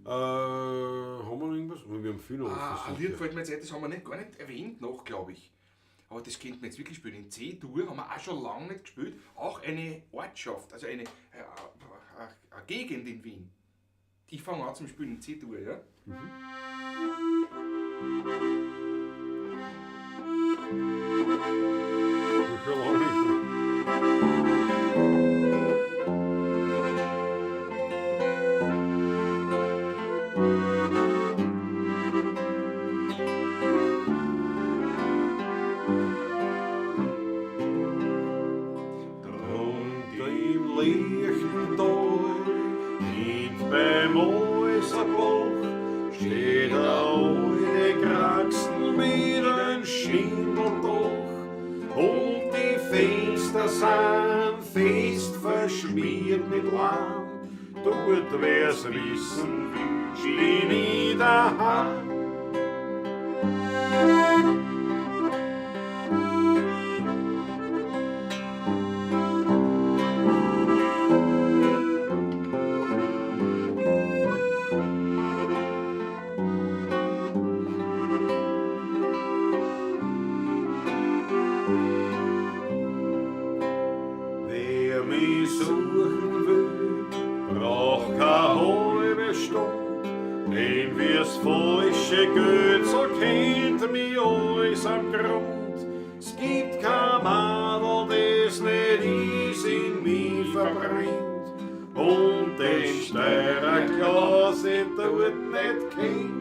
Haben wir noch irgendwas? Wir haben viel noch. Ein Lied fällt mir jetzt ein, das haben wir gar nicht erwähnt noch, glaube ich. Aber das könnten wir jetzt wirklich spielen. In C-Dur haben wir auch schon lange nicht gespielt. Auch eine Ortschaft, also eine Gegend in Wien. Ich fange an zum Spielen in C-Dur, ja? Mhm. Drunter im lichten Tal, hint beim Häuserbloch, steht der alte Kraxen mit einem Schindeldach. Und die Fenster sind fest verschmiert mit Lahm. Dort wer's wissen will, bin ich daheim. Wer mich suchen will, braucht keine halbe Stunde, denn wir's falsche Geld, so kennt mich alles am Grund. Es gibt kein Madel, das nicht is in mich verbrennt und den Steirer Klaus ich dort nicht kennt.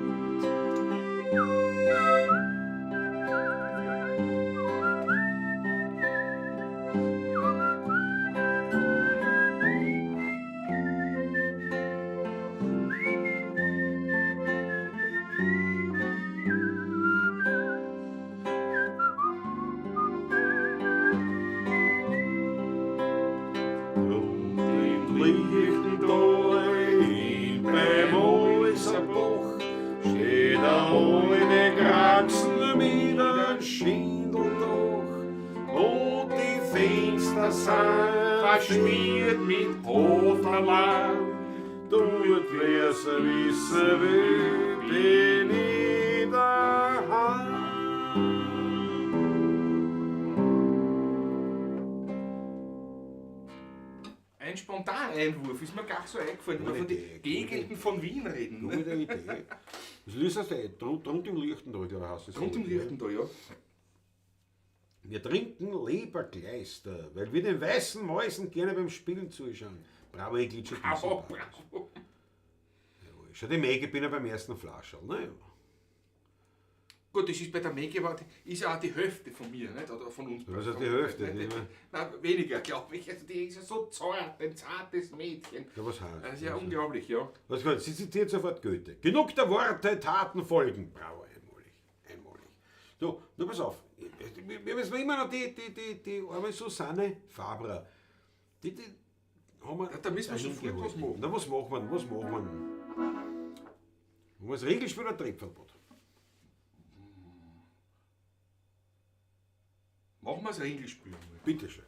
Verschmiert mit Hofnerlahm, dort wer's wissen will, bin ich daheim. Ein Spontaneinwurf ist mir gar so eingefallen, wenn wir von den Gegenden von Wien reden. Gute Idee. Das löst das Drunter im Lichtental, glaube ich, heißt es. Drunter im Lichtental, ja. Wir trinken Leberkleister, weil wir den weißen Mäusen gerne beim Spielen zuschauen. Bravo, ich glitsche. Bravo, bravo. Jawohl. Schau, die Mäge bin ja beim ersten Flascherl. Naja. Gut, das ist bei der Mäge, aber ist ja auch die Hälfte von mir, nicht? Oder von uns. Was ist die Hälfte? Die Nein, weniger, glaube ich. Also die ist ja so zart, ein zartes Mädchen. Ja, was heißt das? Ist ja unglaublich, ja. Was heißt, sie zitiert sofort Goethe. Genug der Worte, Taten folgen. Bravo, einmalig. Einmalig. So, nur pass auf. Wir müssen immer noch die arme Susanne Fabrer. Die haben wir. Ja, da müssen wir schon früh was machen. Na, was machen wir? Was machen wir? Machen wir das Regelspiel oder Trepferlbad? Machen wir das Ringelspiel. Bitte schön.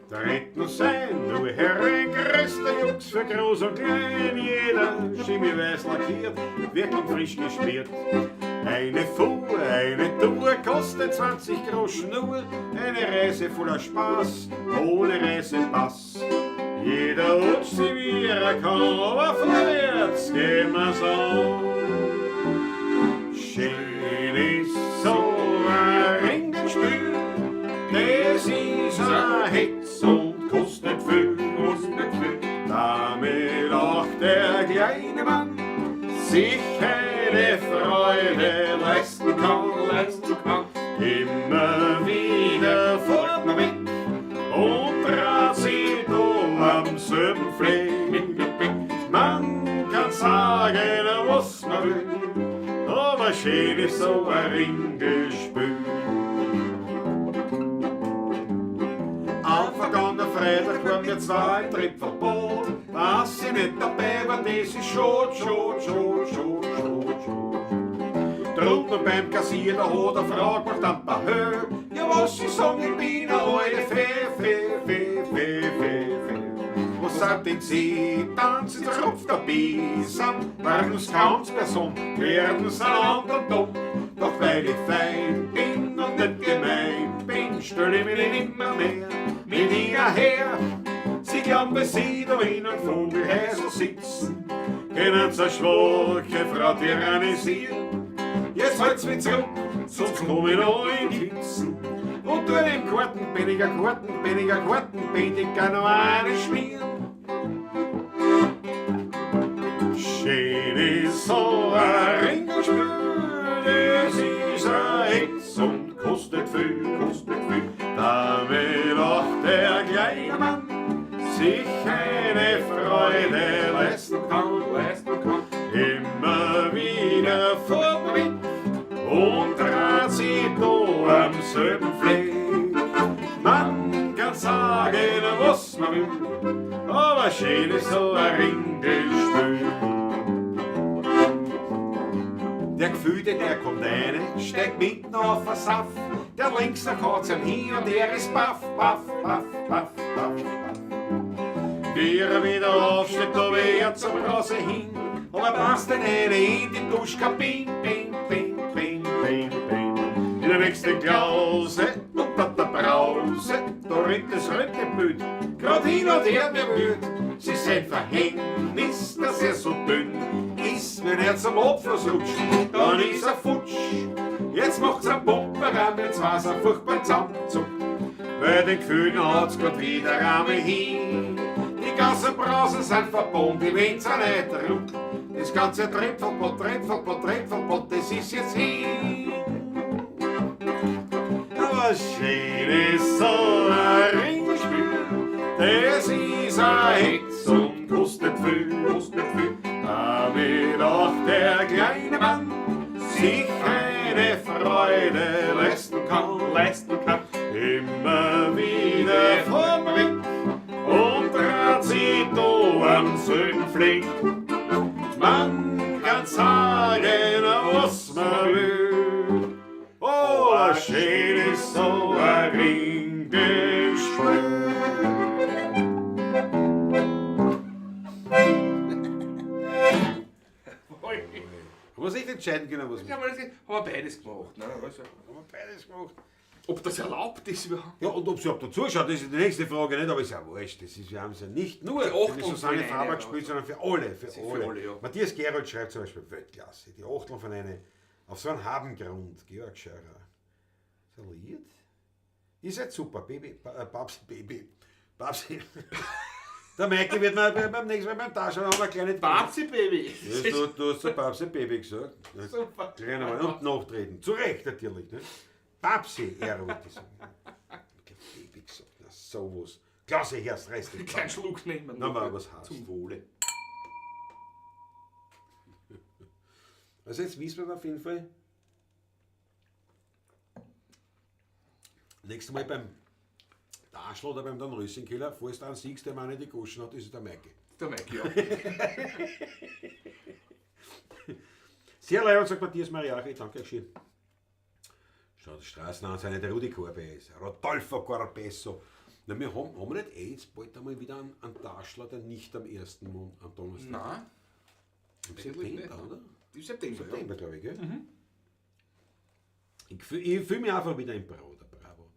Da Rentner sein, nur Herren, größter Jux für groß und klein. Jeder Chemie weiß lackiert, wirklich frisch geschmiert. Eine Fuhr, eine Tour kostet 20 Groschen nur. Eine Reise voller Spaß, ohne Reisepass. Jeder rutscht sie wie er kann, aber vorwärts gehen wir's an. Schön ist so ein Ringelspiel, das ist ein Hetz und kostet viel, kostet viel. Damit auch der kleine Mann sich eine Freude leisten kann, leisten kann. Immer wieder fährt man weg und trat sie da am selben Fleck. Man kann sagen, was man will, aber schön ist so ein Ringelspiel. Am vergangenen Freitag waren wir zwei im Trepferlbad. Dass ich nicht dabei war, das ist schade, schade, schade, schade, schade, schade. Drunten beim Kassier, da hat eine Frau gemacht ein paar Höhe. Ja, was ich sagen, ich bin eine alte Fee, Fee, Fee, Fee, Fee, Fee. Was sind denn Sie? Tanzen Sie Rupf dabei, sind waren's Person, werden sie anderen dumm. Doch weil ich fein bin und nicht gemein bin, stell ich mich nicht immer mehr mit ihnen her. Sie glauben, bis sie da in einem Vogelhäusl sitzen, können sie eine schwache Frau tyrannisieren. Jetzt halt's mich zurück, sonst komm ich noch in die Hitzen. Und tu im Kartenbilliger, Kartenbilliger, Kartenbilliger noch eine schmieren. Schön ist so ein Ringelspiel, das ist ein Hetz und kostet viel, kostet viel. Damit auch der kleine Mann sich eine Freude leisten kann, leisten kann. Immer wieder fährt man mit und dreht sich da am selben Fleck. Man kann sagen, was man will, aber schön ist so ein Ringelspiel. Der Gefühlte, der kommt rein, steigt mitten auf den Saft. Der links, der hat's ihm hin und er ist baff, baff, baff, baff, baff, baff. Wie er wieder aufsteht, da weh er zum Brause hin. Und er passt den eine in die Duschkabine, bing, bing, bing, bing, bing. In der nächsten Klause und an der Brause, da rennt das Röntgenbild, grad hin und her mir müd. Sie sein Verhängnis, dass er so dünn ist, wenn er zum Abfluss rutscht, dann ist er futsch. Jetzt macht's einen Pumperam, jetzt war's er furchtbar zusammenzuckt. Bei den Kühen hat's grad wieder Rame hin. Die ganzen Brausen sind verbunden, die wenn's auch nicht ruckt. Das ganze Trepfelpott, Trepfelpott, Trepfelpott, das ist jetzt hin. Aber schön ist so ein Ringelspiel, das ist ein Hetz und kostet viel, kostet viel. Damit auch der kleine Mann sich eine Freude leisten kann, leisten kann. Immer wieder fährt man weg und dreht sich da am selben Fleck. Man kann sagen, was man will, oh, schön ist so ein Ringelspiel. Haben wir sich entscheiden können, was wir haben. Haben wir beides gemacht. Ne? Also. Haben wir beides gemacht. Ob das erlaubt ist überhaupt. Ja, und ob sie überhaupt da zuschaut, das ist die nächste Frage nicht, aber ist ja wurscht. Das ist, wir haben es ja nicht nur Die für Achteln die Susanne von Faber einer, gespielt, sondern für alle. Für Für alle. alle, ja. Matthias Gerold schreibt zum Beispiel Weltklasse, die Achteln von einer, auf so einem Habengrund, Georg Scheurer. Ist ein Lied? Ihr seid super, Baby, Babsi, Baby, Babsi. Der Michael wird mir beim nächsten Mal beim Taschen haben wir eine kleine Babsi Baby. Ja, du hast so Babsi Baby gesagt. Super. Kleiner Mann. Und nachtreten. Zu Recht natürlich. Ne? Babsi, er wollte ich sagen. Baby gesagt. Na sowas. Klasse, Herr, reiß dich. Kein Schluck nehmen. Na, aber was heißt? Zum Wohle. Also jetzt wissen wir auf jeden Fall. Nächstes Mal beim Daschl oder beim Dan Rössenkeller, falls du einen siehst, der mir nicht die Goschen hat, ist es der Maike. Der Mike, ja. Sehr leid, sagt Matthias Mariachi, danke schön. Schaut, Straßenanzeige, der Rudi Corbes, Rodolfo Corbesso. Na, wir haben wir nicht eh jetzt bald einmal wieder einen Daschler, der nicht am ersten Mon am Donnerstag. Nein, Im eigentlich September, nicht. oder? Im September, September, glaube ich, gell? Ich fühl mich einfach wieder im Brot, der Bravo.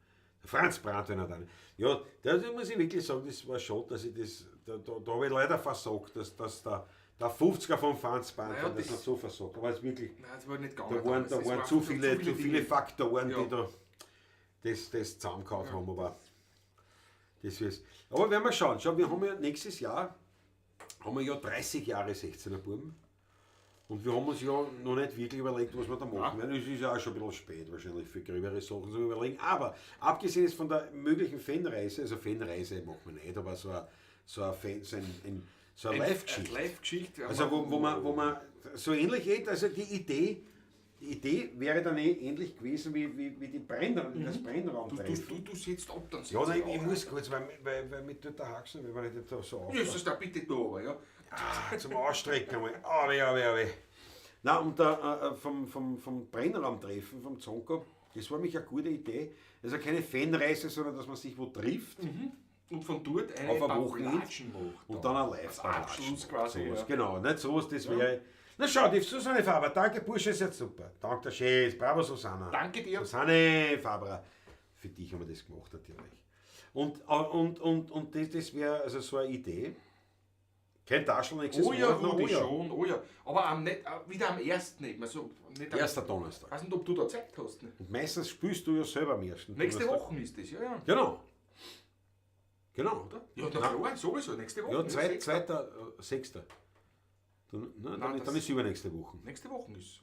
Der Franz Brandwein hat einen. Ja, da muss ich wirklich sagen, das war schon, dass ich das, da habe ich leider versagt, dass der 50er von Franz Brandwein, Naja, das das hat so versagt. Aber es ist wirklich, ja. Nein, das war nicht gegangen. da waren, da Das waren war zu viele, zu viele Dinge. Faktoren, Ja. die da das zusammengehauen haben. Aber das ist. Aber werden wir schauen. Schau, wir haben ja nächstes Jahr haben wir ja 30 Jahre 16er Buben. Und wir haben uns ja noch nicht wirklich überlegt, was wir da machen werden. Es ist ja auch schon ein bisschen spät wahrscheinlich für gröbere Sachen zu überlegen. Aber abgesehen jetzt von der möglichen Fanreise, also Fanreise machen wir nicht, aber so eine, so ein Fan, so ein, so eine Live-Geschichte. Eine Live-Geschichte. Also wo man so ähnlich geht, also die Idee wäre dann eh ähnlich gewesen wie die das Brennraumtreffen. Du sitzt ab, dann sitzt Ja, nein, ich ich auch. muss kurz, weil mit tut der Haxen, wenn man nicht da so Ja, ist das da bitte da, aber ja. Ah, zum Ausstrecken einmal. Aber, aber, aber. Na und da, vom Brennraumtreffen, vom Zonko, das war mich eine gute Idee. Also keine Fanreise, sondern dass man sich wo trifft. Und von dort eine Auf ein Wochenende. Latschen macht. Und dann ein live Als Abschluss quasi. Sowas, Ja. Genau, nicht sowas, das wäre. Na schau, die Susanne Faber, danke Bursche, ist jetzt super. Danke, der Schäß, bravo Susanna. Danke dir. Susanne Faber, für dich haben wir das gemacht natürlich. Und das wäre also so eine Idee. Kein Taschel nächstes Oh ja, Monat, na, Rudi, oh ja. schon, oh ja. Aber nicht, wieder am ersten eben. Also nicht am, Erster Donnerstag. Ich weiß nicht, ob du da Zeit hast. Ne? Und meistens spielst du ja selber am ersten Nächste Donnerstag. Woche ist das, ja, ja. Genau. Genau, oder? Ja, na klar, sowieso, nächste Woche. Ja, ne? zweiter, sechster. Dann, nein, Nein, dann ist übernächste Woche. Nächste Woche ist.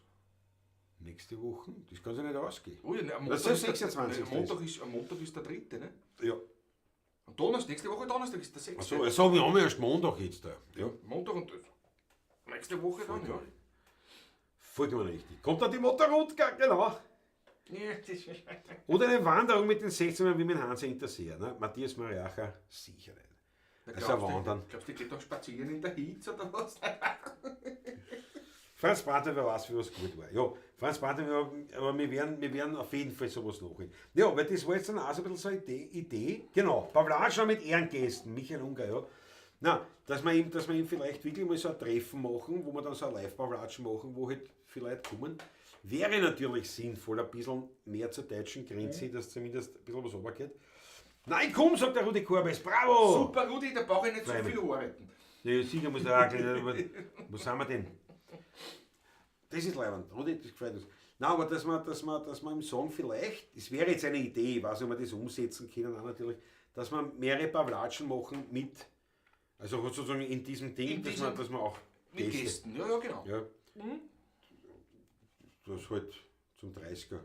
Nächste Woche? Das kann sich nicht ausgehen. Oh ja, ne, am Das Montag ist der ist der, 26. ne, am Montag ist der dritte, ne? Ja. Am Donnerstag, nächste Woche Donnerstag ist der sechste. Achso, also, wir haben ja erst Montag jetzt da. Ja. Montag und nächste Woche dann, ja. Vollkommen richtig. Kommt dann die Motorrundgang, genau. Ja, das ist Oder eine Wanderung mit den 16ern wie mit Hansa Hinterseer. Ne? Matthias Mariacher, sicher nicht. Na, Also glaubst du, wandern. Glaubst du, die geht doch spazieren in der Hitze oder was? Franz Brandner, wer weiß, wie was gut war. Ja, Franz Brandner, aber wir werden auf jeden Fall sowas nachholen. Ja, weil das war jetzt dann auch so ein bisschen so eine Idee. Genau, Pavlatschau mit Ehrengästen, Michael Unger, ja. Na, dass wir ihm vielleicht wirklich mal so ein Treffen machen, wo wir dann so ein Live-Pavlatsch machen, wo halt viele Leute kommen. Wäre natürlich sinnvoll, ein bisschen mehr zur deutschen Grenze, dass zumindest ein bisschen was runtergeht. Nein, komm, sagt der Rudi Korbes, bravo! Super, Rudi, da brauche ich nicht so Freilich. viel arbeiten. Ja, sicher muss der auch gleich, aber wo sind wir denn? Das ist leibend, Rudi, das gefällt uns. Nein, aber dass wir im Song vielleicht, das wäre jetzt eine Idee, ich weiß nicht, ob wir das umsetzen können, auch natürlich, dass wir mehrere Pavlatschen machen mit, also sozusagen in diesem Ding, In diesem dass wir auch Mit Gäste. Gästen, ja, ja, genau. Ja. Das halt zum 30er.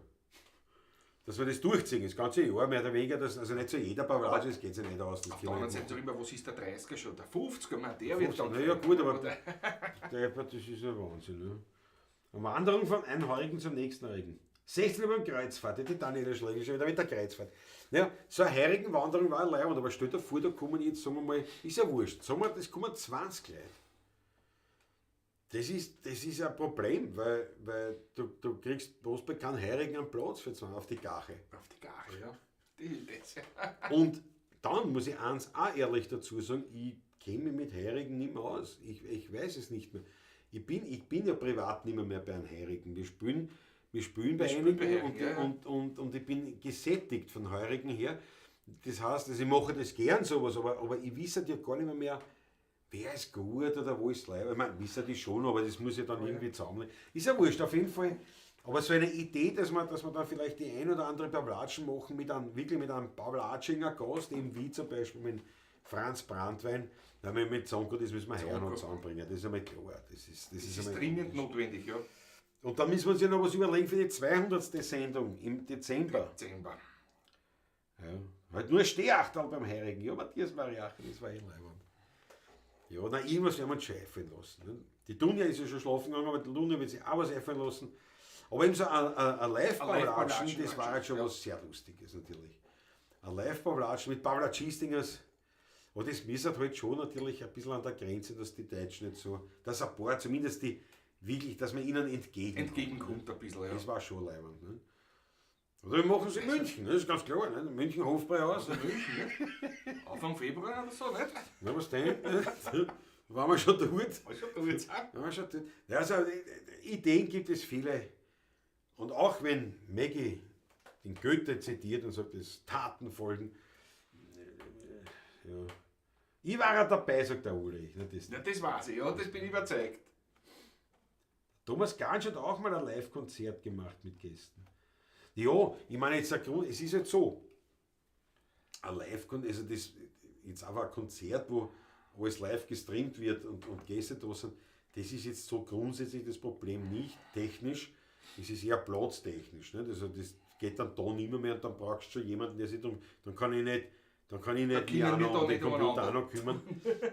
Dass wir das durchziehen, das ganze Jahr, mehr oder weniger, dass, also nicht so jeder Pavlatsch, das geht sich nicht aus. Das Auf können der wir anderen nicht Seite sag ich immer, was ist der 30er schon? Der 50er, man, der wird 50er, dann. na ja, gut, aber- machen. Das ist ja Wahnsinn. Ne? Eine Wanderung von einem Heurigen zum nächsten Heurigen. 16 Uhr beim Kreuzfahrt, die Daniela Schlegel schon wieder mit der Kreuzfahrt. Naja, so eine Heurigenwanderung war leibend, aber stell dir vor, da kommen jetzt, sagen wir mal, ist ja wurscht, sagen wir, das kommen 20 Leute. Das ist ein Problem, weil du kriegst bloß bei keinem Heurigen einen Platz für 20 auf die Gache. Auf die Gache, ja. Das, Und dann muss ich eins auch ehrlich dazu sagen, ich kenne mich mit Heurigen nicht mehr aus. Ich weiß es nicht mehr. Ich bin ja privat nicht mehr bei einem Heurigen. Wir spielen Wir spielen bei Wir spielen einigen bei und, ja, ja. und ich bin gesättigt von Heurigen her. Das heißt, also ich mache das gern sowas, aber ich weiß halt ja gar nicht mehr, wer ist gut oder wo ist leid. Ich meine, wissen die schon, aber das muss ich dann irgendwie zusammen. Ist ja wurscht, auf jeden Fall. Aber so eine Idee, dass wir dann vielleicht die ein oder andere Pavlatschen machen, mit einem, wirklich mit einem Pavlatschinger Gast, eben wie zum Beispiel mit Franz Brandwein, da wir mit Zonko, das müssen wir heuer noch zusammenbringen, das ist einmal klar. Das Das ist ist einmal dringend notwendig, ja. Und dann müssen wir uns ja noch was überlegen für die 200. Sendung im Dezember. Dezember. Ja. Halt nur Stehachterl beim Heurigen. Ja, Matthias Mariachi, das war eh leiwand. Ja, na, irgendwas werden wir uns schon einfallen lassen. Ne? Die Dunja ist ja schon schlafen gegangen, aber die Dunja wird sich auch was einfallen lassen. Aber eben so ein Live-Pavlatschen, das war halt schon ja. was sehr Lustiges natürlich. Ein Live-Pavlatschen mit Pavlatschistingers. Aber das misst halt schon natürlich ein bisschen an der Grenze, dass die Deutschen nicht so, dass ein paar, zumindest die wirklich, dass man ihnen entgegenkommt. Entgegenkommt ein bisschen, ja. Das war schon leiwand. Ne? Oder wir machen es in München, ne? Das ist ganz klar. Ne? München Hofbräuhaus. Ne? München, ne? Anfang Februar oder so, nicht? Na, was denn? Waren wir schon dort? Also, du jetzt auch. Waren wir schon dort? Ja, also, Ideen gibt es viele. Und auch wenn Maggie den Goethe zitiert und sagt, es Taten folgen. Ja. Ich war ja dabei, sagt der Ulrich. Ne, das Ja, das weiß ich, ja, das bin ich überzeugt. Thomas Gansch hat auch mal ein Live-Konzert gemacht mit Gästen. Ja, ich meine jetzt der Grund, es ist halt so, ein Live-Konzert, also das jetzt einfach ein Konzert, wo alles live gestreamt wird und Gäste da sind, das ist jetzt so grundsätzlich das Problem nicht technisch, es ist eher platztechnisch. Nicht? Also das geht dann da nicht mehr und dann brauchst du schon jemanden, der sich drum, dann kann ich nicht, dann kann ich nicht mich können auch wir noch da um den nicht Computer auch umeinander. noch kümmern.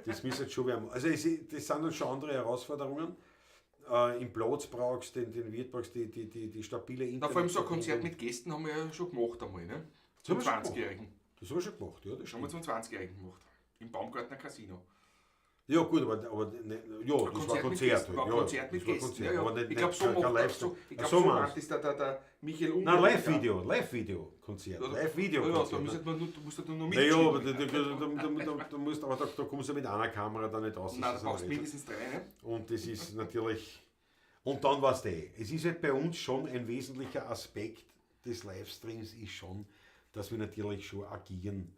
Das müssen jetzt schon werden. Also es, das sind dann schon andere Herausforderungen. Im Platz brauchst du, den Wirt brauchst du, die stabile Na, vor allem so ein Konzert Internetverbindung. mit Gästen haben wir ja schon gemacht einmal, ne? Das haben Zum wir schon gemacht. 20-Jährigen. Das haben wir schon gemacht, ja, das Das haben wir stimmt. zum 20-Jährigen gemacht. Im Baumgartner Casino. Ja gut, aber ne, ja, das war mit Konzert. Gästen, Halt. war Ja, Konzert mit das war Gästen. Konzert, ja, ja. aber nicht, Ich glaube, so kein macht Live- so, ich Ach, glaub, so so meinst macht das der Michael Unger. Nein, Live-Video, Live-Video-Konzert. Ja, Live-Video-Konzert. Ja, da müsst man nur, du musst ja nur Naja, aber mitschneiden. da musst, aber da kommst du mit einer Kamera da nicht aus. das Nein, da ist ein brauchst du Rätsel. mindestens drei, ne? Und das ist natürlich. Und dann war's eh. Es ist halt bei uns schon ein wesentlicher Aspekt des Livestreams ist schon, dass wir natürlich schon agieren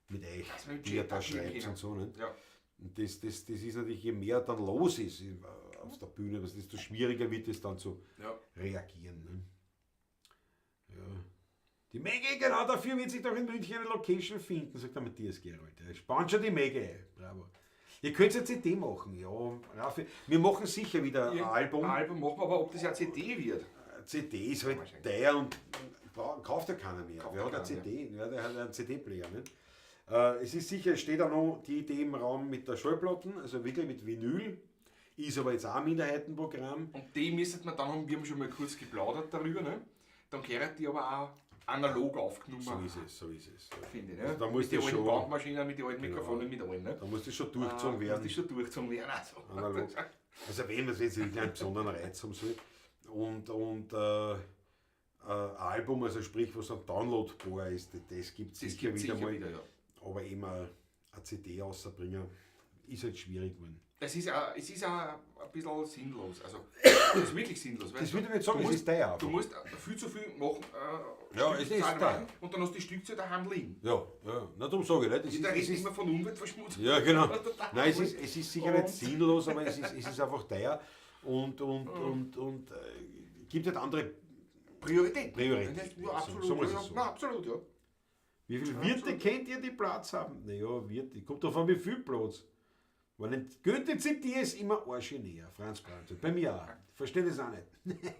mit euch, Dass wir im die ihr Chat da agieren schreibt können. und so. Nicht? Ja. Und das ist natürlich, je mehr dann los ist auf der Bühne, desto schwieriger wird es dann zu Ja. reagieren. Ne? Ja. Die Menge, genau dafür wird sich doch in München eine Location finden, sagt der Matthias Gerold. Ja, spannt schon die Menge. Bravo. Ihr könnt eine CD machen, ja, Raffi. Wir machen sicher wieder ein Album. Ein Album machen wir, aber ob das ja CD wird. CD ist halt Wahrscheinlich. teuer und kauft ja keiner mehr. Kauft Wer ja hat eine keiner CD? Wer hat einen CD-Player? Nicht? Es ist sicher, es steht auch noch die Idee im Raum mit der Schallplatten, also wirklich mit Vinyl. Ist aber jetzt auch ein Minderheitenprogramm. Und die müsste man dann haben, wir haben schon mal kurz geplaudert darüber, ne? Dann gehört die aber auch analog aufgenommen. So ist es, so ist es. Finde ich, ne? Also da muss mit den das alten schon- Bandmaschinen, mit den alten Mikrofonen, mit allen, ne? Da muss das schon durchgezogen werden. Muss das schon durchgezogen werden. Also. Analog. Also wenn man es jetzt wirklich einen besonderen Reiz haben soll. Und Album, also sprich, was dann downloadbar ist, das gibt es Das sicher gibt wieder sicher mal. wieder, ja. Aber immer eine CD rausbringen, ist halt schwierig geworden. Es ist auch ein bisschen sinnlos. Also, es ist wirklich sinnlos. weil Das würde ich nicht sagen, du es musst, ist teuer Du einfach. musst viel zu viel machen. Ja, es ist Stückzahl teuer. machen und dann hast du die Stückzahl daheim liegen. Ja, ja, na darum sage ich nicht. Es Jeder ist, es redet ist, immer von Umweltverschmutzung. ja, genau. Total. Nein, es ist sicher nicht sinnlos, aber es ist einfach teuer und gibt halt andere Priorität. Priorität. Ja, absolut. So, so muss ja, es so. Na, absolut, ja. Wie viele Wirte kennt ihr, die Platz haben? Naja, Wirte. Kommt drauf an, wie viel Platz. Wenn nicht Goethe zitiert, ist immer Arsche näher. Franz Brandt. Bei mir auch. Verstehe das auch nicht.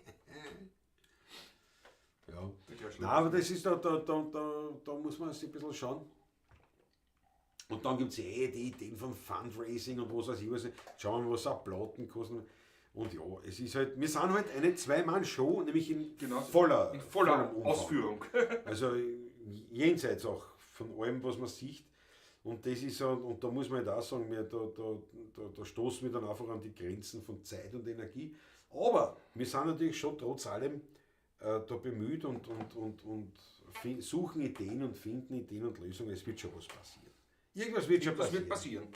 Ja. Nein, aber das ist da muss man sich ein bisschen schauen. Und dann gibt es eh die Ideen von Fundraising und was weiß ich was. Schauen wir, was auch Platten kosten. Und ja, es ist halt, wir sind halt eine Zwei-Mann-Show, nämlich in Genau. voller, In voller vollem Umfang. Ausführung. Also jenseits auch von allem, was man sieht. Und das ist so, und da muss man halt auch sagen, wir, da stoßen wir dann einfach an die Grenzen von Zeit und Energie. Aber wir sind natürlich schon trotz allem da bemüht und suchen Ideen und finden Ideen und Lösungen. Es wird schon was passieren. Irgendwas wird schon Das passieren. wird passieren.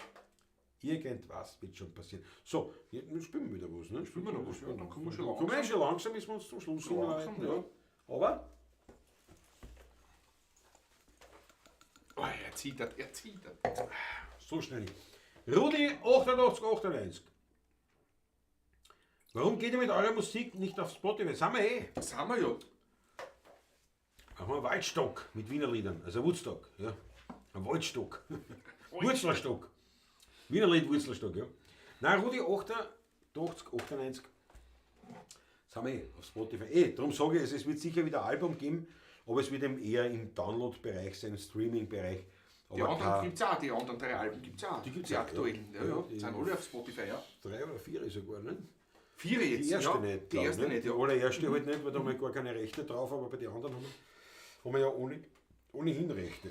Irgendwas wird schon passieren. So, jetzt spielen wir wieder was, ne? Spielen wir noch was, ja, dann kommen wir schon Kommen wir schon langsam, müssen wir uns zum Schluss So langsam, hinleiten, ja. Aber Oh, er zittert, er zittert. so schnell nicht. Rudi 88 98. Warum geht ihr mit eurer Musik nicht auf Spotify? Das haben wir eh. Das haben wir ja. Machen wir Waldstock mit Wiener Liedern, also Woodstock, ja. Ein Waldstock. Wurzlerstock. Wiener Lied Wurzlerstock, ja. Nein, Rudi 88, 98. Das haben wir eh auf Spotify. Eh, darum sage ich, es wird sicher wieder ein Album geben, aber es wird eben eher im Download-Bereich sein, im Streaming-Bereich. Die Aber anderen kein gibt es auch, die anderen drei Alben gibt es auch. Die gibt's die auch, aktuellen. ja. Ja, ja, Ja, die- sind alle auf Spotify, ja. drei oder vier sogar, ne? Vier jetzt, Die erste ja. nicht. Die glaub ich, erste ne? nicht, Die ja. allererste halt nicht, weil da haben wir gar keine Rechte drauf, aber bei den anderen haben wir ja ohnehin Rechte.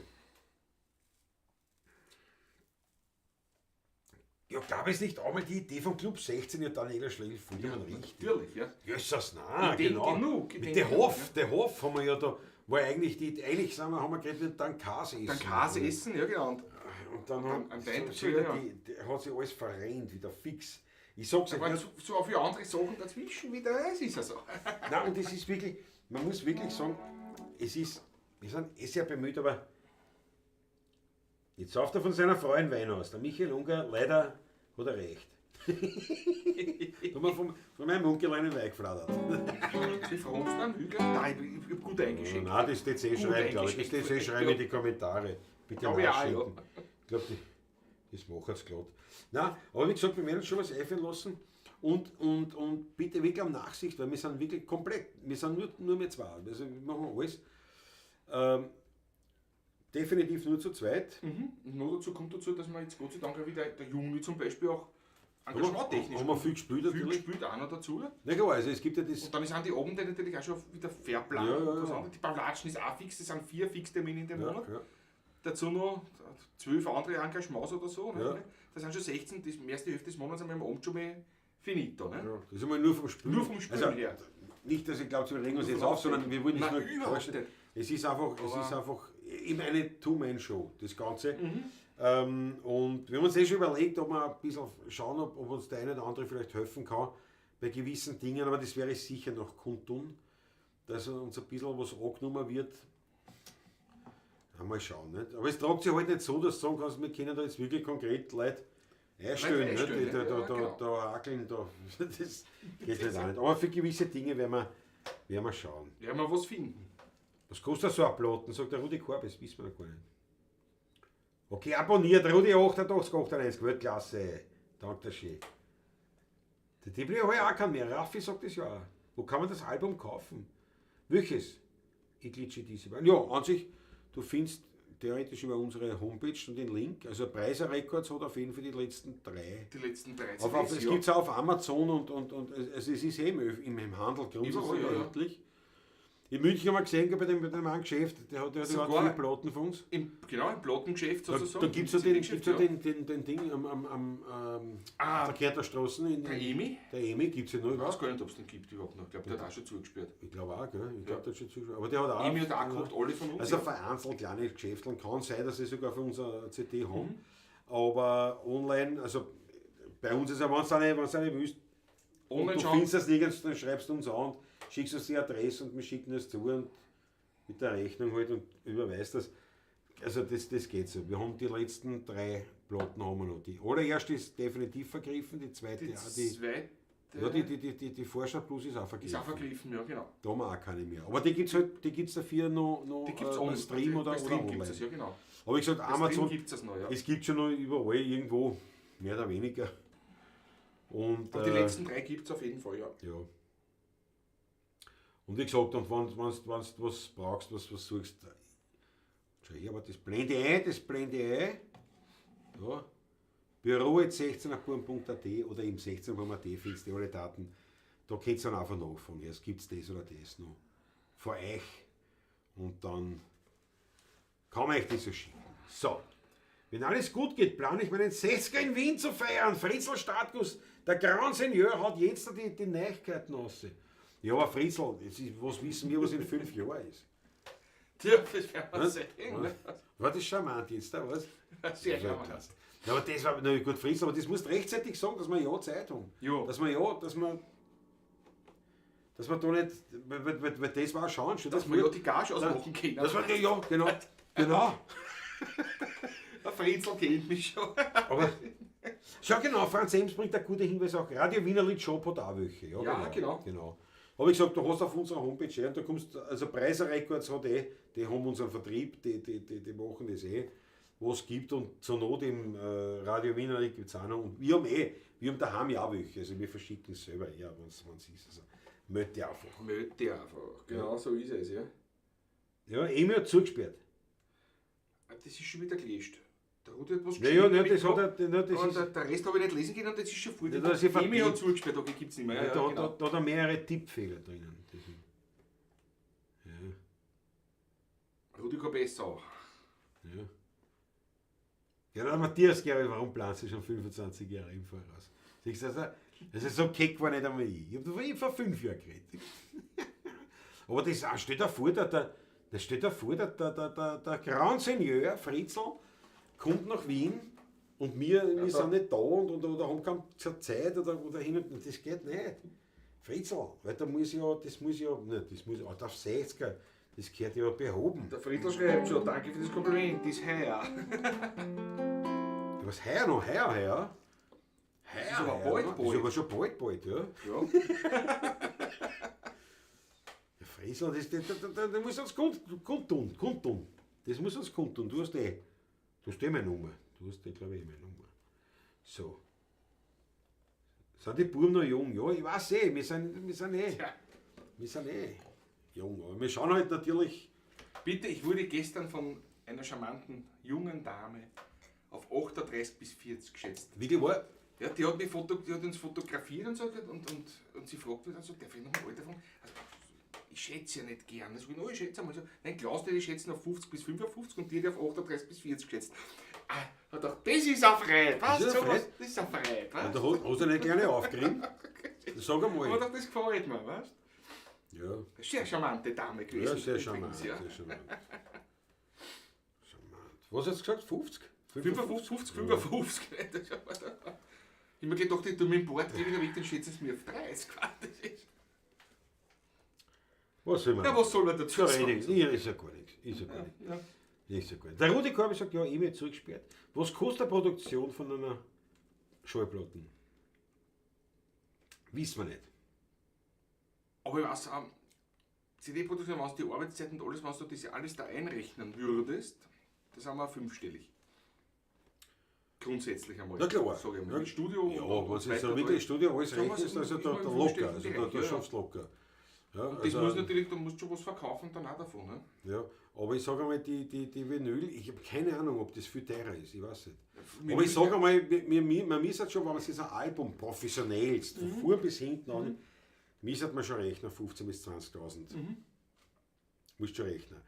Ja, gab es nicht einmal die Idee vom Club 16, ja, Daniela Schlegel, vollkommen richtig. Natürlich, ja. Jössas, nein, Ideen genau. genug, Mit Ideen der genug, Hof, der Hof haben wir ja da, war eigentlich die, eigentlich sind wir, haben wir geredet, dann Käse essen. Dann Käse essen, ja genau. Und Und dann Dann am Wein so, dazu, so ja. die hat sich alles verrennt, wieder fix. Ich sag's da euch, waren so viele andere Sachen dazwischen wieder, es ist ja so. Nein, und es ist wirklich, man muss wirklich sagen, es ist, wir sind eh sehr bemüht, aber jetzt sauft er von seiner Frau einen Wein aus. Der Michael Unger, leider hat er recht. Da haben wir von meinem Onkel einen Wein gefladert. Sie fragst dann, Hügel? Nein, ich hab gut eingeschenkt. Nein, das TC Gut schreiben, glaube ich. Das eingeschenkt. TC schreiben in die Kommentare. Bitte Glaub ich auch, nachschenken. Ich glaube, das machen sie glatt. Nein, aber wie gesagt, wir werden uns schon was einfallen lassen. Und bitte wirklich um Nachsicht, weil wir sind wirklich komplett, wir sind nur mehr zwei. Also wir machen alles. Definitiv nur zu zweit. Mhm. Und noch dazu kommt dazu, dass wir jetzt Gott sei Dank auch wieder der Juni zum Beispiel auch Haben wir, engagementtechnisch haben wir viel gespielt viel natürlich. gespielt auch noch dazu. Na klar, also es gibt ja das. Und dann sind die Abende natürlich auch schon wieder verplant. Ja, ja, Und was ja. anderes. Die Pavlatschen ist auch fix, das sind 4 Fixtermine in dem Ja, Monat. ja. Dazu noch 12 andere Engagements oder so. Ne? Ja. Das sind schon 16, das erste Hälfte des Monats haben wir am Abend schon mal finito. Ne? Ja, das ist einmal nur vom Spielen. Nur vom Spielen also, her. Nicht, dass ich glaube, wir regen uns Nur jetzt vom auf, sondern wir wollen es Nein, nur überhaupt vorstellen. nicht. Es ist einfach, es Aber- ist einfach eben eine Two-Man-Show, das Ganze. Mhm. Und wir haben uns eh schon überlegt, ob wir ein bisschen schauen, ob uns der eine oder andere vielleicht helfen kann bei gewissen Dingen, aber das wäre ich sicher noch kundtun, dass uns ein bisschen was angenommen wird. Ja, mal schauen. Nicht? Aber es tragt sich halt nicht so, dass du sagen kannst, wir können da jetzt wirklich konkret Leute einstellen, Leute nicht? einstellen, Die da, ja, da, ja, da, genau. da hakeln, da, das geht halt auch nicht. Aber für gewisse Dinge werden wir schauen. Werden wir was finden. Was kostet so ein Platten? Sagt der Rudi Korb, das wissen wir noch gar nicht. Okay, abonniert, Rudi 88, 98, Weltklasse. Danke schön. Der Tippli habe ich auch keinen mehr. Raffi sagt das ja auch. Wo kann man das Album kaufen? Welches? Ich glitsche diese. Ja, an sich, du findest theoretisch über unsere Homepage und den Link. Also Preiser Records hat auf jeden Fall die letzten drei. Die letzten 13 Es gibt es auch auf Amazon und also es ist eben im Handel grundsätzlich Überall, ja, ja. erhältlich. In München haben wir gesehen, bei dem einen Geschäft, der hat Sogar 4 Platten von uns. Genau, im Plattengeschäft Da, sozusagen. da gibt es ja Im den, CD-Geschäft, gibt's ja den Ding am Ah. der Kärntner Der Emi? Der Emi gibt es ja noch. Ich weiß gar nicht, ob es den gibt überhaupt noch. Ich glaube, der hat auch schon zugesperrt. Ich glaube auch, gell? Ich glaube, der hat schon zugesperrt. Aber der hat auch. Emi hat auch gehabt, alle von uns. Also ja. vereinzelt kleine Geschäfte. Kann sein, dass sie sogar für unser CD haben. Aber online, also bei uns ist ja, wenn du nicht willst, und Online du schon. findest das nirgends, dann schreibst du uns an und schickst uns die Adresse und wir schicken das zu und mit der Rechnung halt und überweist das. Also das geht so. Wir haben die letzten 3 Platten haben wir noch. Die allererste ist definitiv vergriffen, die zweite Die auch, die, zweite ja, die Vorstadt Plus ist auch vergriffen. ist auch vergriffen, ja, genau. Da haben wir auch keine mehr. Aber die gibt es halt, die gibt's dafür noch Die gibt's bei online. Stream oder, bei Stream oder gibt's online. es, ja, genau. Aber wie gesagt, Bei Amazon, Stream gibt es noch, ja. es gibt schon noch überall irgendwo, mehr oder weniger. Und, Aber die letzten 3 gibt es auf jeden Fall, ja. Ja. Und wie gesagt, und wenn du was brauchst, was suchst, schau her, aber das blende ich ein, das blende ich ein. Ja. Büro at sechzehnerbuam punkt at oder im sechzehnerbuam punkt at findest du alle Daten. Da könnt ihr dann einfach nachfragen. Ja, es gibt das oder das noch für euch. Und dann kann man euch das so schicken. So. Wenn alles gut geht, plane ich meinen 60er in Wien zu feiern. Fritzl Startguss, der Grand Seigneur hat jetzt die Neuigkeiten raus. Ja, aber Fritzl, das ist, was wissen wir, was in 5 Jahren ist? Tja, das werden wir Was? sehen. War das charmant jetzt, da was? Sehr Ja, charmant. klasse. Ja, aber das war, na gut, Fritz, aber das musst du rechtzeitig sagen, dass wir ja Zeit haben. Ja. Dass wir ja, dass wir, dass wir da nicht, weil das war schon, schon Dass wir ja die Gage ausmachen können. Das war, ja, genau, genau. Der Fritzl kennt mich schon. Aber, schau genau, Franz Ems bringt einen guten Hinweis auch. Radio Wiener Lied Shop hat auch welche. Ja, Ja, genau. Genau. Habe ich gesagt, du hast auf unserer Homepage eh, und da kommst, also Preiser Records hat eh, die haben unseren Vertrieb, die machen das eh, was es gibt und zur Not im Radio Wiener Lied gibt es auch noch. Und wir haben eh, wir haben daheim ja auch welche, also wir verschicken es selber eher, wenn es ist. Also melde dich einfach. Meld dich einfach. Genau so ist es, ja. Ja, Emil hat zugesperrt. Ah, das ist schon wieder gelöscht. Der Rudi hat was Ja, ja, geschrieben, nein, hab ich das hat gehabt. er, nein, das Und ist, der Rest habe ich nicht lesen können und das ist schon voll. Ja, das ist ja Emil hat vertippt. zugesperrt, okay, gibt es nicht mehr. ja, Ja, da, ja, genau. da hat er mehrere Tippfehler drinnen. Das ist, ja. Rudi kann besser auch. Ja. Ja, der Matthias Gerald, warum planst du schon 25 Jahre im Voraus? Siehst du, also, das ist so keck war nicht einmal ich. Ich habe vor 5 Jahren geredet. Aber das auch, stell dir vor, der, stell dir vor, der Grand Seigneur Fritzl kommt nach Wien und wir sind nicht da und oder haben keine Zeit oder hin und das geht nicht. Fritzl, weil da muss ja, das muss ja, ne, das muss ja, auf 60er, das gehört ja behoben. Der Fritzl schreibt schon, danke für das Kompliment, das ist heuer. Was heuer noch? Heuer, heuer? Heuer, Das ist aber heuer, bald, ne? bald. Das ist aber schon bald, bald, ja. Ja. Ja, Fritzl, das muss uns kundtun. Das muss uns kundtun. Du hast eh, meine Nummer. Du hast eh, glaube ich, meine Nummer. So. Sind die Buben noch jung? Ja, ich weiß eh, wir sind eh. Tja. Wir sind eh jung. Aber wir schauen halt natürlich. Bitte, ich wurde gestern von einer charmanten jungen Dame auf 38 bis 40 geschätzt. Wie die war? Ja, die hat, mich die hat uns fotografiert und so und sie fragt mich dann so, darf ich noch ein Alter fragen? Also, ich schätze ja nicht gern. Ich sag, no, ich schätze einmal so. Nein, Klaus, die schätzen auf 50 bis 55 und die hat auf 38 bis 40 geschätzt. Ah, hat gedacht, das ist ein Freude, was? Das ist ein Sowas, Freude. das ist ein Freude, was? Ja, da hast du eine kleine aufgerieben. Sag einmal. Aber doch, das gefällt mir, weißt Ja. du? Sehr charmante Dame gewesen. Ja, sehr übrigens, charmant. ja. Sehr charmant. Charmant. Was hast du gesagt? 50? 55, 50, 55. Das ist aber da. Ich hab mir gedacht, ich tue mit dem Bord geh wieder weg, dann schätzen sie mir auf 30. Das ist- Was soll man? Ja, was soll man dazu Ja, sagen? ist ja gar nichts. Ist ja gar nichts. Ja. Ist ja gar nichts. Der Rudi Korbi sagt, ja, E-Mail zurückgesperrt. Was kostet die Produktion von einer Schallplatte? Wissen wir nicht. Aber ich weiß, CD-Produktion, wenn du die Arbeitszeit und alles, wenn du das alles da einrechnen würdest, das haben wir fünfstellig. Grundsätzlich einmal. Na klar. Sag ich mal. Ja, Mit Studio ja, und wenn du so so weiter, wirklich Studio alles Sagen wir's rechnest, also da, immer da im locker, also fünfstelligen da Bereich, ja. schaffst du locker. Ja, Und das also, muss natürlich, da musst du schon was verkaufen dann auch davon. Ne? Ja, aber ich sage einmal, die Vinyl, ich habe keine Ahnung, ob das viel teurer ist, ich weiß nicht. Vinyl, Aber ich sage einmal, man misst schon, wenn man sich ein Album professionellst, von vorn bis hinten an, misst man schon rechnen, 15.000 bis 20.000. Musst schon rechnen.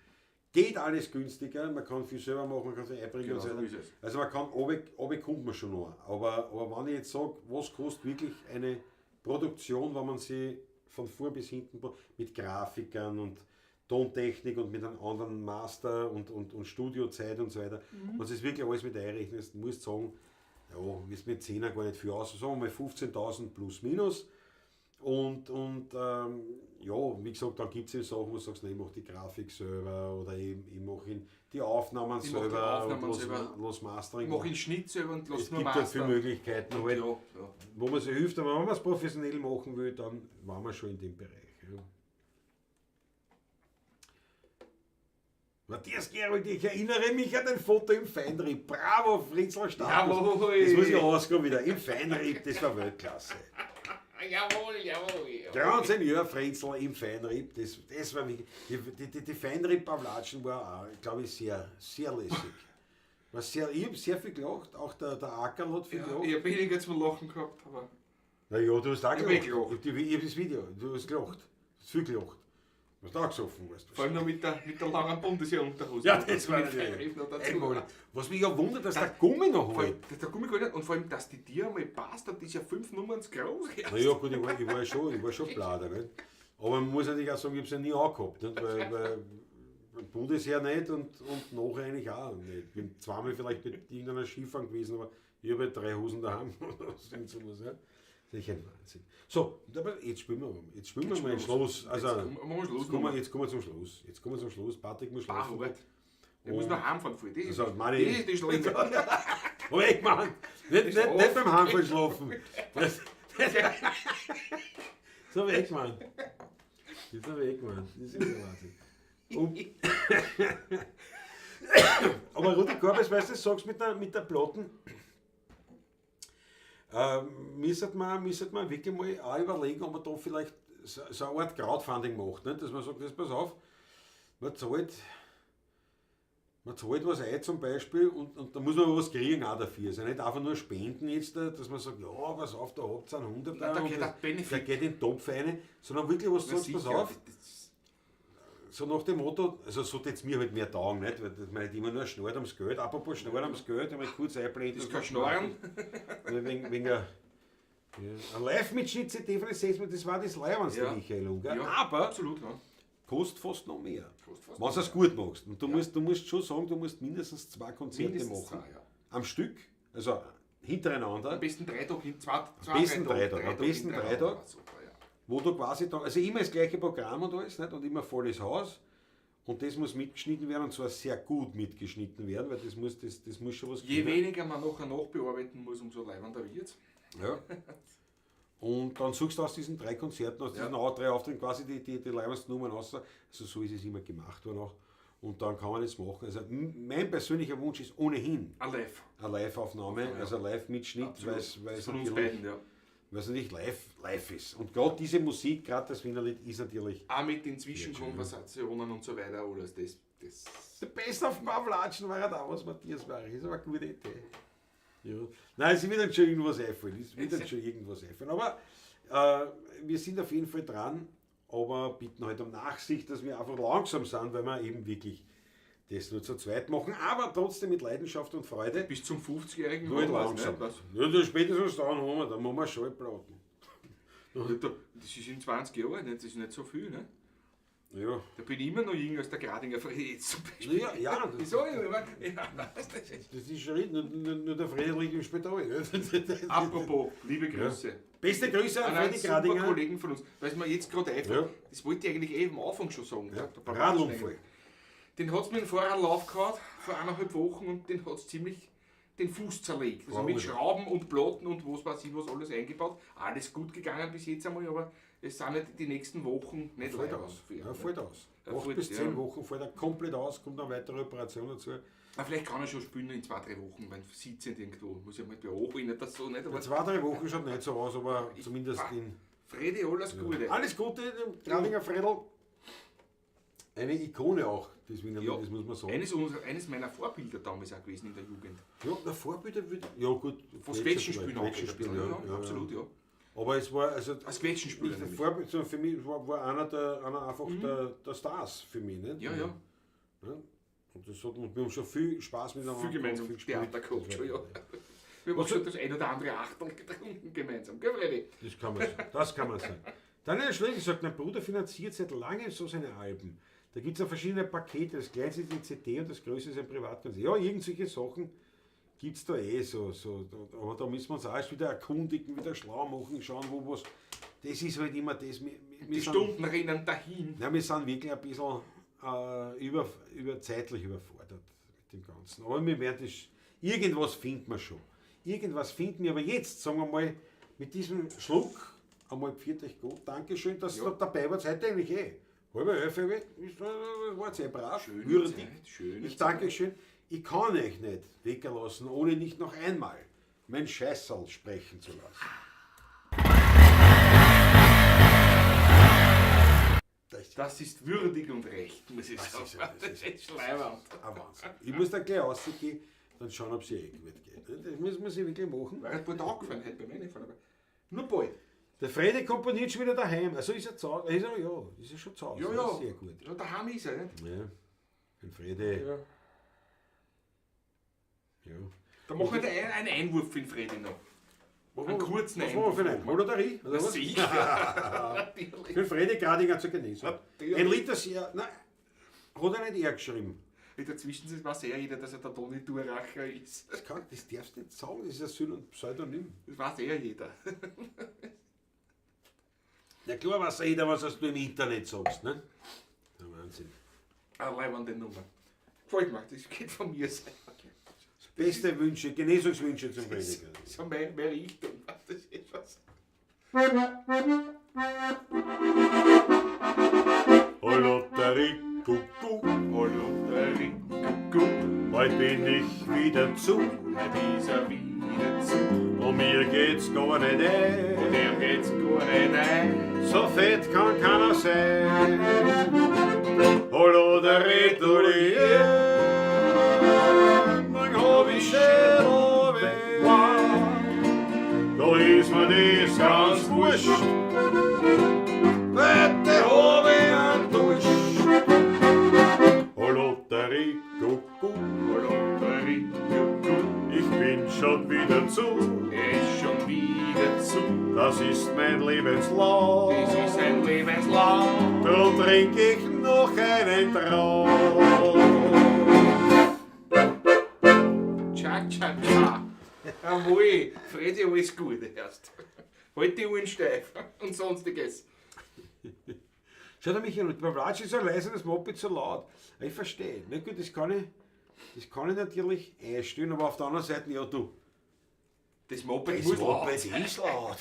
Geht alles günstiger, man kann viel selber machen, man kann sich einbringen Genau, und so so weiter. ist es. Also man kann, runter kommt man schon noch. Aber wenn ich jetzt sage, was kostet wirklich eine Produktion, wenn man sie von vorn bis hinten mit Grafikern und Tontechnik und mit einem anderen Master und Studiozeit und so weiter, wenn du es wirklich alles mit einrechnest, musst du sagen, ja, ist mit 10er gar nicht viel aus, sagen wir mal 15.000 plus minus. Und ja, wie gesagt, dann gibt es eben Sachen, wo du sagst, nein, ich mache die Grafik selber oder ich mache die Aufnahmen Ich mach die selber Aufnahmen und selber. lass Mastering Ich mache den Schnitt selber und lass Es nur gibt halt viele Master. Möglichkeiten, halt, Ja, ja. wo man sich hilft, aber wenn man es professionell machen will, dann waren wir schon in dem Bereich. Ja. Matthias Gerold, ich erinnere mich an dein Foto im Feinripp. Bravo, Fritzl Status. Jawohl. Das muss ich ausgehen wieder. Im Feinripp, das war Weltklasse. Jawohl, jawohl. jawohl. Grand Senior Fritzl im Feinripp, das war wirklich. Die Feinripp-Pavlatschen war auch, glaube ich, sehr, sehr lässig. War sehr, ich habe sehr viel gelacht, auch der Ackerl hat viel Ja, gelacht. ich habe weniger zum Lachen gehabt, aber. Naja, du hast auch Ich hab gelacht. eh gelacht. Ich hab das Video, du hast gelacht. Du hast viel gelacht. Du hast auch gesoffen, weißt du. Vor allem noch mit der langen Bundesheer-Unterhose. Ja, das war mit natürlich Feinripp noch dazu. einmalig. Was mich ja wundert, dass der Gummi noch Vor allem, hält. dass der Gummi gehalten hat und vor allem, dass die dir einmal passt, hat, ist ja 5 Nummern zu groß. Naja, gut, ich war schon blader, nicht? Aber man muss natürlich auch sagen, ich hab's ja nie angehabt, nicht? Weil beim Bundesheer nicht und nachher eigentlich auch nicht. Bin zweimal vielleicht mit irgendeiner Skifahren gewesen, aber ich habe halt 3 Hosen daheim oder sowas. Ja. Das ist ein Wahnsinn. So, aber jetzt spielen wir, jetzt spielen wir mal den Schluss. Also, jetzt, jetzt kommen wir zum Schluss. Jetzt kommen wir zum Schluss. Patrick muss schlafen. Ich muss noch heimfahren. Das ist, also, das ist die Schlimme. Weg, Mann! Nicht beim Heimfahren schlafen. So weg, Mann. Das ist so weg, Mann. Das ist ja Wahnsinn. Aber Rudi Korbes, weißt du, sagst mit der Platten, müsste man wirklich mal auch überlegen, ob man da vielleicht so eine Art Crowdfunding macht, nicht? Dass man sagt, das, pass auf, man zahlt was ein zum Beispiel und da muss man was kriegen auch dafür. Also nicht einfach nur spenden jetzt, dass man sagt, ja, pass auf, da habt ihr einen 100 da geht das, der geht in den Topf rein, sondern wirklich was sagst, pass auf, so nach dem Motto, also so würde es mir halt mehr taugen, nicht? Weil man nicht immer nur schnurrt ums Geld. Apropos schnurrt ums Geld, einmal kurz einblenden. Das kann schnorren. Wegen ein Live-Mitschnitt-CD von den 60, das war das Leiwandste, ja. Michael Unger. Ja, aber absolut, ja. Kostet fast noch mehr. Wenn du es gut machst. Und du, ja. musst schon sagen, du musst mindestens 2 Konzerte mindestens machen. 2, ja. Am Stück, also hintereinander. Am besten 3 Tage, 2, am besten 3 Tage. Am besten 3 Tage. Wo du quasi da, also immer das gleiche Programm und alles, nicht? Und immer volles Haus. Und das muss mitgeschnitten werden und zwar sehr gut mitgeschnitten werden, weil das muss schon was Je geben. Weniger man nachher nachbearbeiten muss, umso leibender wird's. Ja. Und dann suchst du aus diesen 3 Konzerten, aus diesen 3 Auftritten quasi die leibendsten Nummern raus. Also so ist es immer gemacht worden auch. Und dann kann man das machen. Also mein persönlicher Wunsch ist ohnehin eine Live-Aufnahme, ja. Also Live-Mitschnitt, weil es von uns beiden, ja. Weil es natürlich live ist. Und gerade diese Musik, gerade das Wienerlied, ist natürlich... Auch mit den Zwischenkonversationen und so weiter, alles das. Der Beste auf dem Pavlatschen war ja da, was Matthias war. Das ist aber eine gute Idee. Ja. Nein, es wird dann schon irgendwas einfallen. Es wird dann schon irgendwas einfallen. Aber wir sind auf jeden Fall dran, aber bitten halt um Nachsicht, dass wir einfach langsam sind, weil wir eben wirklich das nur zu zweit machen, aber trotzdem mit Leidenschaft und Freude. Bis zum 50-Jährigen nur langsam. Ja, da spätestens dann haben wir, dann machen wir Schallplatten. Das ist in 20 Jahren, das ist nicht so viel, ne? Ja. Da bin ich immer noch jünger als der Gradinger Freddy jetzt zum Beispiel. Ja, ja. Das sag ich immer. Ja, das ist schon nur der Freddy liegt im Spital. Apropos, liebe Grüße. Ja. Beste Grüße an Freddy Gradinger. Kollegen von uns. Weil es mir jetzt gerade einfällt, ja. Das wollte ich eigentlich eh am Anfang schon sagen. Ja. Radunfall. Den hat es mit dem Fahrrad aufgehauen vor 1,5 Wochen und den hat es ziemlich den Fuß zerlegt. Also mit Schrauben und Platten und was weiß ich was alles eingebaut. Alles gut gegangen bis jetzt einmal, aber es sind nicht die nächsten Wochen nicht fällt aus. Ja, fällt aus. 8 bis 10 Wochen fällt er komplett aus, kommt eine weitere Operation dazu. Ah, vielleicht kann er schon spielen in 2, 3 Wochen, wenn sitzend irgendwo. Muss ich mal beobachten, nicht das so nicht. Aber in 2, 3 Wochen schaut nicht so aus, aber zumindest in. Fredi, alles Gute. Alles Gute, dem Gradinger Fredel. Eine Ikone auch, das Wiener Lied, das muss man sagen. Eines meiner Vorbilder damals auch gewesen in der Jugend. Ja, der Vorbilder würde. Ja, gut. Was Quetschenspielen auch. Ja, ja, absolut, ja. Aber es war. Also, als Quetschenspieler. Nicht der Vorbild, sondern für mich war einer einfach der Stars für mich. Nicht? Ja, ja. Ja. Und das hat, wir haben schon viel Spaß miteinander. Viel gemeinsam viel gespielt. Theater gehabt schon, ja. Wir haben schon das ein oder andere Achtel getrunken gemeinsam. Gell, Freddy? Das kann man sagen. Das kann man sagen. Daniel Schlegel sagt, mein Bruder finanziert seit langem so seine Alben. Da gibt es ja verschiedene Pakete. Das kleinste ist die CD und das größte ist ein Privatkonzert. Ja, irgendwelche Sachen gibt es da eh so. Aber da müssen wir uns auch erst wieder erkundigen, wieder schlau machen, schauen, wo was. Das ist halt immer das. Wir die sind, Stunden rennen dahin. Ja, wir sind wirklich ein bisschen zeitlich überfordert mit dem Ganzen. Aber wir werden das, irgendwas finden wir schon. Irgendwas finden wir. Aber jetzt, sagen wir mal, mit diesem Schluck einmal pfiat euch gut. Dankeschön, dass ihr dabei wart. Heute eigentlich eh. 10:30, war sehr brav, schöne würdig. Zeit, schöne Ich danke euch schön. Ich kann euch nicht wecken lassen, ohne nicht noch einmal mein Scheißerl sprechen zu lassen. Das ist würdig und recht, muss ich sagen. Das ist Schleimernd. ein Wahnsinn. Ich muss da gleich rausgehen, dann schauen, ob es ihr eh gut geht. Das muss man sich wirklich machen. War halt bald angefallen heute bei mir nicht, aber nur bald. Der Fredi komponiert schon wieder daheim. Also ist er zu Hause. Ist er, ja, ist er schon zu Hause. Ja, ja. Sehr gut. Ja, daheim ist er, nicht? Ja. Den Fredi. Ja. Ja. Da machen wir einen Einwurf für den Fredi noch. Einen kurzen Was machen wir für einen? Holt er da rein? Oder was? Sicher. Für Fredi Gradinger zur Genesung. Natürlich. Ein Liter, sehr, nein, Hat er nicht er geschrieben. In der Zwischenzeit weiß eh jeder, dass er der Toni Duracher ist. Das darfst du nicht sagen, das ist ein Pseudonym. Das weiß eh jeder. Ja klar weiß jeder, was du im Internet sagst, ne? Der Wahnsinn. Eine leibende Nummer. Gefällt mir, das geht von mir sein. Beste Wünsche, Genesungswünsche zum Prediger. Das ist meine Richtung. Das ist was. Lotterie, Kuckuck, Lotterie, Kuckuck, heute bin ich wieder zu. Heute ist er wieder zu. Und mir geht's gar nicht ein. Und mir geht's gar nicht ein. So fett kann keiner sein. Lotterie, Lotterie, dann hab ich Schädel weh. Da ist mir das ganz wurscht. Heute hab ich einen Durst. Lotterie, Kuckuck, Lotterie, Kuckuck, ich bin schon wieder zu. Er ist schon wieder zu. Das ist mein Lebenslauf. Das ist ein Lebenslauf. Drum trink ich noch einen drauf. Tscha, tscha, tscha. Jawohl, Fredi, alles Gute erst. Halt die Ohren steif und sonstiges. Schau da, Michael, beim Ratsch ist so leise und das Moped so laut. Ich verstehe. Na gut, das kann ich natürlich einstellen, aber auf der anderen Seite, ja du. Das Moped Das muss Moped laut. ist laut.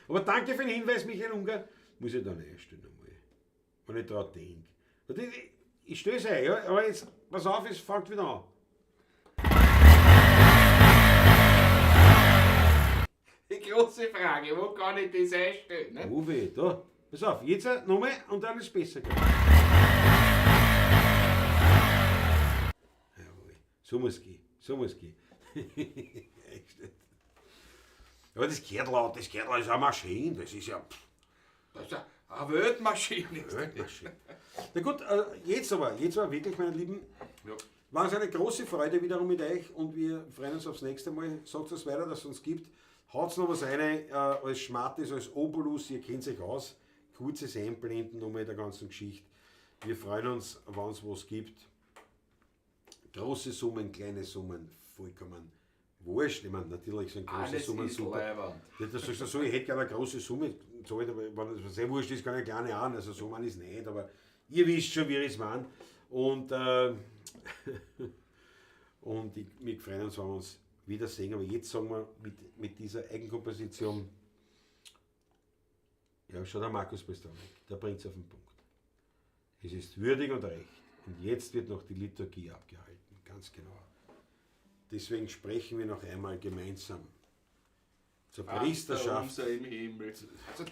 Aber danke für den Hinweis, Michael Unger. Muss ich dann einstellen einmal. Wenn ich dran denke. Ich stelle es ein, ja, aber jetzt, pass auf, es fängt wieder an. Die große Frage, wo kann ich das einstellen? Ne? Uwe, da. Pass auf, jetzt nochmal und dann ist es besser. Jawohl. So muss es gehen. So muss es gehen. Aber das gehört laut, das gehört laut, ist eine Maschine, das ist ja. Pff. Das ist ja eine Weltmaschine. Weltmaschine. Na gut, jetzt aber wirklich, meine Lieben, Ja. War es eine große Freude wiederum mit euch und wir freuen uns aufs nächste Mal. Sagt es weiter, dass es uns gibt. Haut's noch was rein, als Schmattes, als Obolus, ihr kennt euch aus. Kurzes Einblenden nochmal der ganzen Geschichte. Wir freuen uns, wenn es was gibt. Große Summen, kleine Summen, vollkommen wurscht. Ich meine, natürlich sind große Alles Summen ist super. leiwand. Ja, das sagst du so, ich hätte gerne eine große Summe gezahlt, aber wenn es sehr wurscht ist, kann ich eine kleine an. Also so meine ich es nicht, aber ihr wisst schon, wie ich es meine. Und, wir freuen uns, wenn wir uns wiedersehen. Aber jetzt sagen wir mit dieser Eigenkomposition, ja, schau, der Markus Pestalnik, der bringt's auf den Punkt. Es ist würdig und recht. Und jetzt wird noch die Liturgie abgehalten, ganz genau. Deswegen sprechen wir noch einmal gemeinsam zur Priesterschaft. Unser im Himmel. Also,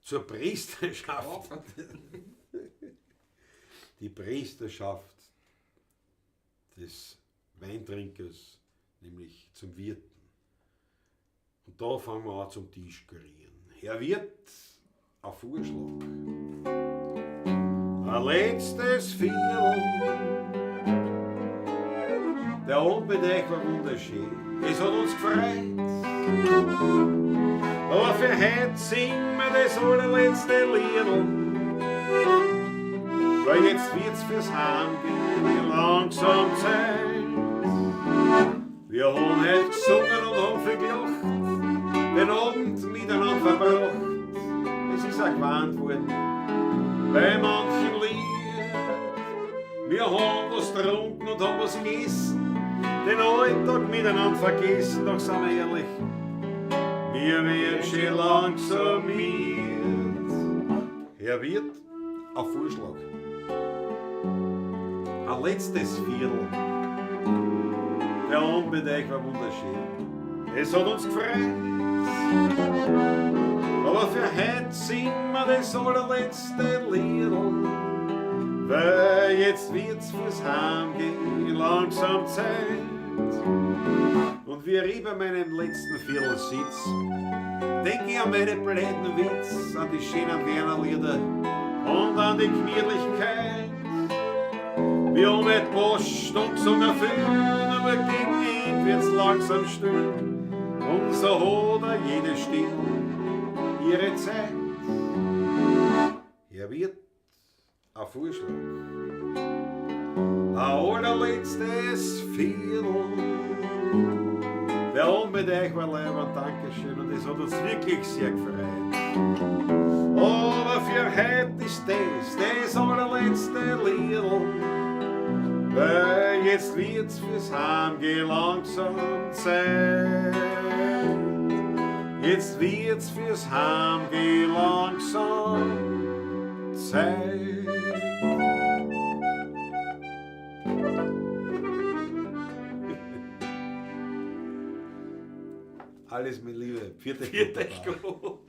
Zur Priesterschaft. Die Priesterschaft des Weintrinkers, nämlich zum Wirten. Und da fangen wir an zum Tisch kurieren. Herr Wirt, ein Vorschlag. Ein letztes Viertel. Der Abend mit euch war wunderschön. Es hat uns gefreut. Aber für heute singen wir das allerletzte Liedl. Weil jetzt wird's fürs Heimgehen langsam Zeit. Wir haben heute gesungen und haben viel gelacht, den Abend miteinander verbracht. Es ist auch gewarnt worden bei manchen Lied. Wir haben was getrunken und haben was gegessen, den Alltag miteinander vergessen, doch sind wir ehrlich, wir werden schon langsam mit. Herr Wirt, ein Vorschlag. Ein letztes Viertel. Der Abend mit euch war wunderschön. Es hat uns gefreut. Aber für heute singen wir das allerletzte Liedl. Weil jetzt wird's fürs Heimgehen langsam Zeit. Und wie ich bei meinem letzten Viertel sitz, denk ich an meine blöden Witz, an die schönen Werner-Lieder und an die Gemütlichkeit. Wir haben nicht Post und gesungen viel, aber gegen Ende wird's langsam still. Und so hat auch jede Still ihre Zeit. Herr Wirt, ein Vorschlag. Ein allerletztes Viertel. Der mit euch war leiwand, Dankeschön, und es hat uns wirklich sehr gefreut. Aber für heute ist das allerletzte Liedl, weil jetzt wird's fürs Heimgehen langsam Zeit. Jetzt wird's fürs Heimgehen langsam Zeit. Alles mit Liebe. Viert euch Viert euch gut. gut.